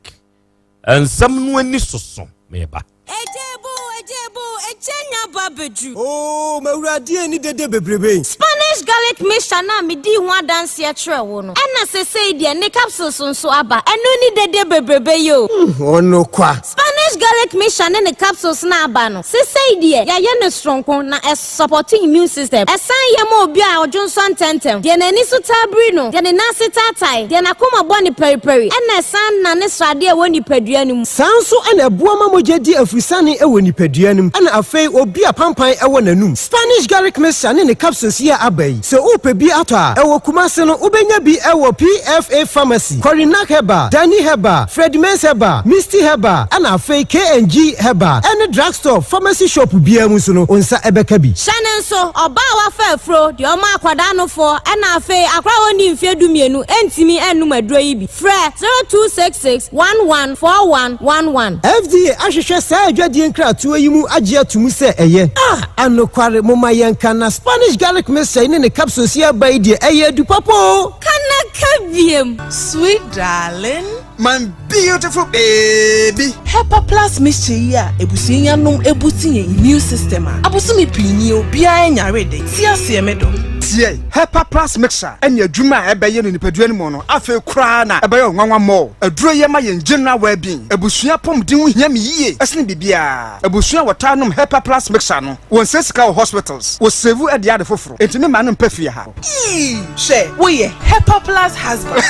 Nsɛm no ani soso meba. Ejebo, ejebo, ejenya ba bedru. Oh, mawurade ni dede bebrebe. Spanish garlic mixture na medi ho adanseɛ kyerɛ wo no, ɛna sesei deɛ ne capsules nso aba. Ɛno ni dede bebrebe yi o. Ɔno kwa. Spanish garlic mixture ne ne capsules na aba no, sesei deɛ yɛayɛ no soronko na ɛsupport immune system. Ɛsan yɛ ma obi a ɔdwo nsɔ ntɛntɛm, deɛ n'ani so taa biri no, deɛ ne nan ase taatae, deɛ n'akoma bɔ ne paripari, ɛna ɛsan na ne sradeɛ a ɛwɔ nipadua no mu. Saa nso ɛna ɛboa ma mogya di afusane ɛwɔ nipadua no mu, ɛna afei obi a pampan ɛwɔ n'anum. Spanish garlic mixture ne ne capsules yi a aba yi, sɛ wopɛ bi atɔ a, ɛwɔ Kumase no wobɛnya bi ɛwɔ PFA Pharmacy, Corinak Herbal, Dani Herbal, Fredimens Herbal, Misty Herbal, ɛna afei KNG Herbal ɛne drugstore, pharmacy shop biara mu nso no, wo nsa ɛbɛka bi. Hyɛ ne nso, ɔbaa a wafa afuro, deɛ ɔma akwadaa nofoɔ, ɛna afei akora a wɔnni mfeɛ 12 ɛntumi ɛnnom aduro yi bi. Frɛ 0266 114111. FDA ahwehwɛ saa adwadie nkratoɔ yi mu agye ato mu sɛ ɛyɛ a anokware. Momma yɛnka na Spanish garlic mixture yi ne ne capsules yi aba yi deɛ, ɛyɛ adu papa o. Kanaka biem. Sweet darling. My beautiful baby. Hepa Plus mixture yi a ebusua yi anom ebuti yɛn immune system a abosome pii ni obiara nyare de ti aseɛ me dɔ. Tie, Hepa Plus mixture ɛne adwuma a ɛbɛyɛ no nipadua no mu no, afei koraa na ɛbɛyɛ ɔnwanwa mɔ. Aduro yɛ ma yɛn general well-being. Abusua pɔmuden ho hia me yie ɛsene biribiara. Abusua a wɔtaa nom Hepa Plus mixture no, wɔn nsɛ sika wɔ hospitals, wɔ save ɛde ade foforɔ. Enti me maa no mpɛ fie ha. Ii, hwɛ, woyɛ Hepa Plus husband.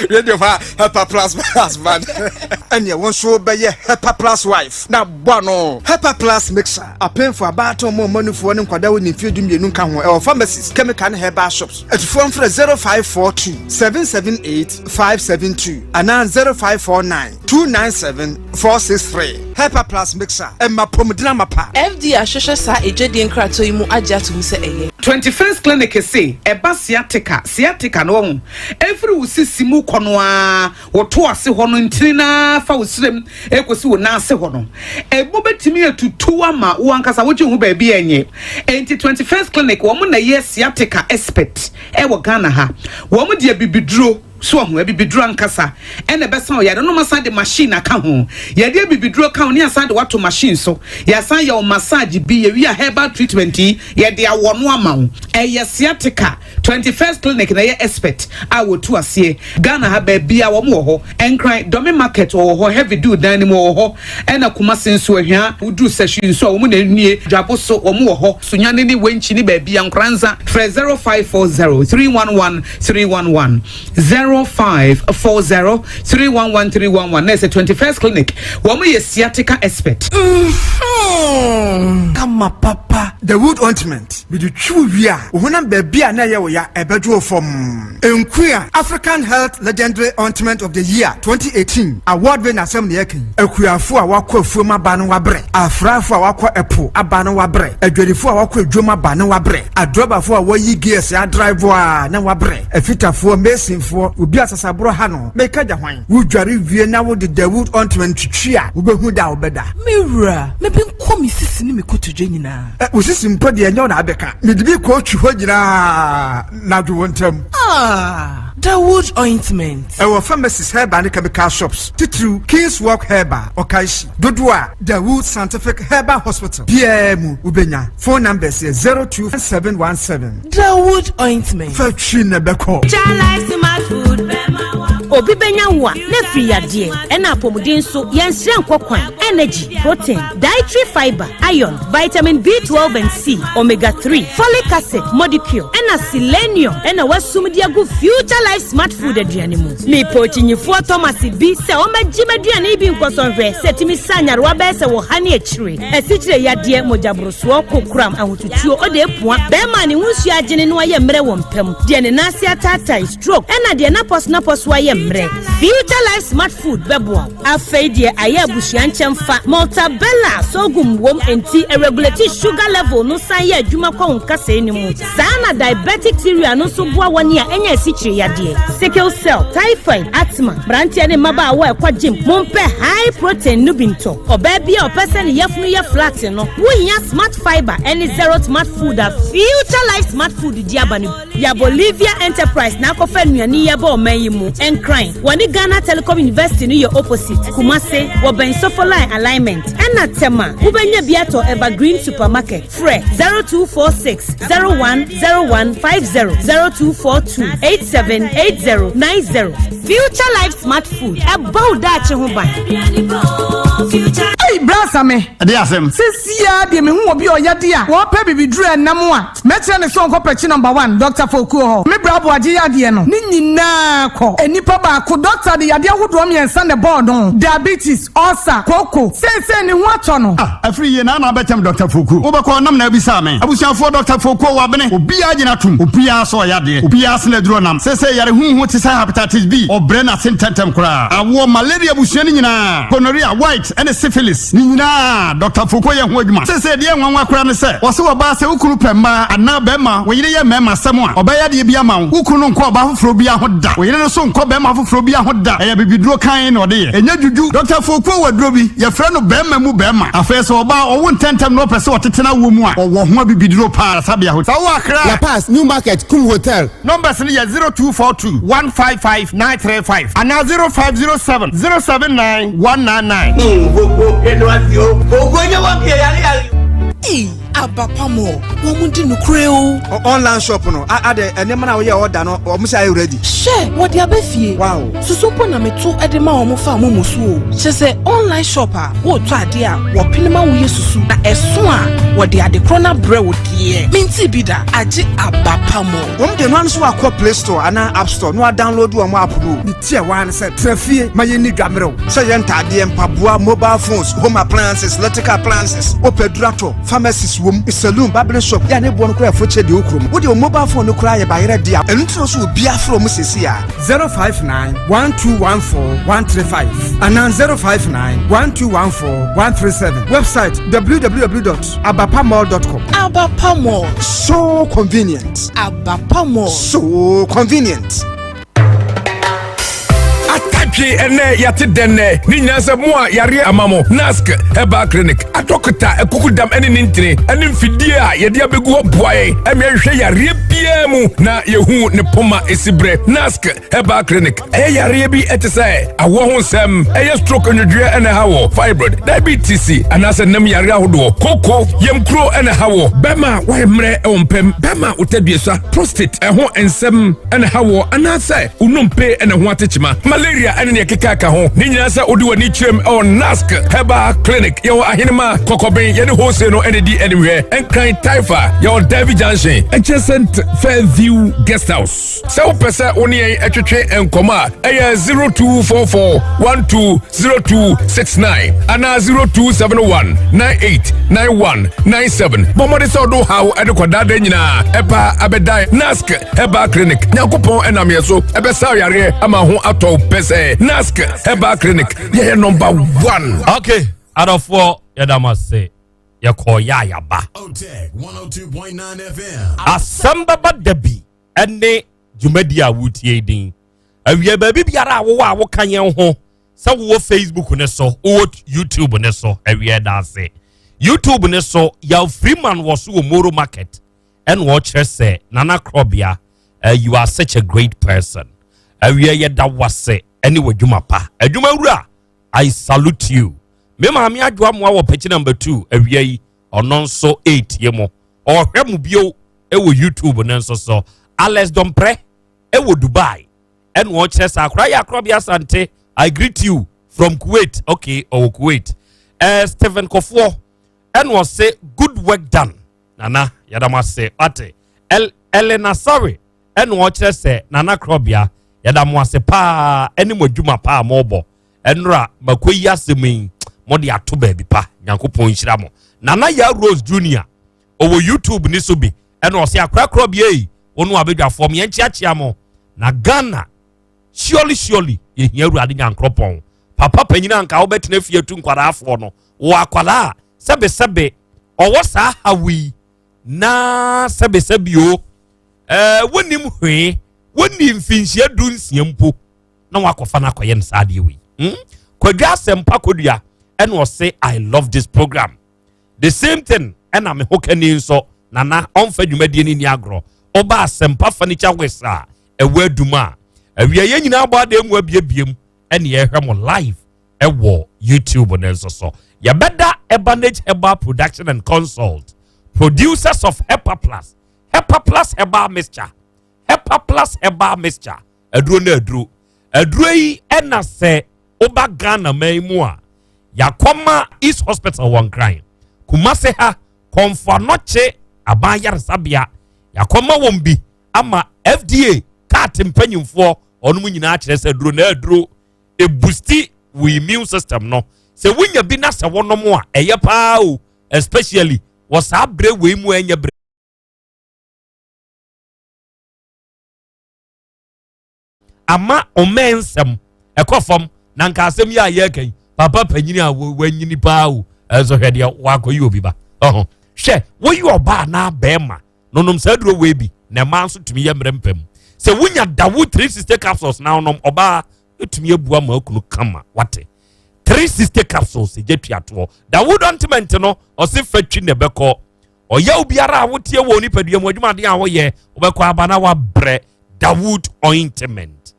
Radio fa Hepa Plus husband. Ɛneɛ wo nso bɛyɛ Hepa Plus wife na bɔ ano. Hepa Plus mixture, apemfo, abaatan, ɔmo ɔmanufoɔ ne nkwadaa wɔ ne mfeɛ 12 nka ho. Ɛwɔ pharmacies, chemical ne herbal shops. Atufoɔ mfrɛ 0542 778 572 anaa 0549 297 463. Hepa Plus mixture, ɛma pɔmuden amapa. FDA ahwehwɛ saa edwadie nkratoɔ yi mu agye ato mu sɛ ɛyɛ. 21st Clinic se ɛba sciatica. Sciatica no wɔn efiri wo sisi mu kɔ no a wɔto ase hɔ no, ntini na fa wo srem ekosi wo nan ase hɔ no, emu bɛtumi atutu ama wo ankasa wogye ho baabi ɛnyɛ. Enti 21st Clinic, wɔn na yɛ sciatica expert ɛwɔ Ghana ha. Wɔn deɛ bibiduro. So wahu? Abibiduro ankasa ɛna ɛbɛsa wo yare no. Wɔasan de machine aka ho. Yɛde abibiduro ka ho ne yɛasan de wo ato machine so. Yɛasan yɛ wo massage bi. Yɛwie a herbal treatment yi, yɛde awɔ no ama wo. Ɛyɛ sciatica. 21st Clinic na ɛyɛ expert a wɔtu aseɛ. Ghana ha baabiara wɔn wɔ hɔ. Nkran, Dome Market wɔwɔ hɔ, Heavy Dew dan no mu wɔwɔ hɔ. Ɛna Kumasi nso, Ahwia, woduru Sahwi nso a wɔn na ɛnie. Dwabo so wɔn wɔ hɔ. Sunyani ne Wenchi ne baabiara, Nkoranza. Frɛ 0540 311 311. 0540 311 311. Na ɛsɛ 21st Clinic. Wɔn yɛ sciatica expert. Mm-hmm. Kama papa. The wood ointment. Mede twi wo wie a, wo honam baabi a na ɛyɛ wo ya ɛbɛdwo wo fam. Nkuya African Health Legendary Ointment of the Year 2018 award wei n'asɛm na yɛka yi. Akuafo a wɔakɔ afuom aba no wabrɛ, afrafo a wɔakɔ ɛpo aba no wabrɛ, adwadifo a wɔakɔ adwom aba no wabrɛ, adrɔbafo a wɔyi gears adrive a na wabrɛ, afitafoɔ, masonfoɔ, obi a sasaborɔ ha no, meka gya hwan? Wodware wie na wode Dawood ointment twitwi a, wobɛhu da a wobɛda. Me wura, mebe nkɔ me sisi ne me kotodwe nyinaa. Ɛ, wo sisi mpo deɛ ɛnyɛ wo na abɛka. Mede bi kɔɔtwi hɔ nyinaa na dwo wo ntam. Ah, Dawood ointment. Ɛwɔ pharmacies, herbal ne chemical shops, titiriw King's Walk Herbal, Okaishie. Dodoɔ a Dawood Scientific Herbal Hospital biara mu wobɛnya. Phone numbers yɛ 02717. Dawood ointment. Fa twi na ɛbɛkɔ. Obi bɛnya wo a, na afiri yadeɛ ɛna apɔmuden nso yɛnsrɛ nkɔ kwan. Energy, protein, dietary fiber, iron, vitamin B12 and C, omega 3, folic acid, modicure, ɛna selenium ɛna wasum de agu Future Life Smart Food aduane mu. Mepɛ okyinyifoɔ Thomas bi sɛ ɔmmɛgye m'aduane yi bi nkɔsɔnhwɛ sɛ tumi sa nyarewa bɛyɛ sɛ wɔ ha ne akyire. Asikyire yadeɛ, mogyaborosoɔ, kokoram, ahotutuo, ɔde apua, bɛrima a ne ho nsuo agyene no ayɛ mmerɛ wɔ mpa mu, deɛ ne nan ase ataatae, stroke, ɛna deɛ n'apɔso-napɔso ayɛ mmerɛ. Future Life Smart Food bɛboa wo. Afei deɛ ayɛ abusua nkyɛmfa, Maltabella sorghum wom enti ɛregulate sugar level no san yɛ adwuma kɔ wo nkasɛɛ no mu. Saa na diabetic cereal no nso boa wɔn a anya asikyire yadeɛ, sickle cell, typhoid, asthma, mmeranteɛ ne mmabaawa a ɛkɔ gym, mompɛ high protein no bi ntɔ. Ɔbaa bi a ɔpɛ sɛ ne yafunu yɛ flat no, wohia Smart Fiber ne Zero Smart Food a Future Life Smart Food de aba no bi. Ya Bolivia Enterprise na akɔfa nnuane yi aba ɔman yi mu. Nkran, wɔne Ghana Telecom University no yɛ opposite. Kumase, wɔbɛn Sofoline Alignment. Ɛna Tema, wobɛnya bi atɔ Evergreen Supermarket. Frɛ 0246 010150, 0242 878090. Future Life Smart Food, ɛbɔ wo daakye ho ban. Ei bra Same. Ɛde asɛm. Sesiaa deɛ mehu obi a ɔyɛ de a wɔpɛ bibiduro ɛnam a mɛkyerɛ no sɛ ɔnkɔ pɛkyi number one Doctor Fokuo hɔ. Me bra Aboagye yadeɛ no ne nyinaa kɔ. Nnipa baako doctor de yadeɛ ahodoɔ mmiɛnsa na ɛbɔɔ no, diabetes, Ɔsa, koko, seesei ne ho atɔ no. Ah, afiri yie na na abɛkyɛm Dɔkta Fokuo. Wobɛkɔ nam na abisaa me. Abusuafoɔ Dɔkta Fokuo wabene. Obiara gyina tom. Obiara sɛ ɔyɛ adeɛ. Obiara sene aduro nam. Seesei yare huhu te sɛ hepatitis B. Ɔbrɛ n'ase ntɛntɛm koraa. Awoɔ, malaria abusua no nyinaa, gonorrhea, white, ɛne syphilis, ne nyinaa Dɔkta Fokuo yɛ ho adwuma. Seesei deɛ ɛnwanwa koraa ne sɛ, ɔse ɔbaa sɛ wo kunu pɛ mmaa anaa bɛrima, wo yere yɛ mmarima asɛm a, ɔbɛyɛ adeɛ bi ama wo. Wo kunu no nkɔ ɔbaa foforɔ biara ho da. Wo yere no nso nkɔ bɛrima foforɔ biara ho da. Ɛyɛ abibiduro kann na ɔde yɛ. Ɛnyɛ dwudwu. Dɔkta Fokuo wɔ aduro bi, yɛfrɛ no bɛrima mu bɛrima. Afei sɛ ɔbaa ɔwo ntɛntɛm na ɔpɛ sɛ ɔtete n'awoɔ mu a, ɔwɔ ho abibiduro paa. Sabea Hotel. Sɛ wowɔ Accra a. La Paz, New Market, Kum Hotel. Numbers no yɛ 0242 155 935 anaa 0507 079 199. Ei aba pa mo wɔn di nokorɛ o. Online shop no adɛ nneɛma na woyɛ order no wɔn sɛ ayɛ ready. Hwɛ wɔde aba fie. Wow. Susu mpo na meto de ma wɔn fa momo so o. Kyerɛ sɛ online shop a wotɔ adeɛ a wɔpene ma woyɛ susu na ɛso a wɔde ade korɔ no abrɛ wo deɛ mentee bi da agye aba pa mo. Wɔn deɛ no ano so wakɔ play store anaa app store na wadownload wɔn app no o. Ne ti a waa ne sɛ tra fie ma yɛnni dwa mmerɛw. Sɛ yɛ ntaadeɛ, mpaboa, mobile phones, home appliances, electrical appliances, wopɛ aduru atɔ, pharmacies wom, saloon, barbering shop, yɛ a ne boɔ no koraa ɛfo kyɛ deɛ wɔ kurom. Wo deɛ wo mobile phone no koraa yɛ bayerɛ dea. Ɛno nti na ɔsɛ obiara frɛ wɔn seesei a. 059 1214 135 anaa 059 1214 137. Website www.abapamall.com. Abapa Mall. So convenient. Abapa Mall. So convenient. Nantwi ɛnɛ yɛate dɛn nɛ ne nyinaa sɛ mo a yareɛ ama mo Nask Herbal Clinic adɔkota akukudam ne ne ntini ne mfidie a yɛde abɛgu hɔ boa yɛn ɛma yɛhwehwɛ yareɛ biara mu na yɛhu ne poma ɛsi berɛ. Nask Herbal Clinic ɛyɛ yareɛ bi ɛte sɛ awoɔ ho nsɛm, ɛyɛ stroke nnwodwoeɛ ɛna ɛha wɔ, fibroid, diabetes anaasɛ nam yareɛ ahodoɔ, koko, yamkuro ɛna ɛha wɔ, bɛma wayɛ mmerɛ ɛwɔ mpam, bɛma wotaduasa, prostate ɛho nsɛm ɛna ɛha wɔ, anaasɛ wo nnompe ɛna ho atekyema, malaria ɛne nea ɛkeka ka ho. Ne nyinaa sɛ wode w'ani kyerɛm ɛwɔ Nask Herbal Clinic. Yɛwɔ Ahenema Kɔkɔben, yɛne Hose no ɛna di animhwɛ, Nkran Taifa, yɛwɔ Davy Junction adjacent Fairview Guest House. Sɛ wopɛ sɛ wo ne yɛn ɛtwetwe nkɔmmɔ a, ɛyɛ 0244 120269 anaa 0271 989197. Bɔ mmɔden sɛ wode wo haw ɛde kɔdaadaa nyinaa ɛpa abɛdan Nask Herbal Clinic. Nyankopɔn ɛnam yɛ so ɛbɛsa yareɛ ama ho atɔ wo pɛ sɛ Nask Herbal Clinic yɛyɛ number one. Okay, adɔfoɔ yɛda mo ase, yɛkɔɔ yɛ a yɛaba. Asɛm bɛba da bi ɛne dwumadi a wotie din awie baabi biara a wowɔ a woka yɛn ho sɛ wowɔ Facebook ne so, wowɔ YouTube ne so, awie da ase. YouTube ne so, Yaw Freeman wɔ so wɔ Moro Market ɛna ɔkyerɛ sɛ Nana Krɔbea, you are such a great person. Awie yɛda wase ɛne w'adwuma pa. Adwuma wura, I salute you. Me maame Adwoa Mmoa wɔ pɛkyi number 2 awia yi, ɔno nso ɛretie mo. Ɔhwɛ mo bio ɛwɔ YouTube no nso so. Alex Domprɛ ɛwɔ Dubai ɛna ɔkyerɛ sɛ akora yɛ Akorɔbea Asante, I greet you from Kuwait. Okay, ɔwɔ Kuwait. Stephen Kofoɔ ɛna ɔse good work done. Nana yɛda mo ase wate. Elena Sare ɛna ɔkyerɛ sɛ Nana Krɔbea yɛda mo ase paa ɛne mo adwuma paa mo bɔ. Ɛnora makɔ yi asɛm yi mo de ato baabi pa. Nyankopɔn nhyira mo. Nana Ya Rose Junior ɔwɔ YouTube ne so bi ɛna ɔse akora Krɔbea yi wɔn abadwafoɔ mo yɛnkyeakyea mo na Ghana surely surely yɛhia Awurade Nyankopɔn. Papa panyin anka wobɛtena fie atu nkwaraafoɔ no wɔ akwaraa sɛbesɛbe ɔwɔ saa hawi na sɛbesɛbe o wonim hwee, wonni mfinhyia 16 mpo na wakɔfa no akɔyɛ no saa adeɛ wei. Kwadwo Asɛmpa Kodua ɛna ɔse I love this program. The same thing ɛna me ho kani nso Nana ɔmfa dwumadie no ni agorɔ. Ɔba Asɛmpa Furniture West a ɛwɔ adum a awia yɛn nyinaa bɔ adeɛ mu abiebiem ɛne yɛhwɛ mo live ɛwɔ YouTube ne nso so. Yɛbɛda Ebanage Herbal Production and Consult, producers of Hepa Plus, Hepa Plus Herbal Mixture, Hepa Plus Herbal Mixture. Aduro na aduro. Aduro yi ɛna sɛ woba Ghana man mu a yakɔma East Hospital wɔ Nkran, Kumase ha Kɔmfo Anɔkye aban yaresabea yakɔma wɔn bi ama FDA kaate mpanyimfoɔ ɔnom nyinaa kyerɛ sɛ aduro na aduro ebusti wo immune system no. Sɛ wonya bi na sɛ wɔnom a ɛyɛ paa o, especially wɔ saa berɛ wei mu ɛnyɛ berɛ ama ɔmɛn nsɛm ɛkɔ fam na nka asɛm yi a yɛreka yi papa panyini a wanyini paa o, ɛnso hwɛ deɛ wakɔyi obi ba ɔho hwɛ woyi ɔbaa na bɛrima nonom saa duro wei bi na mmaa nso tumi yɛ mmerɛ mpam sɛ wonya dawo 360 capsules na wonom ɔbaa etumi abua ma akunu kama wate. 360 capsules egye tuatoɔ dawo dɔntement no ɔse fatwi na ɛbɛkɔ ɔyɛ obiara a wotie wɔ nipadua mu adwumaden a woyɛ wobɛkɔ aba na wabrɛ. Dawood ointment,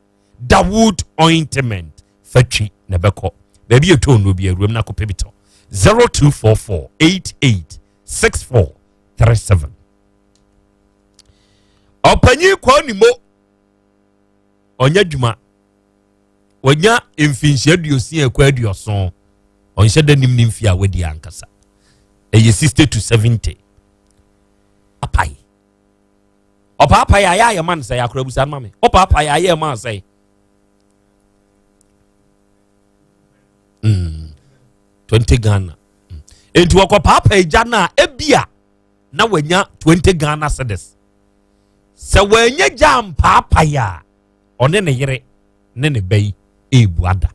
Dawood ointment fatwi na ɛbɛkɔ baabi yɛ tɔn no bi awuram na akɔpɛ bi tɔ. 0244 88 64 37. Ɔpanyin kɔɔ ne mo ɔnyɛ adwuma, wɔnya mfinhyia 60 ɛkɔ 70, ɔnhyɛ da nim ne mfi a wadi ankasa ɛyɛ 60 to 70. Apae ɔpaapae ayɛ ayɛ ma no sɛ akora busa no ma me ɔpaapae ayɛ ma sɛ 20 Ghana. Enti wɔkɔ paapae gya no a ebia na wanya 20 Ghana cedis. Sɛ wanya gya mpaapae a ɔne ne yere ne ne ba yi ebu ada.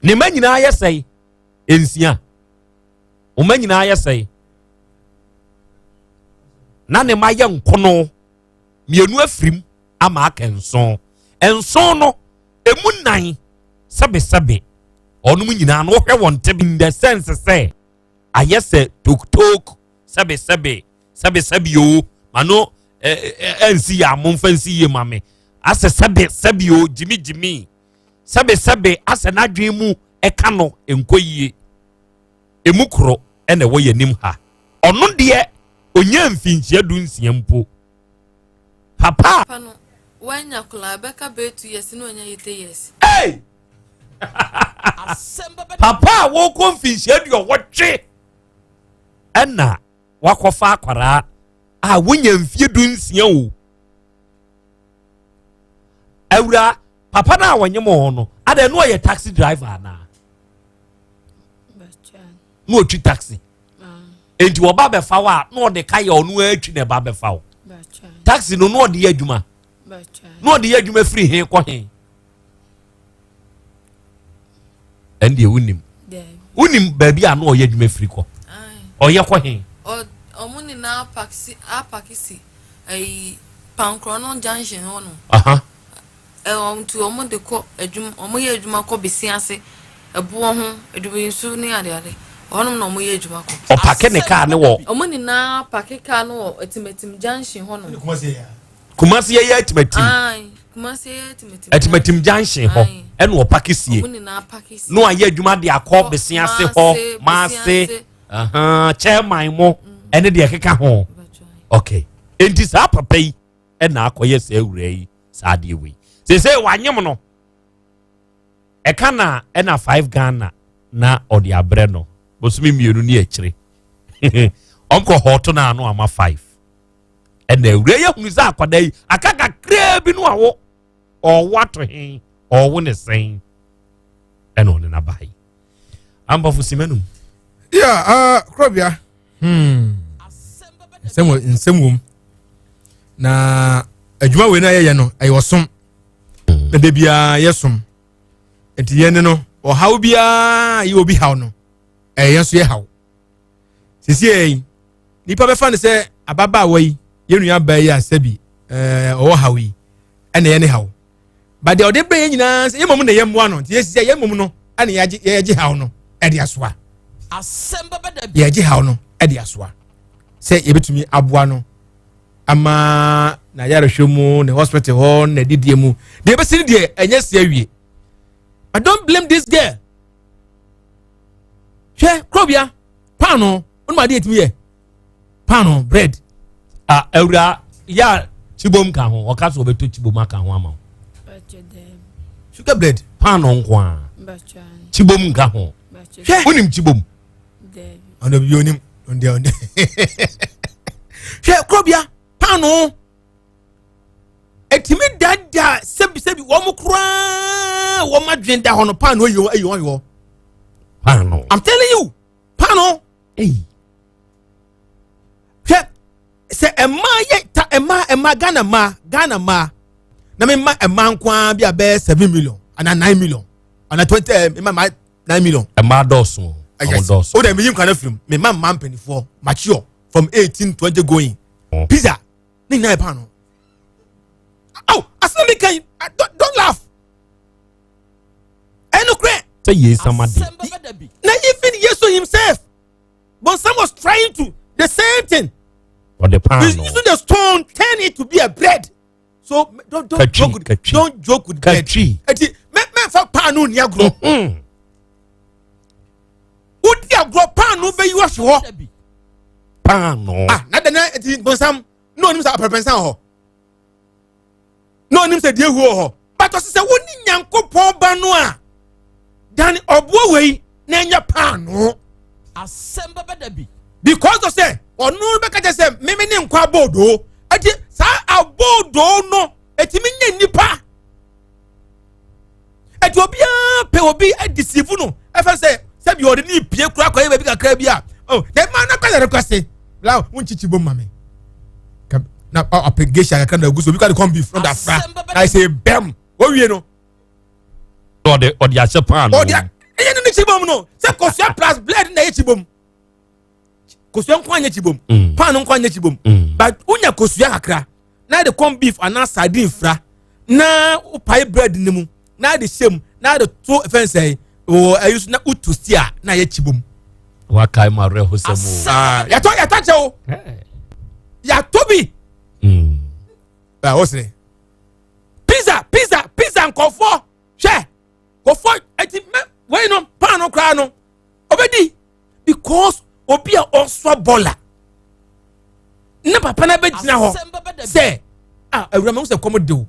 Ne mma nyinaa yɛ sɛe nsia. Ɔma nyinaa yɛ sɛe na ne mma yɛ nkono mmienu afirim ama aka nson. Nson no Emu nan sɛbesɛbe ɔnom nyinaa no wohwɛ wɔn tebe in the sense sɛ ayɛ sɛ toktok sɛbesɛbe sɛbesɛbe o ma no ɛnsi yɛ amo nfa nsi yie ma me asɛ sɛbe sɛbe o gyimi gyimi sɛbesɛbe asɛ n'adwene mu ɛka no nkɔ yie emu koro ɛna ɛwɔ yɛn anim ha ɔno deɛ onye mfinhyia du nsia mpo papa. Papa no wanya koraa bɛka bɛyɛ two years na wanya eighty years. Hey! papa a wɔkɔ mfinhyia aduɔwɔtwe ɛna wakɔfa akwaraa a wonya mfie du nsia o awura papa no a wɔnyem wɔn no adɛn no ɔyɛ taxi driver anaa na ɔtwi taxi nti ɔba bɛfa wo a na ɔde ka yɛ ɔno atwi na ɛba bɛfa wo taxi no na ɔde yɛ adwuma na ɔde yɛ adwuma firi he kɔ he ɛndeɛ wonim wonim baabi a na ɔyɛ adwuma firi kɔ ɔyɛ kɔ he ɔmo nyinaa apaki apaki si ayi pankorɔ no junction hɔ no Ɛwɔ nti wɔn de kɔ adwuma wɔn yɛ adwuma kɔ besia ase ɛboɔ ho adubinsu ne adeade ɛhɔnom na wɔn yɛ adwuma kɔ. Ɔpake ne kaa ne wɔ. Wɔn nyinaa pake kaa no wɔ atimatim junction hɔnom. Kumasi yɛ yɛ atimatim. Ayi Kumasi yɛ yɛ atimatim. Atimatim junction hɔ ɛna ɔpake sie. Wɔn nyinaa pake sie. Na wayɛ adwuma de akɔ besia ase hɔ maase chairman mo ɛne deɛ ɛkeka ho. Okay enti saa papa yi. ɛna akɔyɛ saa awura yi saa adeɛ wei sese wanyem no ɛka na ɛna five ghana na ɔde abrɛ no bosome mmienu ne akyire ɔnkɔ hɔɔto no ano ama five ɛna awura yi ahunu sɛ akwadaa yi aka kakraa bi no awo ɔwo ato he ɔwo ne sɛn ɛna ɔne n'aba yi ampɔfo simanum. Yeah, uh, kurɔbea. Hmm. Nsɛm wɔ nsɛm wom. Na adwuma wei na yɛyɛ no ɛyɛ ɔsom. Na da biara yɛsom. Nti yɛn ne no ɔhaw biara yɛ obi haw no ɛyɛ yɛn nso yɛ haw. Sisi yɛ yi nipa bɛfa no sɛ ababaawa yi yɛn nua baa yi a sɛbi ɛɛ ɔwɔ haw yi ɛna yɛn ne haw. Ba deɛ ɔde brɛ yɛn nyinaa sɛ yɛn mmom na yɛn mmoa no nti yɛsi sɛ yɛn mmom no ɛna yɛagye yɛgye haw no ɛde asoa. Yɛgye haw no ɛde asoa sɛ yɛbɛtumi aboa no ama na yarehwɛ mu ne hospital hɔ na adidie mu deɛ ɛbɛsi no deɛ ɛnyɛ si awie. I don't blame this girl. Hwɛ kurobia paano wɔn mu adeɛ etumi yɛ. paano bread. a awura yɛ a kyibom ka ho ɔka so ɔbɛtɔ kyibom aka ho ama wo sugar bread paano nko a kyibom nka ho hwɛ wonim kyibom ɔno bi onim ɔndeɛ ɔndeɛ hwɛ kurobia paano ɛtumi dada sɛbisɛbi wɔn koraa wɔn adwene da hɔ no paano ayi wɔn ayi wɔn hɔ paano i'm telling you paano. hwɛ sɛ mmaa yɛ ta mmaa mmaa ghana mmaa ghana mmaa na me mma mmaa nko ara bi a bɛyɛ seven million ana nine million ana twenty ɛɛ eh, mma mmaa nine million. mmaa dɔɔso ɔmo dɔɔso. o de mi yi nkwa na firim mi mma mmaa mpanimfoɔ mature from eighteen twenty going oh. pizza ne nyinaa yɛ paano aw asɛm mi kan don't don't laugh ɛnukurɛ. sɛ yesu ama de. na even yesu himself. Bonsam was trying to the same thing. Ɔde paano. He's using the stone turn it to be a bread. So don't don't katwi, joke with katwi. don't joke with bread. Katwi. Eti mɛ mɛ fa paano ni agorɔ. Mm-hmm. Wodi agorɔ paano bɛ yi wɔ fi hɔ. Paano. Ah na dana eti bonsam n'o nim sɛ apɛrɛpɛnsan hɔ. na ɔnim sɛ deɛ ehu wɔ hɔ but ɔsɛ sɛ wo ne nyankopɔn ba no a dan ɔboɔ wei na ɛnyɛ paano asɛm bɛbɛ da bi because ɔsɛ ɔno bɛka kyɛ sɛ meme ne nkwa aboodoo ɛti saa aboodoo no ɛtumi nyɛ nnipa ɛti obiara pɛ obi adisiifu no ɛfɛ sɛ sɛbi ɔde ne pie kura kɔyɛ baabi kakra bi a oh na ɛma na kɔyɛ request la wo nkyikyi bom ma me na ɔpɛ geisha kakra na agu so obi kɔ de corn beef na ɔde afra na ɛsɛ bɛm wɔwie no. ɔde ɔde ahyɛ paano. ɔde ɛyɛ ne ne kyi bom no sɛ kosua plus blend na ɛyɛ kyi bom kosua nko anyɛ kyi bom mm. paano nko anyɛ kyi bom mm. but wonya kosua kakra na de corn beef anaa sardine fra na wopae bread ne mu. na de hyɛ mu na de to fɛn sɛ wɔ ayi so na wotu si a na ayɛ kyibom. Wakae mu awerɛhosɛm o. Ah, yɛtɔ yɛtɔ kyɛ o yɛatɔ bi. Ah, o sere pizza pizza pizza nkɔfoɔ hwɛ nkɔfoɔ eti mɛ wei no paano koraa no ɔbɛdi because obi a ɔsɔ bɔla ne papa no bɛgyina hɔ sɛ ah awura ma sɛ kɔm de o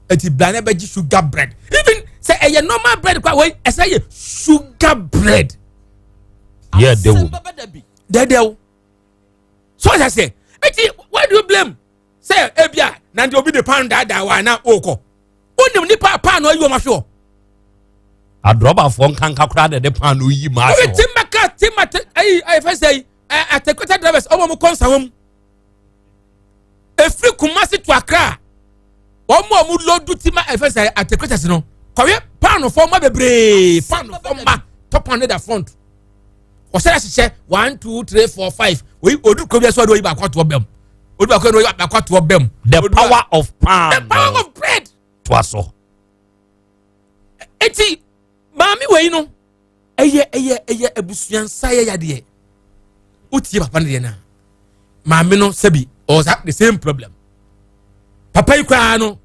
eti bla na bɛgye sugar bread even sɛ ɛyɛ normal bread kwa wei ɛsɛ yɛ sugar bread. Yɛ dɛw. Dɛdɛw so ɔsɛ sɛ eti why do you blame sɛ ebia na nde obi de pan daadaa wa na okɔ wonim nipa a paano ayi wɔn ahwɛ hɔ. Adrɔbafoɔ nkanka koraa na ɛde paano yi maa ahwɛ hɔ. Obi timba kaa timba te ayi ayi fɛn sɛ yi ɛ atekwata drivers ɔmo ɔmo kɔ nsawam efiri Kumasi to Accra wɔn a wɔn lodu timba ɛfɛ sɛ atekwatas no kɔwe paano fɔ mma bebree paano fɔ mma top and the front wɔsɛ ahyehyɛ one two three four five oyi odu kuro bi ɛsɛ ɔde oyi baako ato ɔbɛm odu baako ɛna oyi baako ato ɔbɛm. The power of pan. The power of bread. To aso. Eti maame wei no ɛyɛ ɛyɛ ɛyɛ abusuansa yɛ yadeɛ wotie papa no deɛ na maame no sɛbi ɔwɔ saa the same problem papa yi koraa no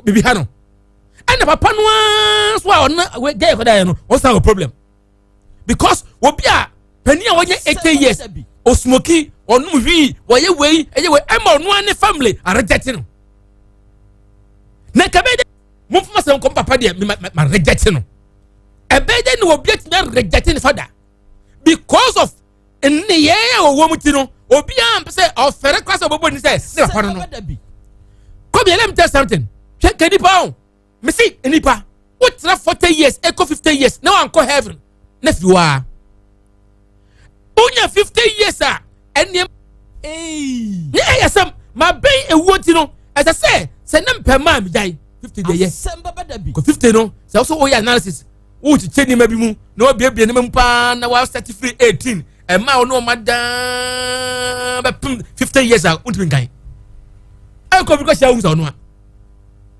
bibi ha no ɛna papa no ara so a ɔno gɛɛ kɔda yɛ no ɔsan wɔ problem because obi a panin a wɔnyɛ 80 years osmoki ɔnom hwii wɔyɛ wei ɛyɛ wei ɛma ɔno ara ne family arejɛte no na nka bɛyɛ dɛ momfoma sɛ nkɔm papa deɛ ma ma rejɛte no ɛbɛyɛ dɛ na obi atumi arejɛte ne fada because of nneyɛɛ a wɔwɔ mu ti no obiara mpɛ sɛ ɔfɛrɛ kora sɛ ɔbɛbɔ ni sɛ ne papa no no kɔbi let me tell something hwɛ kɛ nipa o mesi nipa wotena 40 years ɛkɔ 50 years na wankɔ heaven na firi hɔ a wonya 50 years a ɛnneɛma ne ɛyɛ sɛm ma bɛn ewuo ti no ɛsɛ sɛ sɛ ne mpɛ maa mi gyae 50 deɛ yɛ kɔ 50 no sɛ wosɔ woyɛ analysis wokyekyɛ nneɛma bi mu na wabiabia nneɛma mu paa na wasɛte firi 18 ɛma wo ne ɔma daa bɛpem 50 years a wontumi nkan ɛkɔ bi kɔhyia wo sɛ ɔno a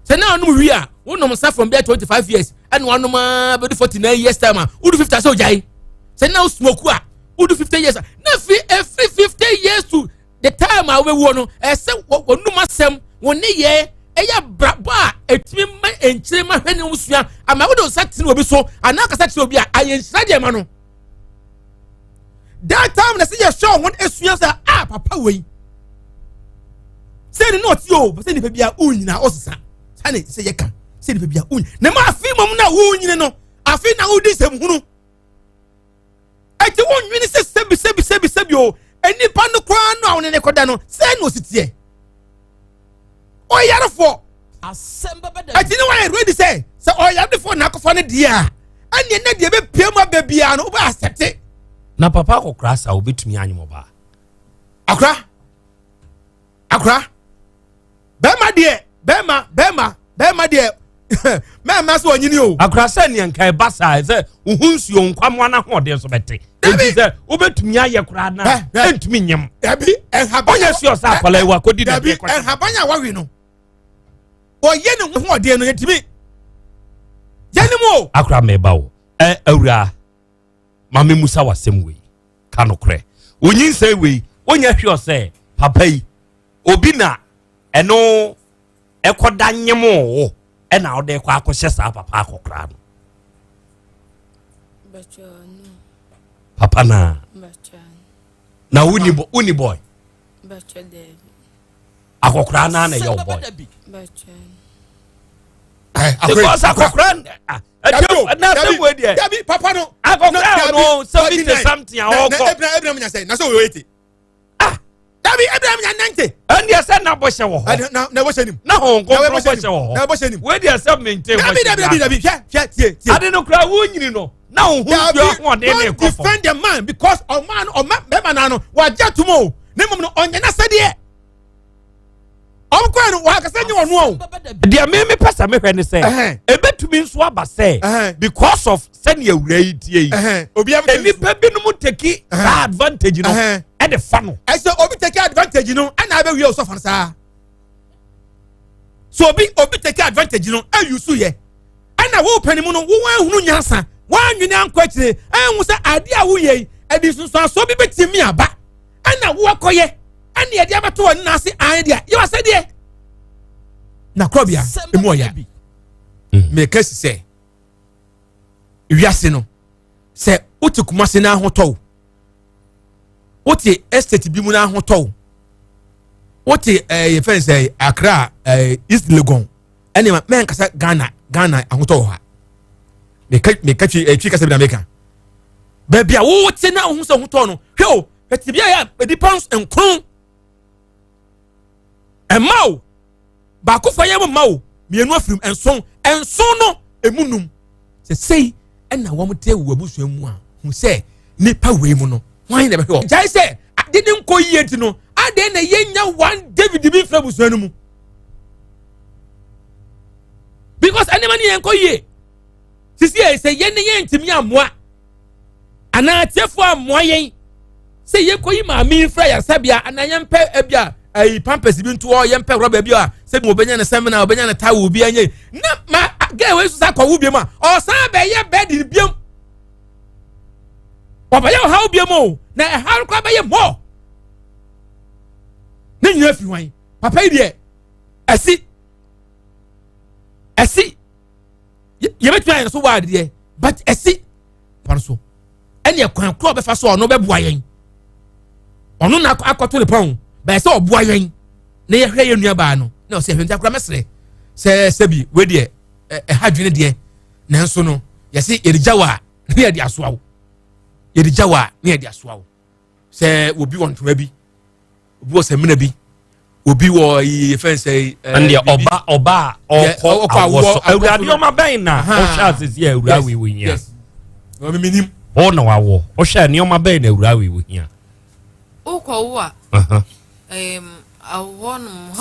sɛ na ɔnom wie a wonom nsa from bɛyɛ 25 years ɛna wanom a bɛdu 49 years time a wodu 50 sɛ ogyae sɛ na wosmoku a wodu 50 years a na fi ɛfiri 50 years to the time a wobɛwuo no ɛsɛ wɔnum asɛm wɔn nneyɛɛ ɛyɛ abrabɔ a ɛtumi ma nkyerɛ ma hwɛ ne ho sua ama wode nsa tene obi so anaa kasa kyerɛ obi a ayɛ nhyira deɛ ma no that time na sɛ yɛhwɛ wɔn asua sɛ a papa wei sɛ ne na ɔte o sɛ nipa bi a wonyina ɔsesa sane sɛ yɛka sɛ nipa bi a wonyina na ma afei mmom na wonyini no afei na wodi nsɛm hunu Enti wonnwene sɛ sɛbi sɛbi sɛbi sɛbi o nnipa no koraa no a wɔne ne kɔda no sɛ na osi teɛ. Ɔyarefoɔ. Ɛti ne wɔayɛ ready sɛ sɛ ɔyarefoɔ na akɔfa no deɛ a ɛneɛ na deɛ ɛbɛpie mu aba biara no wobɛ asɛte. Na papa akɔkora sa wobɛtumi anyem ɔbaa. Akora akora bɛrima deɛ bɛrima bɛrima bɛrima deɛ mɛɛma sɛ ɔnyini o. Akora sɛ nea nka ɛba saa sɛ wohu nsuo nkwamoa no ahoɔden so bɛte enti sɛ wobɛtumi ayɛ koraa na ɛntumi nyem. Dabi nhaban ɔnyɛ sure sɛ akwadaa yi wakɔdi dabi nhaban a wawe no ɔyɛ ne ho ɔdeɛ no yɛntumi yɛne mu o. Akora mɛba wo ɛ awura maame musa wasɛm wei ka nokorɛ onyinsɛn wei wonyɛ hwɛ sɛ papa yi obi na ɛno ɛkɔda nyem wo ɛna wode kɔ akɔhyɛ saa papa akɔkora no papa naa na woni woni boy akɔkora naa na ɛyɛ wo boy because akɔkora na asɛm wei deɛ dabi papa no akɔkora no 70 something a ɔkɔ Abraham nya sɛ na sɛ ɔyɛ 80 ah dabi Abraham nya 90 ɛndeɛ sɛ na bɔhyɛ wɔ hɔ na na bɔhyɛ nim na hɔn kɔnkɔn bɔhyɛ wɔ hɔ na bɔhyɛ nim wei deɛ sɛ mente dabi dabi dabi dabi hwɛ hwɛ tie tie ade no koraa wonyini no na wo ho nsuo ahoɔden ne don't kɔ fam defend the man because ɔman no ɔma bɛrima naa no wagye atum o ne mmom no ɔnyɛ n'asɛdeɛ ɔmo kɔɛ no wakasa nye ɔno o. Deɛ me mepɛ sɛ mehwɛ ne sɛ ebetumi nso aba sɛ because of sɛnea awura yi tie yi nnipa binom take saa advantage no ɛde fa no. Ɛsɛ obi take advantage no ɛna abɛwie osɔfo no saa so obi obi take advantage no ɛyu so yɛ Ɛna wo panimu no, wo anhunu nyansa, woanwene ankɔ akyire, anhu sɛ adeɛ a woyɛ yi, ɛde nsunsuansoɔ bi bɛtumi aba. Ɛna woakɔyɛ, ɛne ɛde abɛto wɔ nna ase an deɛ, yɛ wasɛdeɛ. Na korɔbea, emu ɔya. Meka si sɛ, wiase no, sɛ wote Kumase na ahotɔ wo, wote estate bi mu na ahotɔ wo, wote ɛɛ eh, yɛfɛn sɛ Accra ɛɛ eh, East Legon, ɛne ma mɛnkasa Ghana Ghana ahotɔ wɔ ha. Meka meka twi ɛɛ eh, twi kasa bi na meka. Baabi a wote na ohun sɛ ahotɔ no, hwɛ o, ɛte bi a yɛ nipa nkron ɛma o. Baako fa yɛ mma o, mmienu afirim, nson, nson no emu num. Sɛ sei ɛna wɔn te wɔ abusua mu a, hu sɛ nipa wei mu no, hwan na ɛbɛhwɛ wɔn? Gyae sɛ ade ne nkɔ yie nti no, adɛn na yɛnya one David bi mfiri abusua no mu? Because nneɛma no yɛn nkɔ yie. Sisi yɛ sɛ yɛn ne yɛn ntumi ammoa anaa atiefoɔ ammoa yɛn sɛ yɛnkɔyi maame yi mfiri ayaresabea anaa yɛmpɛ ebi a ayi pampers bi nto hɔ yɛmpɛ rɔba bi a sɛbi wɔbɛnya ne sɛmina wɔbɛnya ne towel bi anyɛ na ma gɛɛ wei nso sa akɔwo biom a ɔsan bɛyɛ bɛɛdi biom ɔbɛyɛ ɔhaw biom o na ɛhaw no koraa bɛyɛ mɔ ne nyinaa firi hwan papa yi deɛ ɛsi ɛsi yɛbɛtumi ayɛ no so wɔ adeɛ but ɛsi pɔn so ɛne ɛkwan korɔ ɔbɛfa so ɔno bɛboa yɛn ɔno na akɔto ne pɔn bɛyɛ sɛ ɔboa yɛn na yɛhwɛ yɛn nua baa no na ɔsɛ ɛhwɛ nti akora mɛsrɛ sɛ sɛbi wei deɛ ɛha dwene deɛ nanso no yɛse yɛde gya wɔ a ne yɛde asoa wo yɛde gya wɔ a ne yɛde asoa wo sɛ obi wɔ ntoma bi obi wɔ sɛmina bi obi wɔ yi fɛn sɛ. ɛndeɛ ɔba ɔba a ɔkɔ awɔ so awurade ɔma bɛn na ɔhwɛ asese a awura wei wɔ hia. ɔmi mi nim. ɔ na wawɔ ɔhwɛ nneɛma bɛn na awura wei wɔ hia. wokɔ wo a.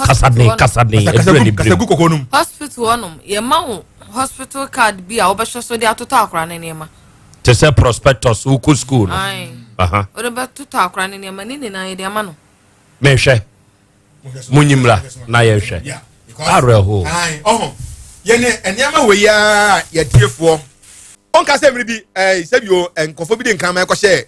kasaden kasaden ɛduru ani bere mu kɔkɔɔ nom. hospital hɔnom yɛma wo hospital card bi a wobɛhwɛ so de atotɔ akora ne nneɛma. te sɛ prospectus wokɔ school no. wode bɛtotɔ akora ne nneɛma ne nyinaa yɛde ama no. mehwɛ munyimra na yɛhwɛ awerɛho. yɛne nneɛma wei a yɛtiefoɔ ɔnka sɛ mmere bi sɛbi o nkɔfoɔ bi de nkraman kɔhyɛ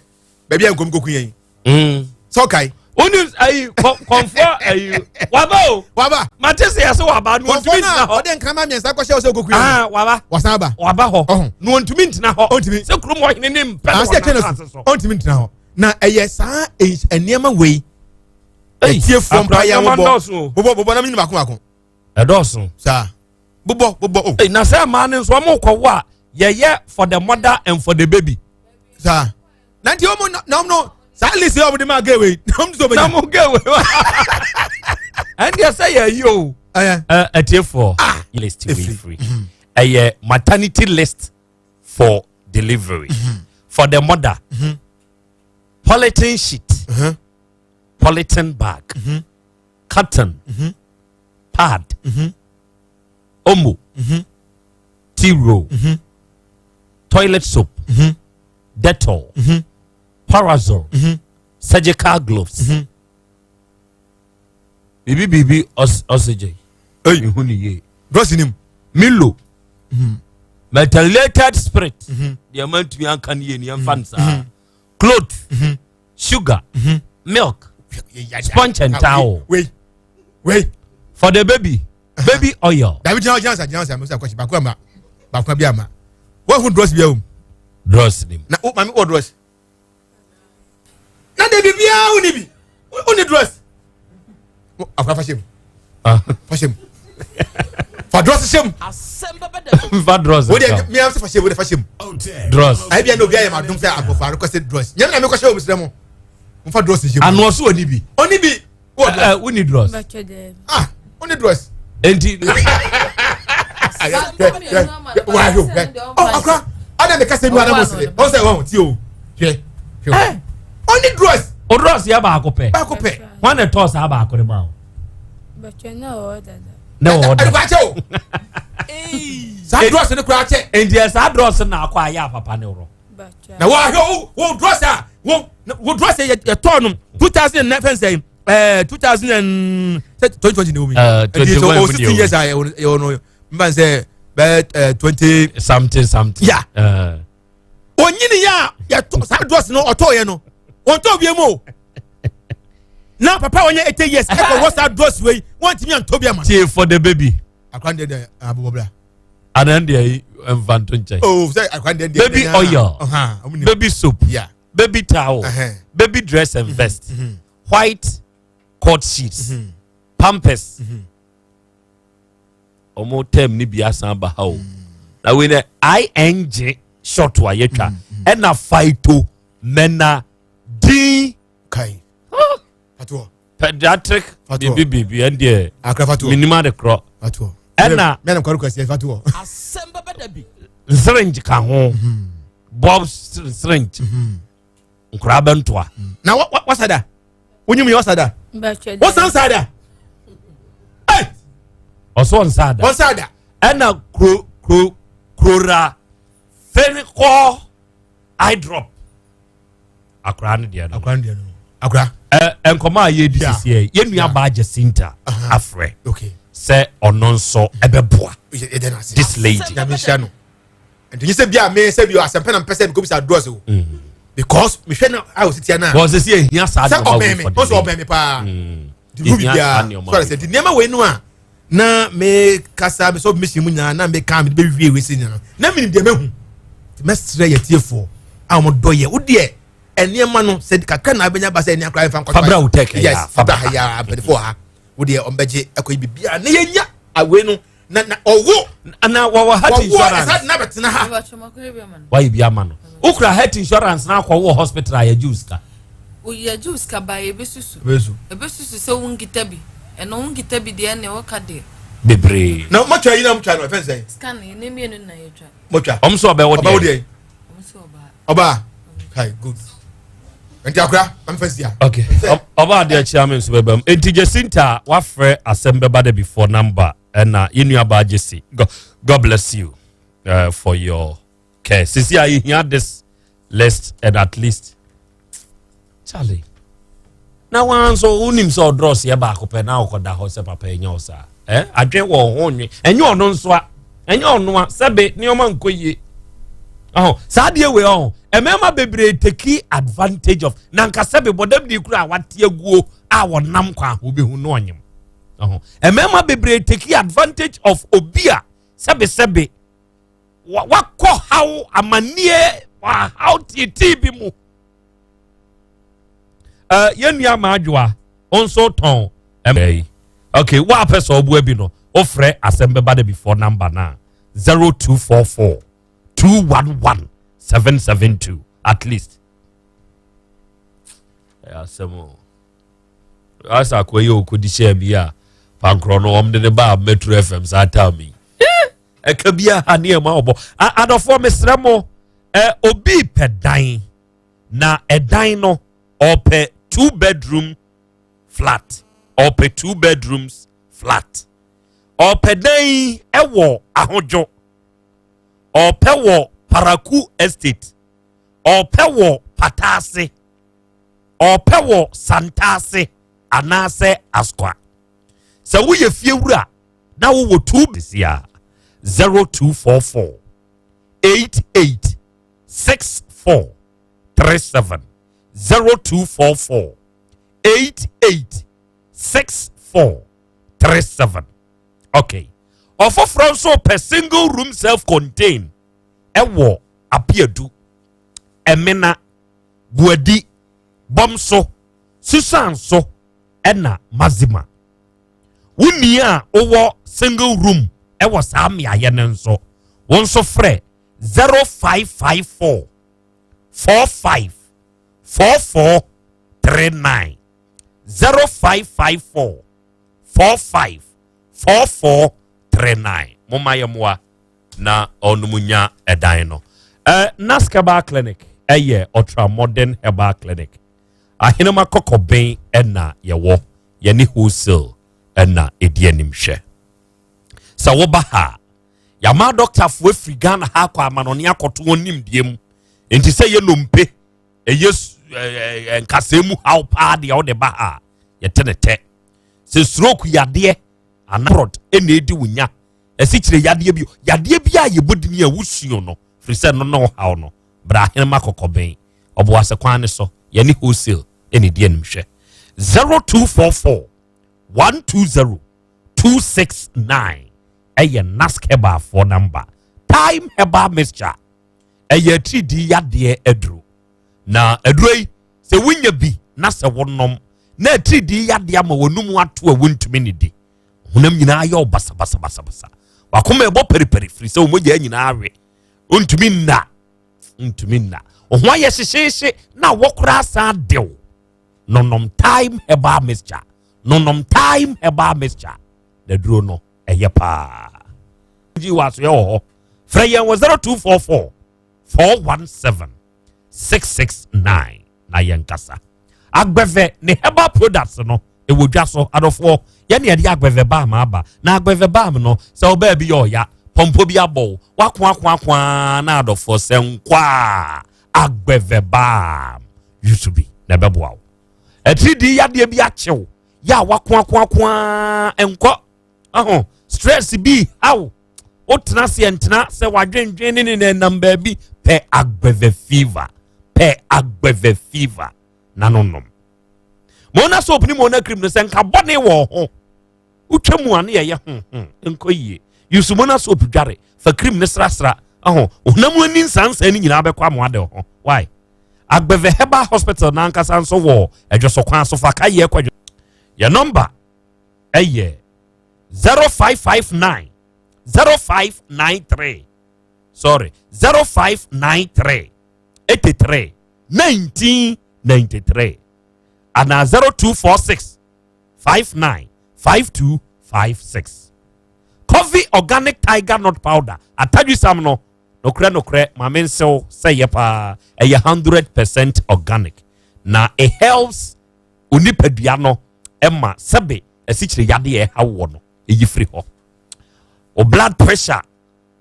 baabi a nkɔm kɔku yɛn sɛ ɔkae wonim ayi kɔnfoɔ ayi waba o waba mate sɛ yɛsɛ waba no ɔntumi ntena hɔ ɔde nkrama mmiɛnsa kɔhyɛ wo sɛ ɔkɔku yɛn ah, waba wasan aba waba hɔ ɔho na ɔntumi ntena hɔ ɔntumi sɛ kurom ɔhene ne mpɛ no wɔ n'asase so ɔntumi ntena hɔ na ɛyɛ saa nneɛma wei ɛtiefoɔ mpa yɛ bobɔ bobɔ bobɔ na mi ni baako baako ɛdɔɔso saa bobɔ bobɔ o. na sɛ mmaa no nso wɔn kɔ wo a yɛyɛ for the mother and for the baby. saa na nti wɔn na wɔn no saa list yɛ wɔn de ma gay wei na wɔn nso bɛ nya. na mo gay wei wa ɛndeɛ sɛ yɛ yi o. ɛyɛ ɛtiefoɔ ah list wei firi ɛyɛ maternity list for delivery mm -hmm. for the mother mm -hmm. polythene sheet mm -hmm. polythene bag mm -hmm. curtain mm -hmm. pad mm -hmm. omo mm -hmm. tea roll mm -hmm. toilet soap mm -hmm. Dettol, mm -hmm. Parazol, mm -hmm. surgical gloves. Mm -hmm. Bibi bibi oxygen. Hey. Ihu ni ye. Drugs ni mu. Milo. Mm -hmm. Methylated spirit. Mm -hmm. Deɛ ma ntumi anka ni ye ni yɛn fa no saa. Mm -hmm. Cloth. Mm -hmm. Sugar. Mm -hmm. Milk. Sponge and towel. Wait. Wait. For the baby. Baby oil. Dabi gyina gyina sa gyina sa musa kwasi baako ama baako bi ama. Wɔn ho drugs bi awom. Drugs ni mu. Na o maame wɔ drugs. Na de bibiara wo ni bi. Wo ni drugs. Akora fa hyɛ mu. Fa hyɛ mu. Fa drugs hyɛ mu. Fa drugs. Wo de mi am sɛ fa hyɛ mu wo de fa hyɛ mu. Drugs. Ayi bi a na obi ayɛ ma dum sɛ akɔfo arokɔ sɛ drugs. Nyɛ mi na mi kɔ hyɛ wɔn srɛ mo. Nfa drugs hyɛ mu. Ano ɔso wɔ ni bi. Ɔni bi. Wɔ woni drɔs. Ah, woni drɔs. Enti. Wahwɛ o, hwɛ. Ɔ akora, ada mi kasa mi ada mo sere. Ɔn sɛ wɔn ti o, hwɛ, hwɛ. Ɔni drɔs. O drɔs yɛ baako pɛ. Baako pɛ. Wɔn na ɛtɔ saa baako de ma o. Bɛtwɛ na ɔwɔ dada. Na ɔwɔ dada. Ɛdukɔ akyɛ o. Saa drɔs ne kura akyɛ. Enti ɛ saa drɔs na akɔ ayɛ apapa ne worɔ. Na wɔahwɛ wo wo drɔs a wo wo drɔs yɛ tɔɔ no 2009 fɛn sɛ ɛɛ 2000 and 2020 na omi. 21 o 16 years a yɛ wɔ no mba sɛ Bɛɛ 20 something something. Ya. Onyini yɛ a yɛtɔ saa drɔs no ɔtɔ yɛ no wɔntɔ bi mu o. Na papa wɔnyɛ 80 years ɛkɔ wɔ saa drɔs wei wɔntumi antɔ bi ama. Tie for the baby. Akwan deɛ deɛ abobɔ bra. Anan deɛ yi nfa nto nkyɛn. Oh sɛ akwan deɛ deɛ. Baby oil. Baby soap. Yeah. Baby towel. Baby dress and vest. White court sheets. Pampers. Ɔmo term ni bi asan ba ha o. Na wei nɛ ing short a yɛtwa ɛna phyto mena din. Kai. Fatoɔ. Pediatric biribi biribi ɛndeɛ. Akra fatoɔ. Minim ade korɔ. Fatoɔ. Ɛna. Mɛnam kwari kwasi fatoɔ. Asɛm bɛbɛ da bi. Syringe ka ho. Bob syringe. Nkoraa bɛntoa. Na wasa da. Wonyim yɛ wasa da. Wosan sa da. Ɔsɔ nsa da. Ɔnsa da. Ɛna kuro kuro kurora fenikɔ eye drop. Akora no deɛ no. Akora no deɛ no. Akora. Ɛ nkɔmɔ a yɛdi sisi yɛ yɛn nua baa Jacinta afrɛ. Okay. Sɛ ɔno nso ɛbɛboa. This lady. Nyame nhyira no. Nti nye sɛ bi a me sɛ bi asɛmpɛ na mpɛ sɛ mekɔbisa address o. Because mehwɛ no a ɔsi tia no a. Wɔn sɛ si ehia saa sɛ nneɛma ɔbɛn wei me for the ɔsɛ lady. ɔbɛn me paa. Nti hu Ehia saa biribiara nneɛma so sɛ nti nneɛma wei no a na me kasa me sɛ mission mu nyinaa na me ka me de bɛwie wei si nyinaa na menim deɛ mahu. Nti mɛsrɛ yɛ tiefoɔ a wɔn dɔ yɛ wo deɛ nneɛma no sɛ kakra na abɛnya ba sɛ ɛne akora yɛmfa nkɔtɔ Fabra wo tech yes ya, fabra ha ya mpanyinfoɔ ha wo deɛ ɔmbɛgye ɛkɔ yi biribiara na yɛnya awei no na na ɔwo na wɔwɔ health insurance wɔwo ɛsa na bɛtena ha wayɛ bi ama no wokura health insurance na akɔ wɔ hospital a yɛgye wo sika. Yɛgye wo sika ba yɛbɛsusu ɛbɛsusu sɛ wonkita bi ɛno wonkita bi deɛ ɛne wɔka deɛ bebree. Na motwa yi na motwa no ɛfɛn sɛn. Scan yi ne mmienu na yɛtwa. Motwa. Ɔmo sɛ ɔbɛwo deɛ. Ɔbɛwo deɛ. Ɔbaa. Kai good. Nti akora maame fɛ si a. Okay. Ɔbaa adeɛ kyerɛ mi nso bɛba mu. Nti Jacinta wafrɛ asɛm bɛba de before number ɛna yɛn nua baa Jesse. God, God bless you for your care. Sisi a yɛhia this list and at least Charlie. Na wɔn nso wonim sɛ ɔdrɔs yɛ baako pɛ na ɔkɔda hɔ sɛ papa ɛnyɛ wo saa. Eh? Adwen wɔ ho nwe. Ɛnyɛ ɔno nso a. Ɛnyɛ ɔno a sɛbe nneɛma nkɔ yie. Ɔho saa adeɛ wei ɔho mmarima bebree take advantage of na nka sɛbe bɔdam di kura a wate aguo a wɔnam kwan ho bɛhu no ɔnyem. Ɔho mmarima bebree take advantage of obi a sɛbe sɛbe wakɔ haw amanneɛ wahaw tietie bi mu. Yɛn nua Maadwoa nso tɔn ɛmɛ yi. Okay, wo a pɛ sɛ ɔboa bi no, wofrɛ asɛm bɛba da before number na 0244 211 772 at least. Ɛyɛ asɛm o. Asa akɔ yi okodi hyɛ bi a pankorɔ no wɔn de ne ba Metro FM saa time yi. Ɛka bi aha ne ɛma ɔbɔ. Adɔfoɔ mesrɛ mo, obi pɛ dan na ɛdan no ɔpɛ 2 bedroom flat, ɔpɛ 2 bedrooms flat, ɔpɛ dan yi ɛwɔ Ahodwo, ɔpɛ wɔ Paraku Estate, ɔpɛ wɔ Patase, ɔpɛ wɔ Santase anaasɛ Asqua. Sɛ woyɛ fiewura na wowɔ 2 sia 0244 88 64 37 0244 88 64 37. Okay. Ɔfoforɔ nso pɛ single room self contained ɛwɔ Apiadu, Ɛmena, Buadi, Bɔmso, Susanso ɛna Mazima. Wo nua a wowɔ single room ɛwɔ saa mmeaeɛ no nso, wo nso frɛ 0554 45 44 39 0554 45 44 39. Moma yɛ mmoa na ɔnom nya ɛdan no. Nask Herbal Clinic ɛyɛ ultra modern herbal clinic. Ahenema kɔkɔbɛn ɛna yɛwɔ, yɛne wholesale ɛna ɛdi anim hwɛ. Sɛ woba ha, yɛama dɔktafoɔ afiri Ghana ha akɔ amanɔne akɔto wɔn nimdeɛ mu. Nti sɛ yɛ nnompe, ɛyɛ nkasɛɛ mu haw paa deɛ wode ba ha, yɛte ne tɛ. Sɛ stroke yadeɛ, anaa prod ɛna ɛdi wo nya, Asikyire yadeɛ bi, yadeɛ bi a yɛbɔ dini a wosuo no, firi sɛ no na ɔhaw no. Bra Ahenema Kɔkɔbɛn, Ɔboase kwan ne so, yɛne wholesale ɛna ɛdi animhwɛ. 0244 120 269 ɛyɛ Nask Herbal number. Time Herbal Mixture ɛyɛ atiridii yadeɛ aduro. Na aduro yi sɛ wonya bi na sɛ wonom na atiridii yadeɛ ama wɔnum ato a wontumi ne di, honam nyinaa yɛ ɔbasabasabasabasa, wakoma ɛbɔ periperi firi sɛ wɔn mogya nyinaa awe, wontumi nna, ntumi nna, wo ho ayɛ hyehyeehye na wɔkora asan dew, nonom Time Herbal Mixture, nonom Time Herbal Mixture na duro no ɛyɛ paa. Gyi wɔ asoɛ wɔ hɔ, frɛ yɛn wɔ 0244 417 669 na yɛn kasa. Agbɛvɛ ne herbal products no ɛwɔ dwa so. Adɔfoɔ, yɛne yɛde Agbɛvɛ balm aba, na Agbɛvɛ balm no, sɛ ɔbaa bi yɛ ɔya pɔmpɔ bi abɔ wo wako ako ako aa na adɔfoɔ sɛ nkwa Agbɛvɛ balm yusu bi na ɛbɛboa wo. Atiridii yadeɛ bi akyew yɛ a wako ako ako aa nkɔ aho, stress bi haw wotena seɛ ntena sɛ wadwendwen ne ne nam baabi pɛ, Agbɛvɛ fever, pɛ Agbɛvɛ fever na no nom. Mona soap ne Mona cream no, sɛ nka bɔne wɔ ho wotwa mu a ne yɛyɛ ho ho nkɔ yie, use Mona soap dware, fa cream ne srasra aho, honam ani nsansan no nyinaa bɛkɔ amoa de ho. Why Agbɛvɛ Herbal Hospital n'ankasa nso wɔ Adwoso kwan so, fa kayɛ kɔ. Yɛ number ɛyɛ 0559 0593, sorry, 0593 83 1993 ana 0246 59 5256. Coffee Organic Tiger Nut Powder, atadwisam no, nokorɛ nokorɛ, maame nsew sɛ yɛ paa, ɛyɛ 100% organic na it helps onipadua no, ɛma sɛbe asikyire yadeɛ ɛha wɔ no ɛyi firi hɔ. O blood pressure,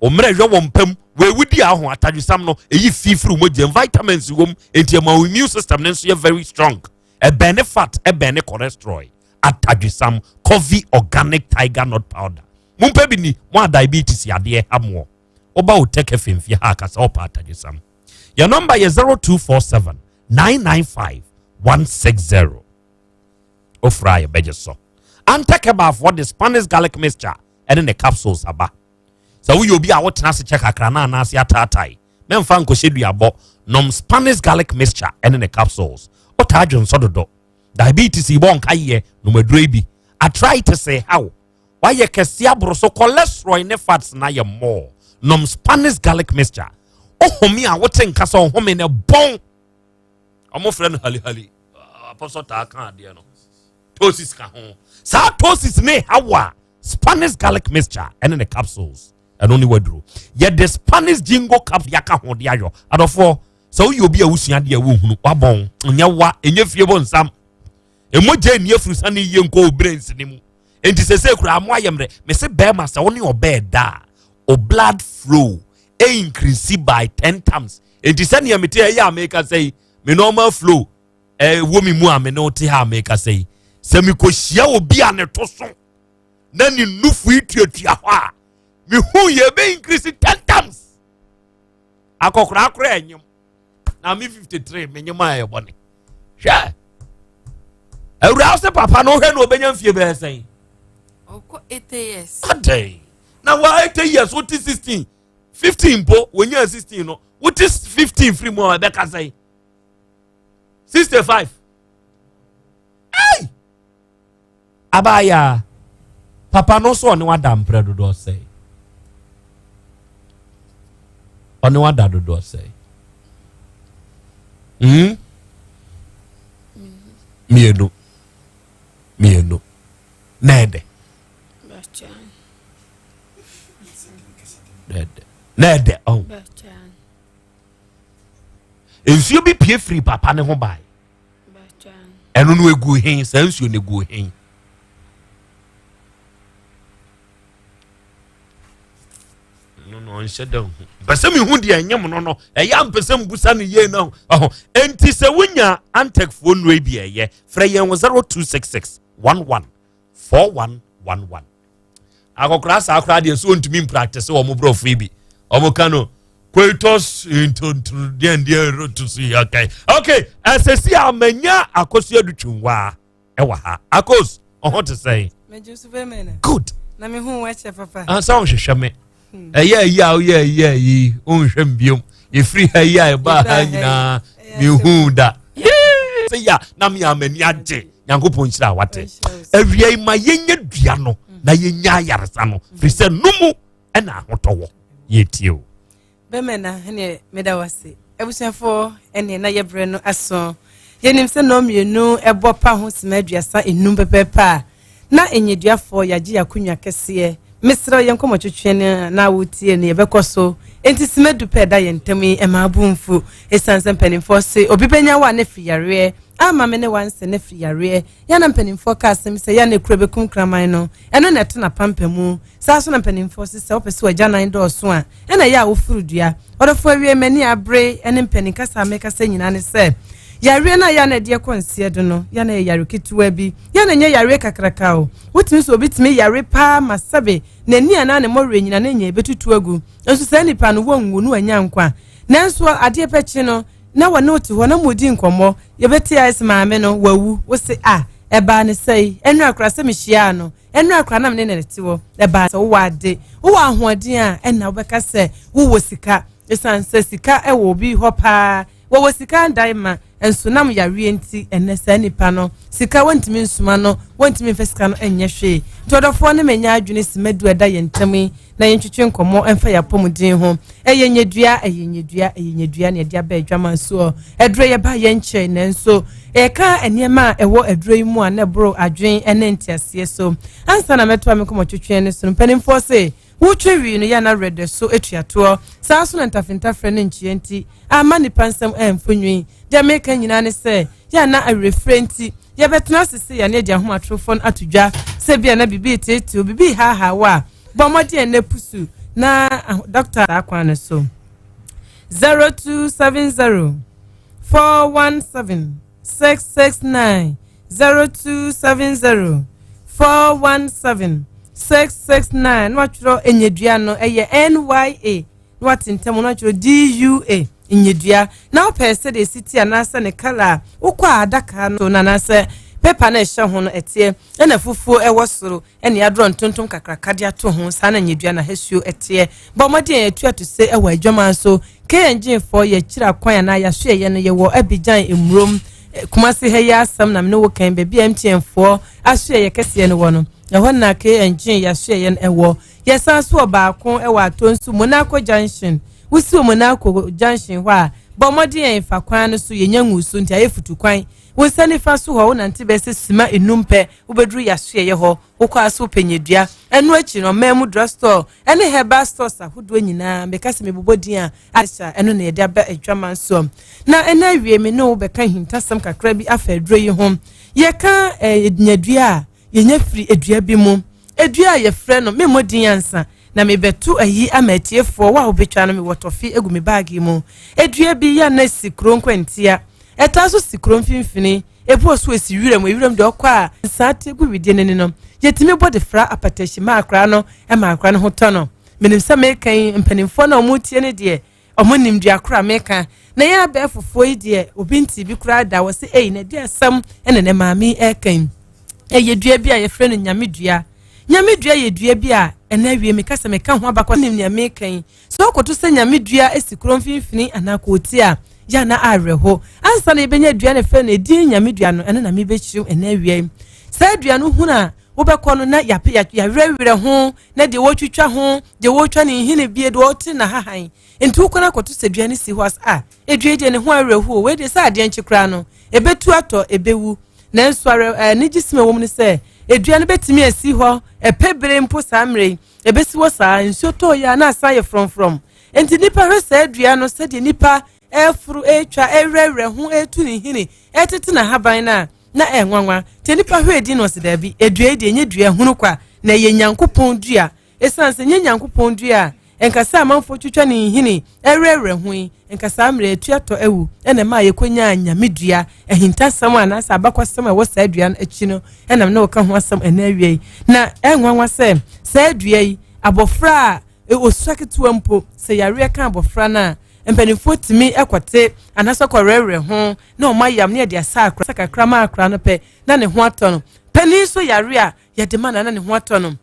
o mmerɛ hwɛ wɔ mpam wɔewu aho, atadwisam no ɛyi fi firi mogya, vitamins wɔ mu, enti ɛma wo immune system no nso yɛ very strong, ɛbɛn ne fat, ɛbɛn ne cholesterol. Atadwisam Coffee Organic Tiger Nut Powder, mompɛ bi ni. Mo a diabetes yadeɛ ha moɔ, woba wo tɛkɛ femfie ha akasa wɔpa atadwisam. Yɛ number yɛ 0247 995 160. Ofura yɛ bɛgye so. Antakɛbaafoɔ de Spanish garlic mixture ɛne ne capsules aba. Sɛ woyɛ obi a wotena ase kyɛ kakra na anaase ataatae, mɛmfa nkɔhyɛ duabɔ, nom Spanish garlic mixture ɛne ne capsules. Wotaa dwonsɔ dodo, diabetes ibɔ nka yɛ, nom aduro yi bi. Arthritis haw, wayɛ kɛse aboro so, cholesterol ne fats na yɛ more, nom Spanish garlic mixture. Wohome a wote nka sɛ ɔhome ne bɔn, ɔmo frɛ no halihali, apɔsɔ taa ka adeɛ no tosis ka ho. Saa tosis ne hawa, Spanish garlic mixture ɛne ne capsules, ɛno ne waduro. Yɛde Spanish ginkgo cap yɛaka ho de ayɔ. Adɔfoɔ, sɛ woyɛ obi a wosua deɛ wohunu wabɔn nyɛ wa ɛnyɛ fie bɔ nsam, ɛmogya nni afurusa ne yie nkɔ wo brains ne mu, enti sɛ sɛ kura mo ayɛ mmerɛ. Mese bɛrima, sɛ wo ne ɔbɛɛ da a, o blood flow increase by 10 times. Enti sɛnea mete ɛyɛ a meka sɛ yi, me normal flow ɛwɔ me mu a me ne wo te ha a meka sɛ yi, sɛ mekɔhyia obi a ne to so na ne nufu yi tuatua hɔ a, mehu yɛ bɛ increase 10 times. Akɔkora akora ɛnyim na me 53 menyim a ɛyɛ bɔne. Hwɛ awura wo sɛ papa no, wohwɛ na ɔbɛnya mfie bɛyɛ sɛn? Ɔkɔ 80 years. Adɛn na wa 80 years, wote 16 15 mpo, wɔnya 16 no, wote 15 firi mu a, ɛbɛka sɛn? 65. Ei, abaaya, papa no nso ɔne wada mprɛ dodoɔ sɛn? Ɔne wada dodoɔ sɛn? Mmienu mmienu na ɛdɛ na ɛdɛ na ɛdɛ ɔn nsuo bi pie firi papa ne ho bae, ɛno no egu hen? Saa nsuo no egu hen? No no, ɔnhyɛ da hu mpɛ sɛ mehu deɛ ɛnyɛ mo no ɛyɛ a mpɛ sɛ mbusa no yie no ɔho. Enti sɛ wonya Antecfoɔ nnuro bi, ɛyɛ frɛ yɛn wɔ 0266 11 4111. Akɔkora saa koraa deɛ so ɔntumi mpractice wɔn borɔfo yi bi. Wɔn ka no coitus ntontoro deɛ deɛ rotus yi okay. Okay, ɛsɛ si a manya Akosua Dutwunwa ɛwɔ ha. Akos, ɔho te sɛn? Good. Na me hu wakyɛ papa. Ansa ɔnhwehwɛ me. Ɛyɛ ayi a woyɛ ayi ayi wonhwɛ m biom. Yɛfiri ha yi a ɛbaa ha nyinaa mehu da. Sɛ yɛ a na me a m'ani agye. Nyankopɔn nhyira a wate. Awia yi ma yɛnyɛ dua no na yɛnya ayaresa no firi sɛ no mu ɛna ahotɔ wɔ. Yɛtie o. Bɛmɛ na ɛneɛ meda wase. Abusuafoɔ ɛneɛ na yɛbrɛ no aso. Yɛnim sɛ nnɔn mmienu ɛbɔ pa ho sima 35 pɛpɛɛpɛ a na nneduafoɔ yɛagye yɛn akonnwa kɛseɛ. Mesrɛ yɛn nkɔmmɔtwetwe no na wotie no yɛbɛkɔ so. Enti sima du pɛ ɛda yɛn ntam yi ɛma abo mfu. Ɛsiane sɛ mpanimfoɔ se obi bɛnya wo a na firi yareɛ ama me ne wanse na firi yareɛ. Yɛn na mpanimfoɔ ka asɛm sɛ yɛn na ekuro bɛkum kraman no ɛno na ɛto n'apampamu. Saa so na mpanimfoɔ se sɛ wopɛ sɛ w'agyanan dɔɔso a ɛna ɛyɛ a woforo dua. Ɔdɔfoɔ awie m'ani abere ne mpanin kasa a mekasa nyinaa ne sɛ yareɛ no a yɛ a na ɛde ɛkɔ nseɛ do no yɛ na ɛyɛ yare ketewa bi yɛ na ɛnyɛ yareɛ kakraka o. Wotumi sɛ obi tumi yare paa ma sɛbe n'ani anaa ne mmɔwerɛ nyina ne nyɛ ɛbɛtutu agu nso saa nipa no wɔnwu no wanya nkwa. Nanso adeɛ bɛkye no na wɔne wo te hɔ na modi nkɔmmɔ yɛbɛte ayɛ sɛ maame no wawu wo se a ɛbaa ne sɛi ɛnora koraa sɛ mehyiaa no ɛnora koraa na mene ne te hɔ. Ɛbaa sɛ wowɔ ade wowɔ ahoɔden a ɛna wobɛka sɛ wowɔ sika ɛsiane sɛ sika ɛwɔ obi hɔ paa wɔwɔ sika ndan ma nso nam yareɛ nti ɛnɛ saa nipa no sika wɔntumi nsoma no wɔntumi mfa sika no ɛnyɛ hwee. Nti ɔdɔfoɔ ne manya adwene si madu ɛda yɛn ntam yi na yɛntwitwe nkɔmmɔ ɛmfa yɛ apɔmuden ho. Ɛyɛ nyedua ɛyɛ nyedua ɛyɛ nyedua na yɛde aba adwama soɔ. Aduro yɛba yɛn nkyɛn nanso yɛka nneɛma a ɛwɔ aduro yi mu a na ɛboro adwene ne nteaseɛ so. Ansa na mɛtoa me nkɔmmɔtwetwe no so no mpanimfoɔ se wotwe wii no yɛ na werɛdɛ so atuatoɔ. Saa so na ntafentafrɛ no nkyea nti ama nipa nsɛm ɛmfo nwi. Deɛ meka nyinaa ne sɛ yɛ na awerɛfirɛ nti yɛbɛtena ase sɛ yɛne agya ahomatorofoɔ no ato dwa sɛ bia na biribi teetee biribi haahaa wɔ a bɔ mmɔden na pusu na dɔkta saa kwan no so 0270 417 669 0270 417 669 na watwerɛ enyedua no ɛyɛ NYA na wate ntam na watwerɛ DUA nyedua na wopɛ sɛ deɛ esi ti anaasɛ ne kala a wokɔ a adaka no na anaasɛ pepa na ɛhyɛ ho no ɛteɛ ɛna fufuo ɛwɔ soro ɛne adorɔ ntontom kakraka de ato ho saa na nyedua na hasuo ɛteɛ. Bɔ mmɔden a yɛtu ato se ɛwɔ adwaman so KNG foɔ yɛkyerɛ akwan anaa yɛaso yɛyɛ no yɛwɔ Abidjan emurom Kumasi ha yi asɛm na mene wo kan baabi a MTN foɔ aso yɛyɛ kɛseɛ no wɔ no ɛhɔ na KNG yɛaso yɛyɛ no ɛwɔ. Yɛsan so wɔ baako ɛwɔ Atonsu Monaco Junction. Wosi wɔ Monaco Junction hɔ a bɔ mmɔden a yɛfa kwan no so yɛnya ngu so nti ayɛ futu kwan. Wo nsa nifa so hɔ wonante bɛyɛ sɛ sima enum pɛ wobɛduru yɛaso yɛyɛ hɔ. Wokɔ aso wopɛ nyedua. Ɛno akyi no ɔman mu drugstore ɛne herbal stores ahodoɔ nyinaa meka sɛ mebobɔ din a ahyɛ ɛno na yɛde aba adwaman soɔ. Na ɛna awie me ne wo bɛka hintasɛm kakra bi afa aduro yi ho. Yɛka nyedua a yɛnya firi edua bi mu. Edua a yɛfrɛ no memmɔ din ansa na mebɛto ayi ama atiefoɔ wo a wobɛtwa no mewɔ tɔfe egu me baage mu. Edua bi yɛ na si kuro nkwantia ɛtaa so si kuro mfimfini ebi wɔ so esi wiram ewiram deɛ ɔkɔ a nsaa te gu widie n'ani no yɛtumi bɔ de fra apatahyi ma akora no ɛma akora no ho tɔ no. Menim sɛ meka yi mpanimfoɔ na ɔmo tie ne deɛ ɔmo nim dua koro a meka na yɛn abɛɛ fufuo yi deɛ obi nti bi koraa da wɔ se eyi na ɛde asɛm ɛna ne maame ɛka yi. Ɛyɛ dua bi a yɛfrɛ no nyame dua. Nyame dua yɛ dua bi a ɛna awie meka sɛ meka ho abakɔ nim nea meka yi. Sɛ ɔkɔto sɛ nyame dua esi kuro mfimfini anaa kɔɔti a yɛ na awerɛho ansa na yɛbɛnya dua no fɛ no ɛdin nyame dua no ɛno na mebɛkyerɛw ɛna awie yi. Saa dua no hunu a wobɛkɔ no na yɛawerɛwerɛ ho na deɛ wɔtwitwa ho deɛ wɔtwa ne nhini bie deɛ wɔte n'ahahan nti wokɔ no akɔto sɛ dua no si hɔ a edua deɛ ne ho awerɛho wei deɛ sɛ adeɛ nkye koraa no ɛbɛtu atɔ ɛbɛwu. Nanso anigye sɛm a ɛwɔ mu ne sɛ edua no bɛtumi asi hɔ ɛpɛ bere mpo saa mmerɛ yi ɛbɛsi hɔ saa nsuo tɔɔ yɛ a na asan yɛ frɔmfrɔm. Nti nipa hwɛ saa dua no sɛdeɛ nipa ɛforo ɛtwa ɛwerɛwerɛ ho ɛtu ne hini ɛtete n'ahaban no a na ɛnwanwa nti nipa hwɛ edi no ɔsi daabi edua yi deɛ ɛnyɛ dua hunu kwa na ɛyɛ Nyankopɔn dua. Ɛsiane sɛ nyɛ Nyankopɔn dua a nkasa amanfoɔ twitwa ne nhini ɛwerɛwerɛ ho yi nkasa mmerɛ etu atɔ awu ɛna ɛma yɛkɔnya nyame dua. Ahintasɛm anaasɛ abakɔsɛm a ɛwɔ saa dua no akyi no ɛnam ne wɔka ho asɛm ɛna awie yi. Na ɛnwanwa sɛ Saa dua yi, abɔfra a ɔsua ketewa mpo, sɛ yareɛ ka abɔfra no a, mpanimfoɔ tumi kɔte anaasɛ kɔwerɛwerɛ ho na wɔn ayam na yɛde asa akora kakra ma akora no pɛ na ne ho atɔ no. Panin nso yare a yɛde ma no na ne ho atɔ no.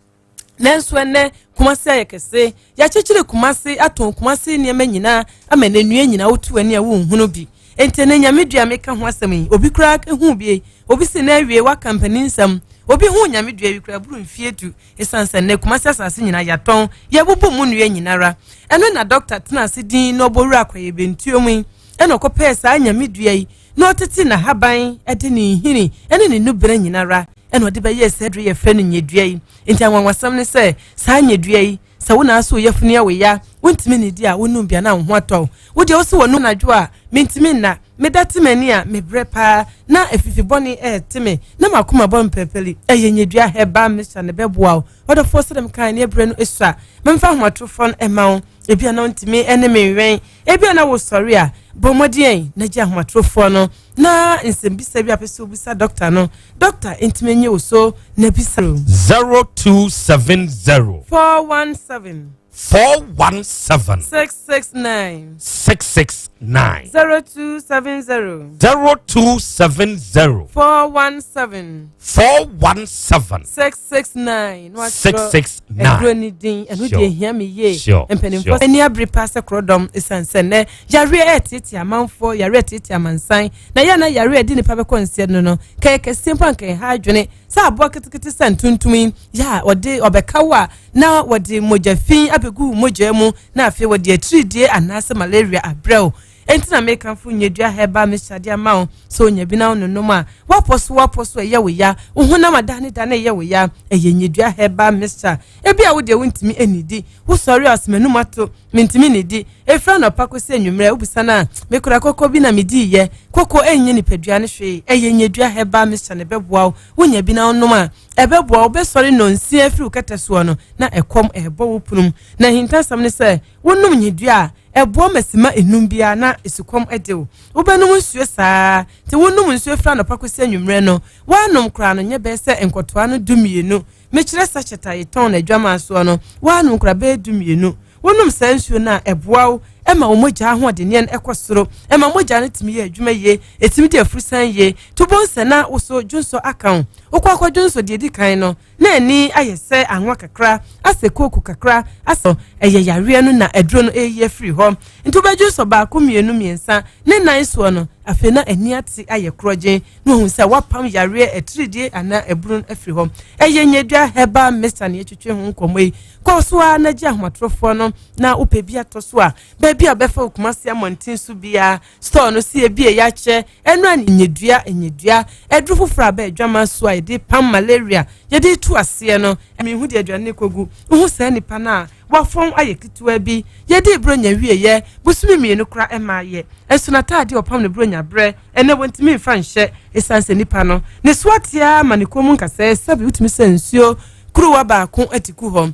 Nanso ɛnnɛ, Kumasi ayɛ kɛse. Yɛakyekyere Kumasi, atɔn Kumasi nneɛma nyinaa ama ɛnnɛ nnua nyinaa wotu w'ani a wonhunu bi. Enti ɛnnɛ Nyame dua a meka ho asɛm yi, obi koraa huu bi. Obi se na awie waka mpaninsɛm. Obi huu Nyame dua yi koraa boro mfie du. Esiane sɛ nnɛ Kumasi asase nyinaa yɛatɔn, yɛabubu mu nnua nyinara. Ɛno na dɔkta tenaa ase dinn na ɔbɔ wuraa Kwaeɛbɛntuo mu yi, ɛna ɔkɔpɛɛ saa Nyame dua yi na ɔtete n'ahaban de ne nhini ne ne nnubena nyinara ɛna ɔde bɛyɛɛ saa aduro yi a yɛfrɛ no nyadua yi. Enti anwanwasɛm ne sɛ, saa nyadua yi, sɛ wo na ase wo yafunu yɛ wo ya, wontumi nnidi a, wonom bi a na wo ho atɔ wo. Wo deɛ wose wɔnom anadwo a, mentumi nna, meda te m'ani a, mebrɛ paa, na afifi bɔne rete me, na m'akoma bɔ mpɛrɛpɛli. Ɛyɛ nyadua herbal mixture na ɛbɛboa wo. Ɔdɔfoɔ, sɛdeɛ mekaeɛ no, ɛberɛ no sua. Memfa ahomatorofoɔ no mma wo. Ebia na wontumi ne me nwɛn. Ebia na wosɔre a, bɔ mmɔden na gye ahomatorofoɔ no na nsɛmbisa bi a pɛ sɛ wobisa dɔkta no, dɔkta ntumi nye wo so na bisa. 0270. 417. 417. 669. 669. 0270. 0270. 417. 417. 669. 669. Aduro ne din ɛno deɛ ehia me yie. Mpanimfoɔ ani abere paa sɛ korɔdɔm esan sɛ nnɛ yareɛ ɛreteetee amanfoɔ yareɛ ɛreteetee amansan na yɛ na yareɛ ɛde nipa bɛkɔ nseɛ no no kɛyɛ kɛseɛ mpo anka ɛha adwene sɛ aboa ketekete sɛ ntontom yi yɛ a ɔde ɔbɛka wo a na wɔde mogya fi abɛgu wo mogya mu na afei wɔde atiridie anaasɛ malaria abrɛ wo. Enti na mekamfo nyadua herbal mixture de ama wo sɛ onya bi na wononom a, woapɔ so woapɔ so ɛyɛ wo ya, wo honam adanedane ɛyɛ wo ya, ɛyɛ nyadua herbal mixture. Ebia wo deɛ wontumi nnidi, wosɔre a ɔse m'anum ato, mentumi nnidi, ɛfiri anɔpa kɔsi anwummerɛ wobisa no a, mekura koko bi na mediiɛ, koko ɛnyɛ nipadua no hwee, ɛyɛ nyadua herbal mixture na ɛbɛboa wo, wonya bi na wonom a, ɛbɛboa wo, wobɛsɔre nnɔnsia afiri wo kɛtɛ soɔ no na ɛkɔm ɛrebɔ wo pono mu. Na ahintasɛm ne sɛ, Wonom nyedua a, ɛboa ma simma enum biara na esukɔm de wo. Wobɛnom nsuo saa ara. Nti wonom nsuo firi anɔpa kɔsi anwummerɛ no, woanom koraa no nyɛ bɛyɛ sɛ nkɔtoa no dumienu. Mekyerɛ sachet a yɛtɔn no adwaman soɔ no, woanom koraa bɛyɛ dumienu. Wonom saa nsuo no a, ɛboa wo ma wo mogya ahoɔdenneɛ no kɔ soro. Ɛma mogya no tumi yɛ adwuma yie, ɛtumi di afurusan yie. To bohu sɛ na wo so dwonsɔ aka wo. Wokɔ akɔdwonsɔ deɛ ɛdi kan no, na ani ayɛ sɛ anwa kakra, asɛ kooko kakra, asɛ ɛyɛ yareɛ no na aduro no ɛreyi afiri hɔ. Nti wobɛdwo sɔ baako, mmienu, mmiɛnsa, ne nan soɔ no, afei na ani ate ayɛ korɔgyen na wahu sɛ wapam yareɛ atiridie anaa aburo no afiri hɔ. Ɛyɛ nyadua herbal mixture na yɛtwetwe ho nkɔmmɔ yi. Kɔ so ara na gye ahomatorofoɔ no na wopɛ bi atɔ so a, baabi a wobɛfa wɔ Kumasi mmɔnten so biara, store no si ebie yɛakyɛ ɛno a nyedua nyedua aduru foforɔ a bɛ adwama so a yɛde pam malaria yɛde tu aseɛ no mehu deɛ aduane no kɔgu wohu saa nipa no a wafɔn ayɛ ketewa bi yɛde buronya wieɛ bosome mmienu kora ɛma ayɛ ɛso n'ataadeɛ ɔpam no buronya berɛ ɛnɛ wɔntumi mfa nhyɛ ɛsiane sɛ nipa no ne so ateɛ ma ne kɔn mu nkasɛɛ sɛbi wotumi sɛ nsuo kuruwa baako ati gu hɔ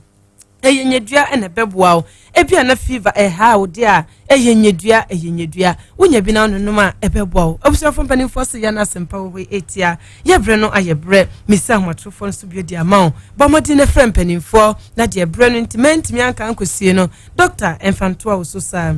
Ɛyɛ nyadua na ɛbɛboa wo. Ebia na fever ɛha wo deɛ a, ɛyɛ nyadua, ɛyɛ nyadua. Wonya bi na wononom a, ɛbɛboa wo. Abusuafoɔ mpanimfoɔ se yɛn asɛmpa wɔ hɔ yi ɛtia. Yɛ berɛ no ayɛ berɛ. Mesi ahomatorofoɔ no so bio de ama wo. Bɔ mmɔden na frɛ mpanimfoɔ na deɛ berɛ no nti mantumi anka ankɔsie no, dɔkta ɛmfa ntoa wo so saa.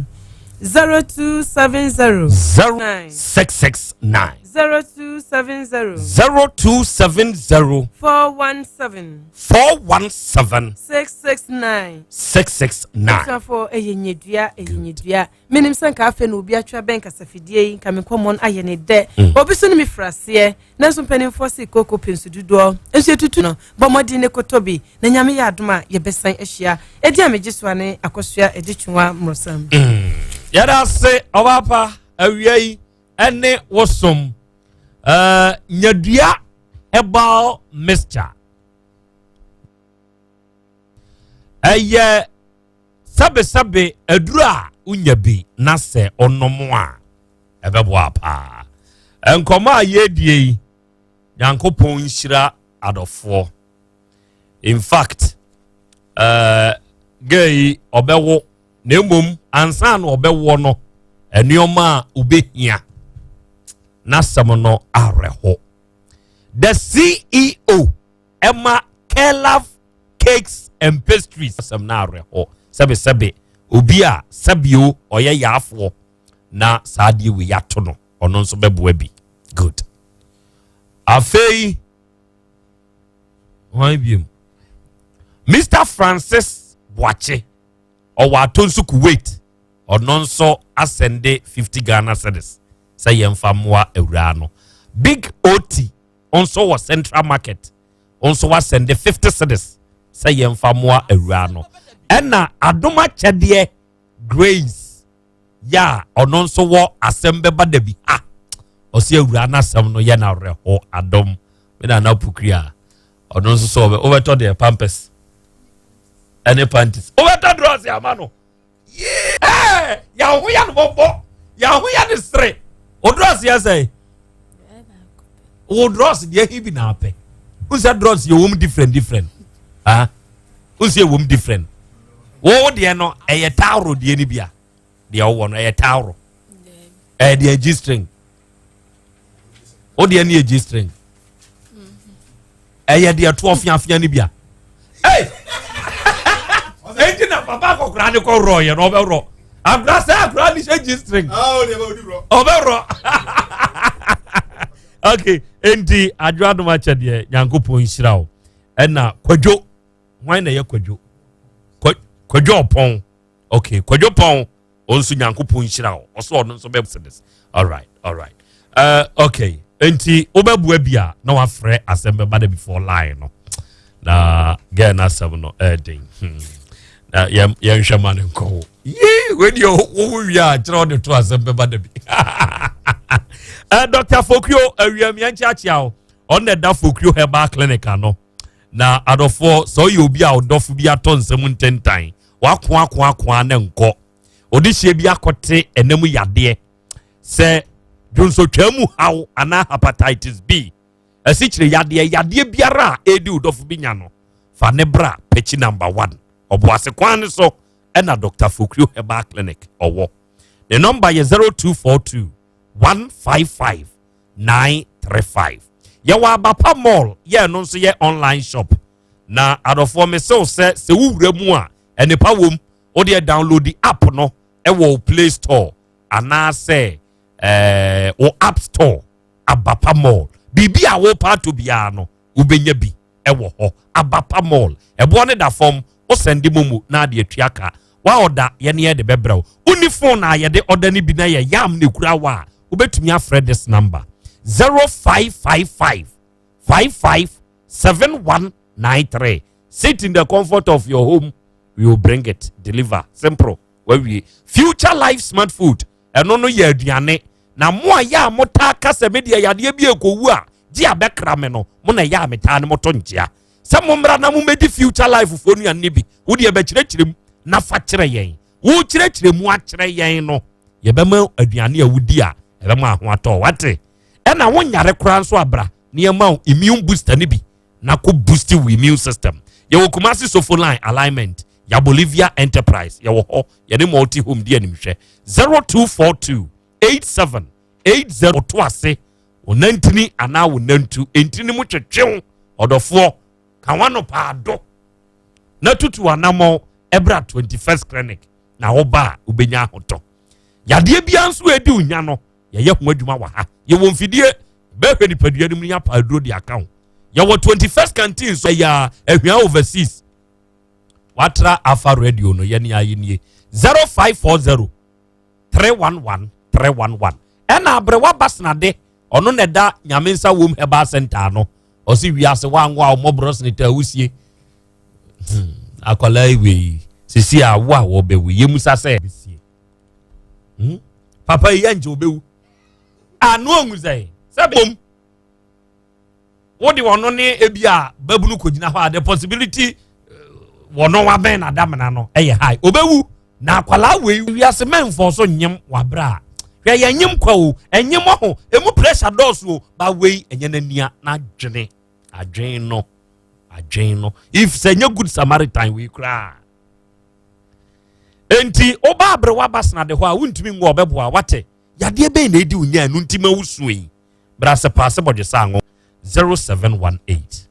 0270. 0669. 0270. 0270. 417. 417. 669. 669. Abusuafo ɛyɛ nyedua ɛyɛ nyedua. Menim sɛ nka afei na obi atwa bɛn kasafidie yi nka me nkɔmmɔ no ayɛ ne dɛ. Obi so ne me firi aseɛ. Nanso mpanimfoɔ se kooko pɛ nsu dodoɔ. Nso yɛtutu no. Bɔ mmɔden ne kɔtɔ bi. Na Nyame yɛ adom a yɛbɛsan ahyia. Ɛdi a megye soa ne Akosua Adetwewa Mmorɔsam. Yɛda ase ɔbaapa awia yi. ɛne wo som uh, nyadua herbal mixture ɛyɛ sɛbesɛbe aduru a wonya bi na sɛ ɔnom a ɛbɛboa paa nkɔmɔ a yɛredie yi nyankopɔn nhyira adɔfoɔ in fact uh, girl yi ɔbɛwo na mmom ansa na ɔbɛwoɔ no nneɛma a wobɛhia n'asɛm no awerɛho the ceo ɛma Kelaf Cakes and Pastries. Asɛm no awerɛhɔ sɛbesɛbe obi a sɛbio ɔyɛ yaafoɔ na saa adeɛ wei ato no ɔno nso bɛboa bi. Good. Afei hwan biom? Mr Francis Boakye ɔwɔ ato nso Kuwait ɔno nso asɛnde 50 Ghana cedis sɛ yɛmfa mmoa awuraa no. Big Ot nso wɔ Central Market nso wasɛnde 50 cedis sɛ yɛmfa mmoa awuraa no. Ɛna adom akyɛdeɛ Grace yɛ a ɔno nso wɔ asɛm bɛba da bi ha ɔsi awuraa n'asɛm no yɛ n'awerɛho adom me nana pukuri a ɔno nso so ɔbɛ wobɛtɔ deɛ pampers ɛne panties wobɛtɔ drɔs ama no yee ɛɛ yɛn ho yɛ no bɔbɔ yɛn ho yɛ no sere o drɔs yɛ sɛ wo drɔs deɛ hi bi na apɛ n sɛ drɔs yɛ wɔm different different ah n sɛ wɔm different wo deɛ no ɛyɛ taaro deɛ no bi a deɛ ɔwɔ no ɛyɛ taaro ɛyɛ deɛ g string o deɛ no yɛ g string ɛyɛ deɛ toɔ fiafia no bi a ei enti na papa akɔkora ne kɔ worɔ yɛ no ɔbɛworɔ akora sɛ akora ne hyɛ g string ɔbɛworɔ ok enti adwo adom akyɛ deɛ nyankopɔn nhyira wo ɛna kwadwo hwan na ɛyɛ kwadwo kwadwo ɔpɔn ok kwadwo pɔn ɔnso nyankopɔn nhyira wo ɔso ɔno nso bɛ this alright alright okay nti wobɛboa bi a na wafrɛ asɛm bɛba da before line no na girl no asɛm no ɛɛden hmm. Na yɛnhwɛ ma no nkɔ wo yee wei deɛ wowo wie a kyerɛ wode to asɛm bɛba da bi uh, Dr. Fokrio awiam yɛnkyeakyea wo ɔno na ɛda Fokrio Herbal Clinic ano na adɔfoɔ sɛ ɔyɛ obi a ɔdɔfo bi atɔ nsɛm ntentan wako ako ako ne nkɔ ɔde hyia bi akɔte ɛnam yadeɛ sɛ dwonsotwa mu haw anaa hepatitis B asikyire yadeɛ yadeɛ biara a ɛredi wo dɔfo bi nya no fa ne bra pɛkyi number one ɔboase kwan ne so ɛna Dr. Fokrio Herbal Clinic ɔwɔ ne nɔmba yɛ 0242 155 935 yɛwɔ Abapa Mall yɛ ɛno nso yɛ online shop na adɔfoɔ mesew sɛ sɛ wowura mu a ɛnipa wom wodeɛ download the app no ɛwɔ wo Play Store anaasɛ ɛɛ wo App Store. Abapa Mall biribi a wɔrepa ato biara no wobɛnya bi ɛwɔ hɔ. Abapa Mall ɛboɔ ne da fam wosɛnde momo na ade atua ka wa ɔda yɛne yɛde bɛbrɛ wo. Wonni phone a yɛde ɔda no bi na yɛ yam ne kura wa a wobɛtumi afrɛ this number 0555 55 7193. Sit in the comfort of your home, we will bring it, deliver, simple. Wawie Future Life Smart Food ɛno no yɛ aduane na mo a yɛ a motaa kasa me deɛ yadeɛ bi ekowu a gye abɛkra me no mo na yɛ a metaa ne moto nkyea sɛ mommra na mommɛdi Future Life foɔ nnuane bi wo deɛ bɛkyerɛkyerɛ mu na fa kyerɛ yɛn wokyerɛkyerɛ mu akyerɛ yɛn no yɛbɛma aduane a wodi a ɛbɛma aho atɔ wate ɛna wonyare koraa nso abra nneɛma wo immune booster no bi na kɔ boost wo immune system. Yɛwɔ Kumasi Sofo Line alignment ya Bolivia Enterprise yɛwɔ hɔ yɛne multi home di animhwɛ 0242 87 80 to ase wo nantini anaa wo nantu ntini mu twetwew ɔdɔfoɔ ka wano paado na tutu anammɔn ɛbra 21st Clinic na woba a wobɛnya ahotɔ yadeɛ biara nso edi wo nya no yɛyɛ ho adwuma wɔ ha yɛwɔ mfidie bɛhwɛ nipadua no mu ne apa aduro de aka ho yɛwɔ 21st Canteen so ɛyɛ ahwia overseas watra Afa Radio no yɛne ayɛ nie 0540 311 311 ɛna aberewa basenade ɔno na ɛda Nyame Nsa Wom Herbal Center no ɔsi wiase wango a ɔmɔborɔ seneta awusie akwadaa yi wei sisi a wo a wɔbɛwu yɛmusa sɛ papa yi yɛ nkyɛ wɔbɛwu ano ohun sɛ sɛ bom wode ɔno ne ebi a babunu kɔgyina hɔ a the possibility wɔno wabɛn n'adamena no ɛyɛ high obɛwu na akwalaa wei wiase mɛnfɔ so nyem wabra a hwɛ yɛ nyem kwa o ɛnyem ɔho emu pressure dɔɔso o ba wei ɛnyɛ n'ania n'adwene adwene no adwene no if sɛ nyɛ good Samaritan wei koraa enti ɔba aberewa basena de hɔ a wontumi ngu ɔbɛboa wate yadeɛ bɛn na edi wo nya ɛno nti ma wosuo yi brasɛ paase bɔdwe sa ango 0718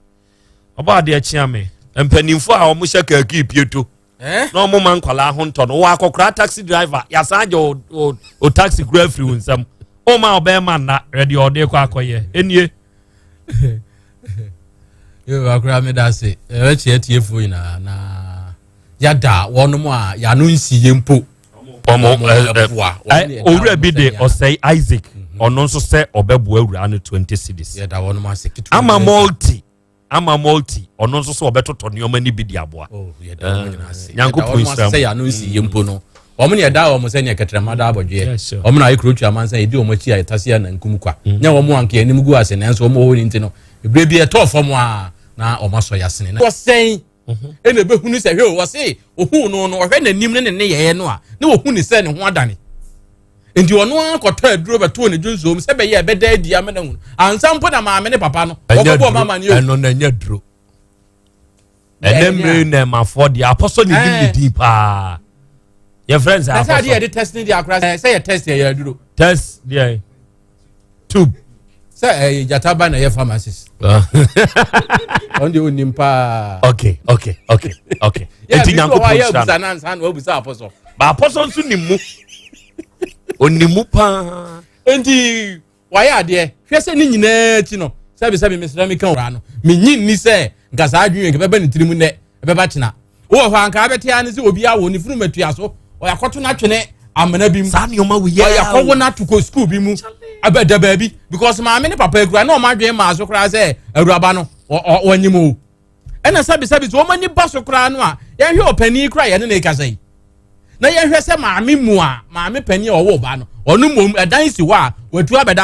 ɔbɔ adeɛ kyea me. Mpanimfoɔ a wɔn hyɛ kaakiu pieto Eh? na wɔn ma nkwadaa ho ntɔ no wɔ akɔkora taxi driver yasan agye o o o taxi kura afiri wo nsam wɔn a ɔbɛn ma nna rɛde ɔde kɔ akɔyɛ enie. Yorùbá koraa meda ase ɛbɛkyerɛ atiefoɔ nyinaa na yɛada wɔnom a yɛano nsi yɛ mpo Wɔn owura bi de ɔsɛe Isaac ɔno nso sɛ ɔbɛboa awura no 20 cedis. Yɛda wɔnom ase ketewa. Ama multi ama multi ɔno nso sɛ ɔbɛtotɔ nneɛma no bi de aboa. Oh, yɛda wɔn nyinaa ase. Nyankopɔn nhyira sɛ yɛano nsi yɛ mpo no wɔn ne yɛda wɔn sɛ neɛ kɛtrɛma da abɔdweɛ wɔn na ayɛ kuro twa amansan yɛdi wɔn akyi a yɛtase yɛ nankum kwa mm. nyɛ wɔn anka yɛn anim gu ase nanso wɔn wɔ hɔ ne nti no ebire bi ɛtɔɔ fam a na wɔn asɔ yɛ asene. Wɔsɛn ɛna ebehunu sɛ hwɛ o wɔse ohun no no ɔhwɛ n'anim ne ne nneyɛɛ no a na ohun ne sɛ ne ho adane nti ɔno ara kɔtɔ aduro bɛtoo ne dwonsuom sɛ bɛyɛ ɛbɛda adi ama no ahunu ansa mpo na maame ne papa no wɔkɔbɔ ɔma amaneɛ o ɛno na ɛnyɛ duro ɛnɛ mmere na ɛmafoɔ deɛ apɔsɔ ne nim ne din paa yɛfrɛ n sɛ apɔsɔ apɔsɔ adeɛ yɛde test ne deɛ akora sɛ yɛ test yɛ yɛ aduro test deɛ tube sɛ ɛyɛ gyata ba na ɛyɛ pharmacist ɔno deɛ ɔnim paa okay okay okay okay eti nyankopɔn nhyira no nansa na wabusa apɔsɔ ba apɔsɔ nso nim mu ɔnim mu paa enti wayɛ adeɛ hwɛ sɛ ne nyinaa akyi no sɛbisɛbi mesrɛ meka wura no menyi nni sɛ nka saa adwene nka bɛba ne tirim nnɛ ɛbɛba kyena wowɔ hɔ anka abɛte ara ne sɛ obi awo ne funu matua so ɔyɛ akɔto no atwene amena bi mu saa nneɛma wo yɛ ɔyɛ akɔwo no ato kɔ sukuu bi mu abɛda baabi because maame ne papa akura na ɔma adwene maa so koraa sɛ awuraba no ɔnyim o ɛna sɛbisɛbi sɛ wɔn ani ba so koraa no a yɛnhwɛ ɔpanin koraa yɛne ne kasa yi na yɛnhwɛ sɛ maame mu a maame panin a ɔwɔ ba no ɔno mmom ɛdan si hɔ a watu abɛda.